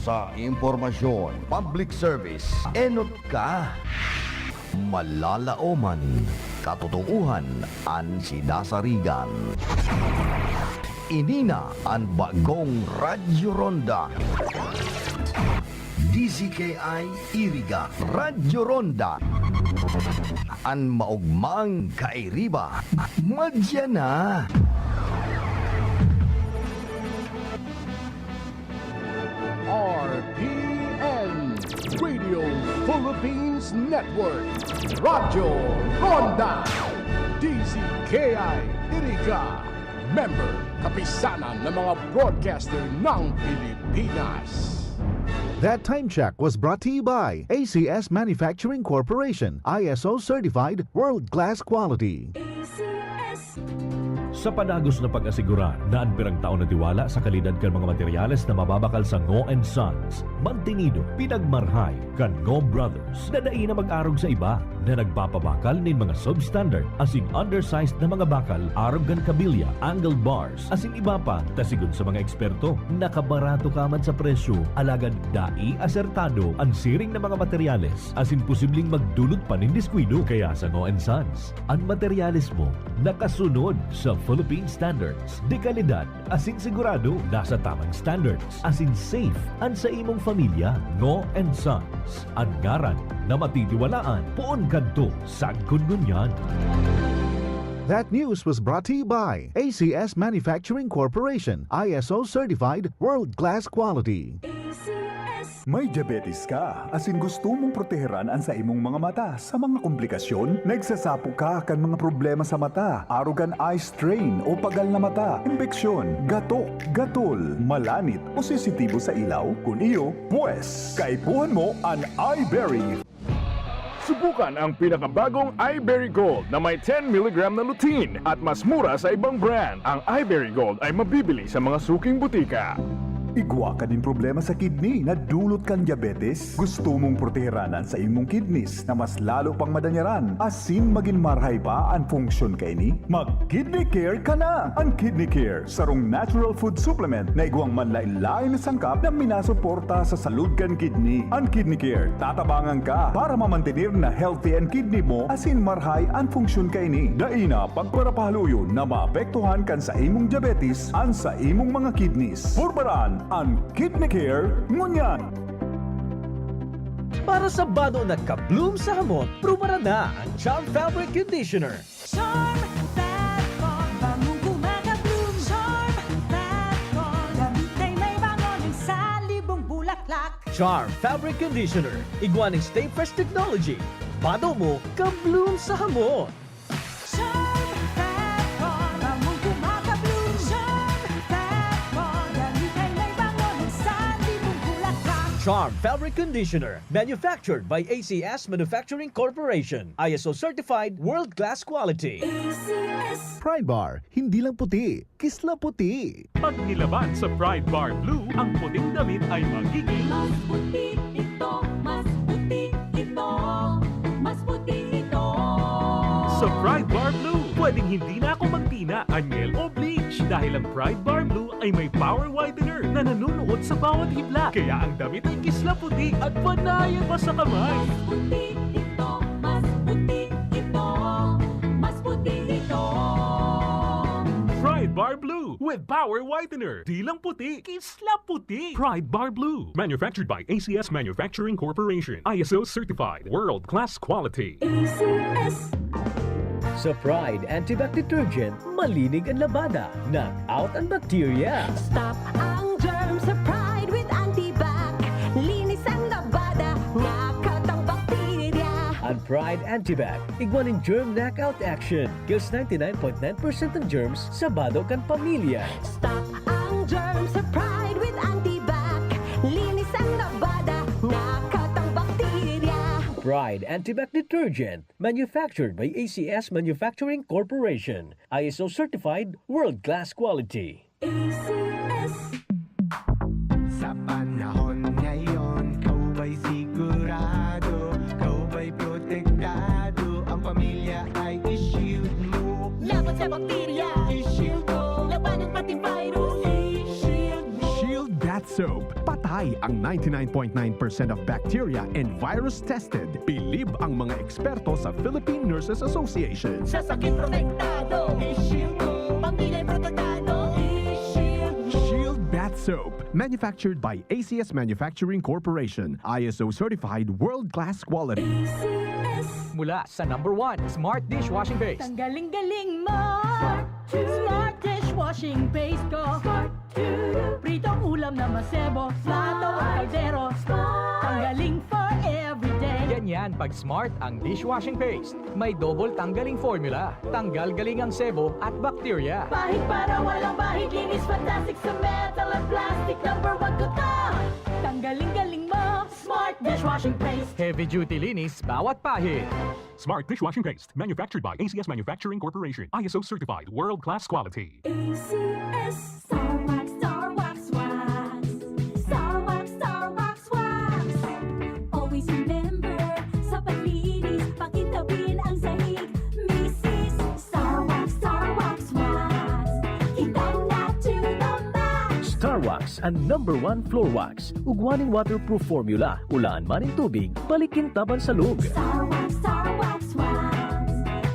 Sa impormasyon, public service, enot ka. Malalaoman, katotoohan an sinasarigan. Ini na an bagong Radyo Ronda. D Z K I Iriga, Radyo Ronda. An maogmang kairiba, madya na. R P N, Radio Philippines Network, Radyo Ronda, D Z K I Iriga, member, Kapisanan ng mga Broadcaster ng Pilipinas. That time check was brought to you by A C S Manufacturing Corporation, I S O certified, world-class quality. A C S. Sa padagos na pag-asigurar na an pirang taon na tiwala sa kalidad kan mga materyales na mababakal sa Ngo and Sons, mantinido, pinagmarhay kan Ngo Brothers na dai na mag-arog sa iba na nagpapabakal nin mga substandard asin undersized na mga bakal arog kan kabilya, angle bars, asin iba pa, ta sigon sa mga eksperto, nakabarato ka man sa presyo, alagad dai asertado an siring na mga materyales asin posibleng magdulot pa nin diskuido. Kaya sa Ngo and Sons, an materyales mo nakasunod sa Philippine Standards de kalidad asin sigurado nasa tamang standards asin safe an sa imong pamilya. Ngo and Sons, an ngaran na matitiwalaan poon kadto sagkod ngunyan. That news was brought to you by A C S Manufacturing Corporation, I S O certified, world-class quality. A C S. May diabetes ka, asin gusto mong proteheran an sa imong mga mata sa mga komplikasyon? Nagsasapo ka kan mga problema sa mata, arog kan eye strain o pagal na mata, impeksyon, gatok, gatol, malanit o sensitibo sa ilaw? Kun iyo, pwes, kaipuhan mo an Eyeberry. Subukan ang pinakabagong Eyeberry Gold na may ten milligram na lutein at mas mura sa ibang brand. Ang Eyeberry Gold ay mabibili sa mga suking butika. Igwa ka nin problema sa kidney na dulot kan diabetes? Gusto mong proteheran an saimong kidneys na mas lalo pang madanyaran asin magin marahay pa an funksyon kaini? Mag-Kidney Care ka na! An Kidney Care, sarong natural food supplement na igwang manlaen-laen na sangkap na minasuporta sa salud kan kidney. An Kidney Care, tatabangan ka para mamantener na healthy an kidney mo asin marahay an funksyon kaini. Dai na pagparapahaluyon na maapektuhan kan saimong diabetes an saimong mga kidneys. Purbaran an Kidney Care ngunyan! Para sa bado na ka-bloom sa hamot, prubaran na ang Charm Fabric Conditioner. Charm Fat Core, bangong gumagabloom. Charm Fat Core, gamitay may bango ng salibong bulaklak. Charm Fabric Conditioner, igwa ning Stay Fresh Technology. Bado mo, ka-bloom sa hamot. Charm Fat Core, bangong gumagabloom. Charm Fat Core, gamitay may bango ng salibong bulaklak. Charm Fabric Conditioner, manufactured by A C S Manufacturing Corporation. I S O certified, world-class quality. ACS. Pride Bar, hindi lang puti, kisla puti. Pag nilaban sa Pride Bar Blue, ang puting damit ay magiging Mas puti ito, mas puti ito, mas puti ito. Sa Pride Bar Blue, pwedeng hindi na ako magtina, anyel o bleach dahil ang Pride Bar Blue ay may power whitener na nanunuot sa bawat hibla. Kaya ang damit ay kisla puti at panayan pa sa kamay. Mas puti ito, mas puti ito, mas puti ito. Pride Bar Blue with Power Whitener. Di lang puti, kisla puti. Pride Bar Blue. Manufactured by A C S Manufacturing Corporation. I S O certified. World class quality. A C S. Sa Pride Antibac Detergent, malinig an labada, knock out an bakterya. Stop ang germ sa Pride with Antibac. Linis ang labada, knock out ang bakterya. An Pride Antibac, igwa nin germ knockout action, kills ninety nine point nine percent ng germs sa bado kan pamilya. Stop ang germ sa Pride with Antibac. Linis ang labada, knock out ang bakterya. Pride Antibac Detergent. Manufactured by A C S Manufacturing Corporation. I S O certified, world-class quality. A C S. Sa panahon ngayon, ikaw ba'y sigurado? Ikaw ba'y protektado? Ang pamilya ay i-shield mo. Laban sa bakterya, i-shield mo. Labanan pati virus, i-shield mo. Shield Bath Soap. Patay ang ninety-nine point nine percent of bacteria and virus tested. Bilib ang mga eksperto sa Philippine Nurses Association. Sa sakit protektado, i-shield mo. Pamilya protektado, i-shield mo. Shield Bath Soap. Manufactured by A C S Manufacturing Corporation. I S O certified world-class quality. A C S. Mula sa number one, Smart Dishwashing Paste. Tanggaling galing mo! Smart Dishwashing Paste ko! Pritong ulam na masebo, plato o kaldero. Tanggaling for everyday. Ganyan pag smart ang dishwashing paste. May double tanggaling formula. Tanggal galing ang sebo at bakterya. Pahid para walang bahid, linis fantastic sa metal at plastic. Number one ko to! Tanggaling galing mo, Smart Dishwashing Paste. Heavy duty linis bawat pahid. Smart Dishwashing Paste. Manufactured by A C S Manufacturing Corporation. I S O certified. World class quality. A C S. Star Wax, Star Wax Wax. Star Wax, Star Wax Wax. Always remember, sa paglinis, pakintabin ang sahig. Misis, Star Wax, Star Wax Wax. Kintab na to the max. Star Wax, ang number one floor wax. Ugwa nin waterproof formula, ulaan man nin tubig, balik kintab an salog. Star Wax, Star Wax Wax.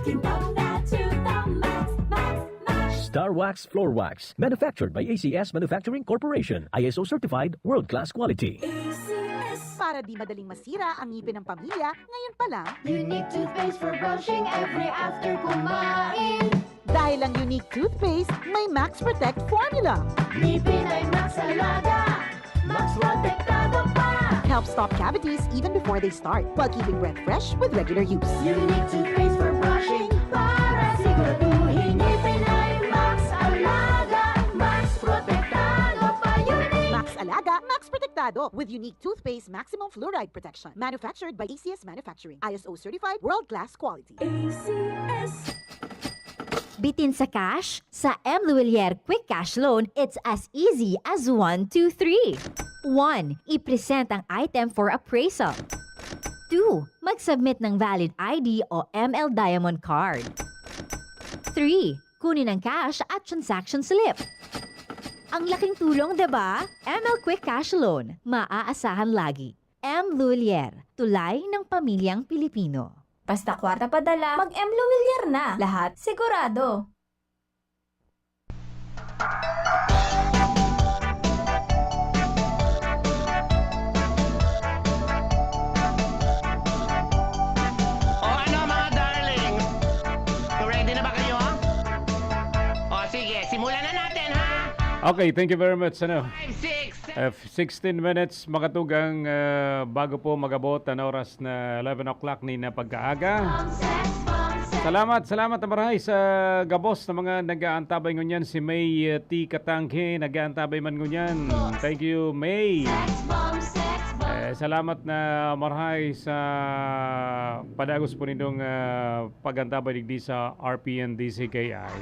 Kintab na to the max, max, max. Star Wax Floor Wax. Manufactured by A C S Manufacturing Corporation. I S O certified, world-class quality. A C S. Para di madaling masira ang ngipin ng pamilya, ngayon pa lang. Unique toothpaste for brushing every after kumain. Dahil ang Unique Toothpaste may Max Protect Formula. Ngipin ay Max Alaga, Max Protektado pa. Helps stop cavities even before they start, while keeping breath fresh with regular use. Unique Toothpaste for brushing, para siguraduhin ngipin ay Max Alaga, Max Protektado pa. Unique! Max Alaga, Max Protektado, with Unique Toothpaste Maximum Fluoride Protection. Manufactured by A C S Manufacturing. I S O certified, world-class quality. A C S. Bitin sa cash? Sa M Luwilier Quick Cash Loan, it's as easy as one, two, three. One, i-present ang item for appraisal. Two, mag-submit ng valid I D o M L Diamond Card. Three, kunin ang cash at transaction slip. Ang laking tulong, 'di ba? M L Quick Cash Loan, maaasahan lagi. M Luwilier, tulay ng pamilyang Pilipino. Basta kwarta padala, mag-M Luwilier na. Lahat sigurado. O ano, mga darling? Ready na ba kayo? O sige, simulan na natin, ha? Okay, thank you very much. Ano? Five, six, seven. Uh, sixteen minutes, mga tugang, uh, bago po mag-abot ang oras na eleven o'clock ni na pagkaaga. Salamat, salamat na marhay sa gabos na mga nag-aantabay ngunyan. Si May, uh, T. Katangke, nag-aantabay man ngunyan. Thank you, May. Eh, salamat na marhay sa padagos po nindong, uh, pag-antabay digdi sa R P N D C K I.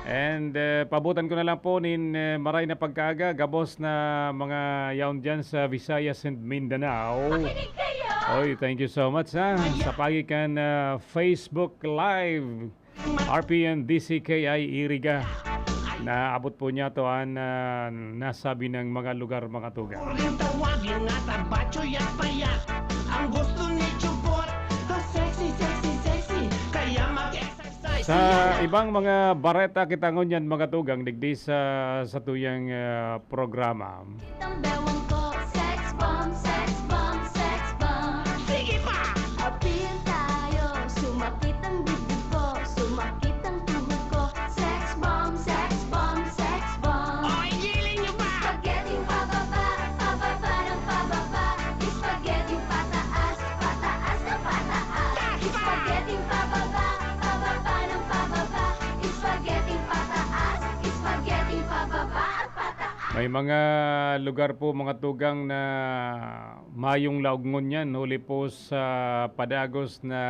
And, uh, pabutan ko na lang po nin, uh, maray na pagkaaga, gabos na mga yaon dyan sa Visayas and Mindanao. Makinig kayo! Oy, thank you so much, ha. Sa pagikan, uh, Facebook Live, R P N D C K I Iriga. Naabot po niya to ang, ah, nasabi ng mga lugar, mga tugang. Huling tawagin na tabachoy at payat. Ang gusto ni Chubot, sexy, sexy, sexy. Kaya mag-exercise. Sa ibang mga bareta kita ngunyan, mga tugang, digdi sa, sa tuyang, ah, programa. Tambewang ko, sex bomb, sex bomb, sex bomb. Sige pa! Apil tayo, sumakit ang dibdib ko, sumakit ang tuhod ko. Sex bomb, sex bomb, sex bomb. O, igiling nyo pa! Spaghetti pababa, pababa ng pababa. Spaghetti pataas, pataas na pataas. Taas pa! Spaghetti pababa, pababa ng pababa. Spaghetti pataas, spaghetti pababa at pataas. May mga lugar po, mga tugang, na mayong laog ngunyan, huli po sa padagos na,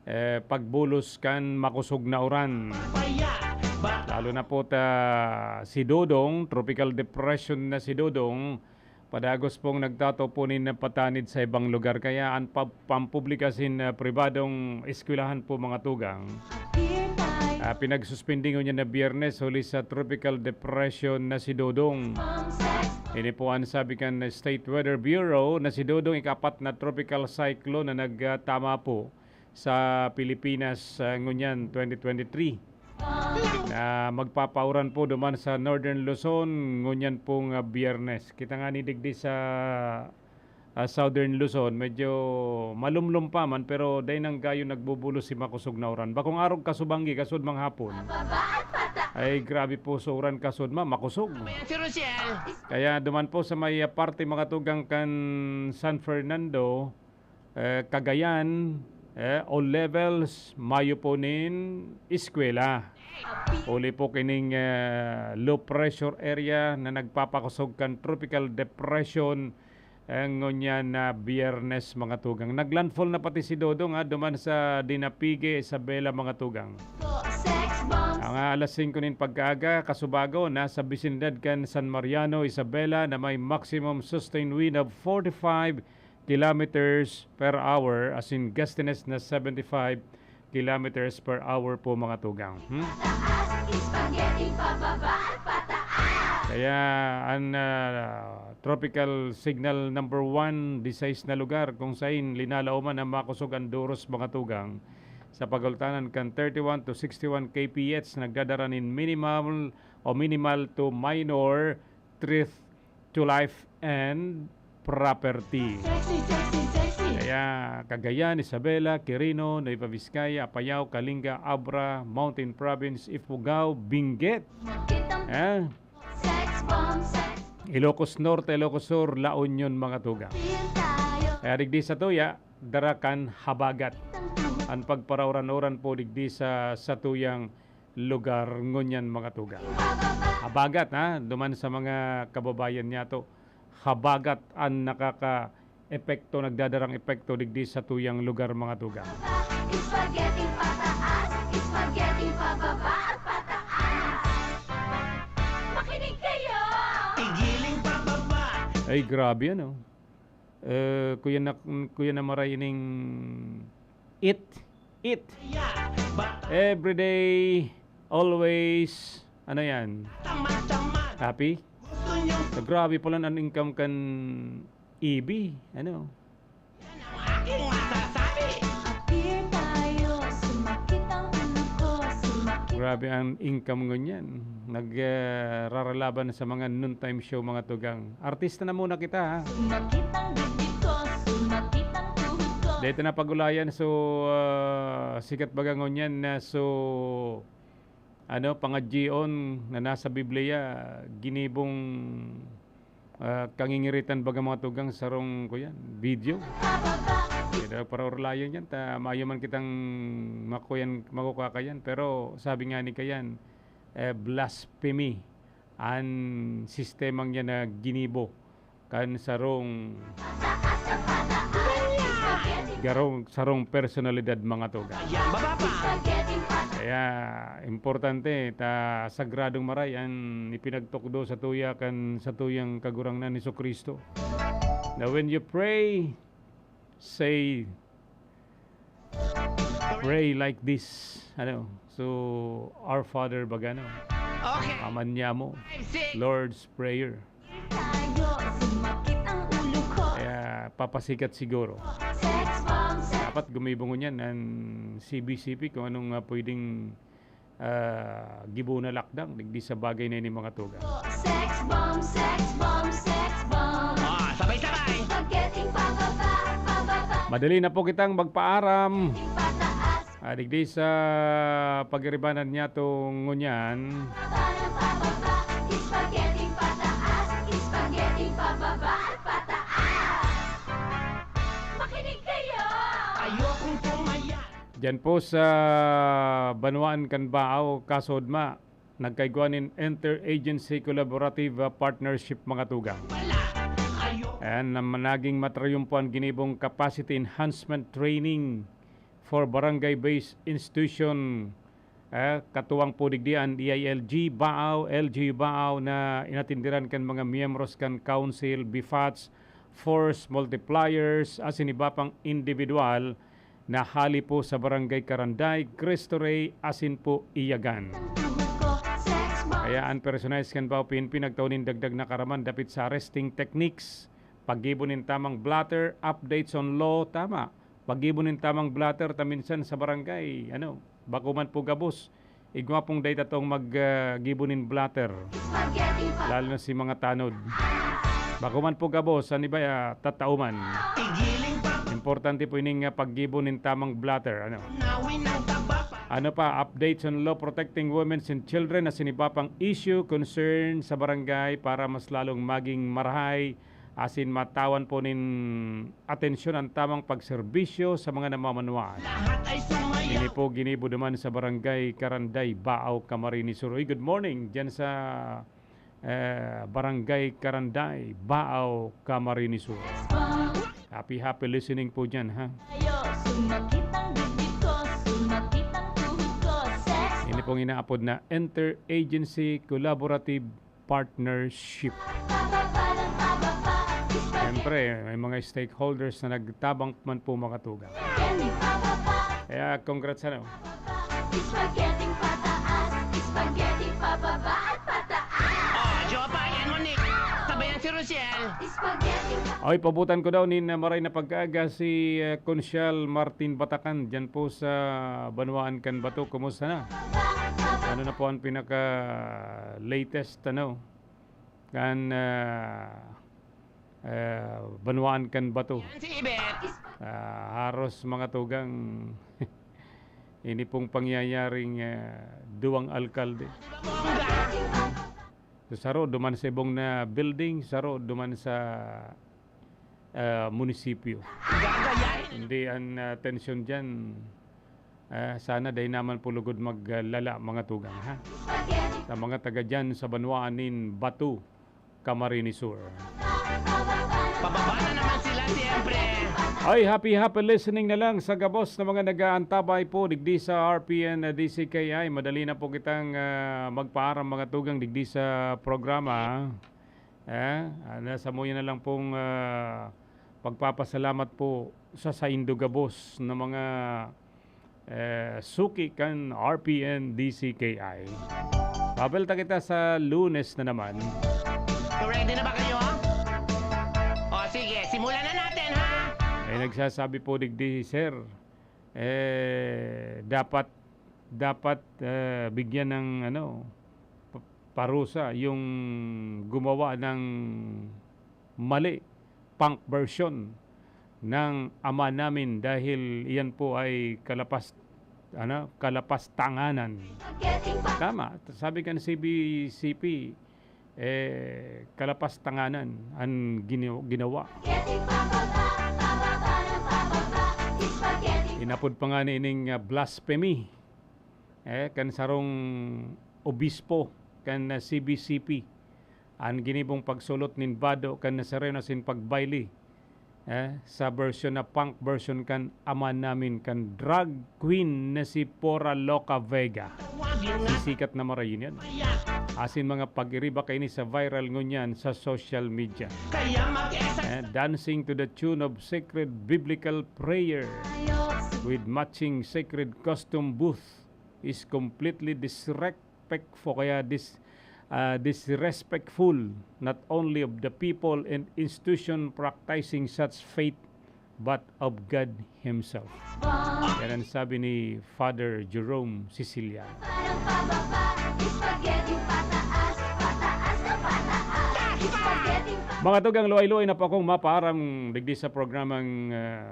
eh, pagbulos kan makosog na uran. Lalo na po ta si Dodong, tropical depression na si Dodong, padagos pong nagtataw po nin patanid sa ibang lugar. Kaya an pab-, pampublika sin, ah, pribadong eskwelahan po, mga tugang, ah, pinagsuspindi ngunyan na Biyernes huli sa tropical depression na si Dodong. Ini po an sabi kan State Weather Bureau na si Dodong ikapat na tropical cyclone na nagtama po sa Pilipinas, ah, ngunyan twenty twenty-three. Na magpapauran po duman sa Northern Luzon ngunyan pong, ah, Biyernes. Kita nga ni digdi sa, ah, Southern Luzon, medyo malumlom pa man, pero dai nang gayo nagbubulos si makosog na uran. Bakong arog kasubanggi, kasud manghapon. Ay, grabe po sa uran kasud ma, makosog. Kaya duman po sa may, ah, parte, mga tugang, kan San Fernando, eh, Cagayan, eh, all levels, mayo po nin eskwela. Huli po kining, eh, low pressure area na nagpapakosog kan tropical depression, eh, ngunyan na Biyernes, mga tugang. Naglandfall na pati si Dodong, ha, duman sa Dinapigue, Isabela, mga tugang. Mga alas singko nin pagkaaga, kasubago, nasa bisinidad kan San Mariano, Isabela, na may maximum sustained wind of forty-five kilometers per hour, asin gustiness na seventy-five kilometers per hour po, mga tugang. Hmm? Pataas, spaghetti pababa at pataas! Kaya an, ah, tropical signal number one, disais na lugar kung sain linalaoman ang makosog an doros, mga tugang. Sa pagultanan kan thirty-one to sixty-one K P H, nagdadara nin minimal o minimal to minor threat to life and property. Sexy, sexy, sexy. Kaya Cagayan, Isabela, Quirino, Nueva Vizcaya, Apayao, Kalinga, Abra, Mountain Province, Ifugao, Benguet. Makitang Eh? Sex bomb, sex Ilocos Norte, Ilocos Sur, La Union, mga tugang. Feel tayo. Kaya digdi sa tuya, dara kan habagat. Ang pagparauran-uran po digdi sa, sa tuyang lugar ngunyan, mga tugang. Habagat, ha? Duman sa mga kababayan niyato, habagat an nakaka-epekto, nagdadarang epekto digdi sa tuyang lugar, mga tugang. Spaghetti pataas, spaghetti pababa at pataas. Makinig kayo! Igiling pababa. Ay, grabe ano. Eh, kuya na, kuya na maray ining eat, eat. Yeah, but Every day, always. Ano yan? tamad-tamad. Happy? Gusto niyong So, grabe pala ang income kan E B. Ano? yan ang aking masasabi. Appear tayo, sumakit ang ulo ko, sumakit Grabe ang income ngunyan. Nagraralaban sa mga noontime show, mga tugang. Artista na muna kita, ha? Sumakit ang dibdib ko, sumakit ang tuhod ko. Dito na pag-ulayan, so, ah, sikat baga ngunyan na so, ano, pangadyion na nasa Biblia, ginibong ah, kangingiritan baga mga tugang sarong, kuyan, video. Pababa, Kaya para urlayan yan, ta mayo man kitang makuyan, makukakayan. Pero sabi nga ni kayan, eh, blasphemy an sistemang yan na ginibo kan sarong Pataas sa pataas. Spaghetti, garong sarong personalidad, mga tugang. Yan, baba pa. Spaghetti pataas. Kaya importante ta sagradong maray an ipinagtukdo sa tuya kan sa tuyang Kagurangnan Jesu-Cristo. Na when you pray, say, pray like this. Ano? So, Our Father baga, no? Okay. Ama Niamo, Five, six. Lord's Prayer. Tayo, sumakit ang ulo ko. Kaya papasikat siguro. Sex bomb, sex Dapat gumibong ngunyan ang C B C P kung anong ah, pwedeng ah, gibo na lakdang digdi sa bagay na ini, mga tugang. Sex bomb, sex bomb, sex bomb. Ah, sabay-sabay. Spaghetti pababa, pababa. Madali na po kitang magpaaram. Pataas, Ah, digdi sa pagiribanan niya tong ngunyan. pababa, pababa. Spaghetti pataas, spaghetti pababa, pataas. Makinig kayo! Ayokong pumayat. Diyan po sa banwaan kan Baaw, Kasodma, nagkaigwa nin Interagency Collaborative ah, Partnership, mga tugang. Wala. Ayok. Ayan, na naging matrayumpo ang ginibong Capacity Enhancement Training for Barangay-Based Institution. Eh, katuwang po digdi an E I L G Baaw, L G U Baaw na inatindiran kan mga miyembros kan Council, BFATs, Force Multipliers, asin iba pang individual na hali po sa Barangay Karanday, Cristo Rey, asin po Iyagan. Tuhod ko, sex bomb. Kaya an personahe kan Baaw P N P nagtao nin dagdag na karaman dapit sa arresting techniques, paggibo nin tamang blotter, updates on law, tama. Paggibo nin tamang blotter ta minsan sa barangay, ano, bako man po gabos. Igwa pong data tong mag, ah, gibo nin blotter, Spaghetti pa. Lalo na si mga tanod. Bako man po gabos, an iba, ah, tatao man. Igiling pa. Importante po ining ah, paggibo nin tamang blotter, ano. Nawin ang taba pa. Ano pa, updates on law protecting women and children asin iba pang issue, concern sa barangay para mas lalong maging marahay asin matawan po nin atensyon ang tamang pagserbisyo sa mga namamanwaan. Lahat ay sumayaw. Ini po ginibo duman sa Barangay Karanday, Baaw, Camarines Sur. Uy, good morning dyan sa eh, Barangay Karanday, Baaw, Camarines Sur. Happy, happy listening po dyan, ha? Tayo, sumakit ang dibdib ko, sumakit ang tuhod ko, sex Ini pong inaapod na Interagency Collaborative Partnership. Pababa lang pababa, spaghetti Siyempre, may mga stakeholders na nagtabang man po, mga tugang. pababa. Kaya congrats, ano? Spaghetti pataas, spaghetti pababa at pataas. Oh, Jopa, yan mo, Nick. Sabayan si Rochelle. Spaghetti Oy, pabutan ko daw nin ah, maray na pagkaaga si ah, Konsyal Martin Batacan dyan po sa Banwaan kan Bato. Kumusta na? Ano na po ang pinaka latest, ano, kan ah, ah, Banwaan kan Bato? Yan si Ibet. Ah, haros, mga tugang, ini pong pangyayaring ah, duwang alkalde. Bongga. So, saro duman sa ibong na building, saro duman sa ah, munisipyo. Gagayahin. Hindi an ah, tensyon dyan. Ah, sana dai naman po lugod maglala, mga tugang, ha? Sa mga taga dyan sa banwaan nin Batu, Camarines Sur. Pababa na naman sila, siyempre. Ay, happy, happy listening na lang sa gabos na mga nag-aantabay po digdi sa R P N D C K I. Madali na po kitang, ah, magpaaram, mga tugang, digdi sa programa. Eh, ah, nasa muya na lang pong, ah, pagpapasalamat po sa saindo gabos na mga, eh, suki kan R P N D C K I. Papel ta kita sa Lunes na naman. So, ready na ba kayo? O sige, simulan na natin, ha? May nagsasabi po digdi, "Sir, eh, dapat, dapat, eh, bigyan ng, ano, pa-, parusa yung gumawa ng mali, punk version ng Ama Namin dahil iyan po ay kalapas-, ano, kalapastanganan." Tama, sabi kan C B C P, eh, kalapastanganan ang gini-, ginawa. Inapod pa nga ni ining, ah, blasphemy, eh, kan sarong obispo kan, ah, C B C P. An ginibong pagsulot nin bado kan Nazareno asin pagbayli, eh, sa bersyon na punk version kan Ama Namin kan drag queen na si Pora Loca Vega. Sisikat na marayon yan. Asin mga pag-iriba kaini sa viral ngunyan sa social media. Eh, dancing to the tune of sacred biblical prayer with matching sacred costume booth is completely disrespectful, kaya dis-, ah, disrespectful not only of the people and institution practicing such faith, but of God Himself. Yan ang sabi ni Father Jerome Siciliano. Mga tugang, luay-luay na po akong mapaaram digdi sa programang, ah,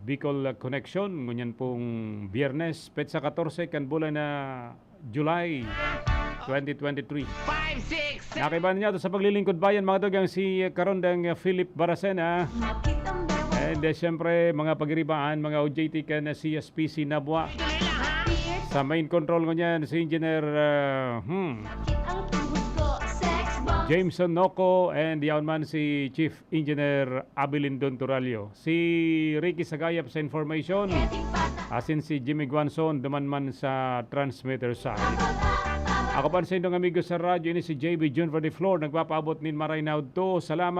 Bicol Connection. Ngunyan pong Biyernes, petsa katorse kan bulan na July twenty twenty-three. Nakiban niya to sa paglilingkod bayan, mga tugang, si Karondang Philip Baracena. And, eh, siyempre, mga pagiribaan, mga O J T kan C S P C Nabua. Sa main control ngunyan, si Engineer, ah, hmm, Jameson Noco, and yaon man si Chief Engineer Abilindon Turalio. Si Ricky Sagayap sa information. Asin si Jimmy Guanzon duman man sa transmitter side. Ako pa sa indong amigo sa radyo, ini si J B Jun for the floor. Nagpapaabot nin Maray na udto. Salamat.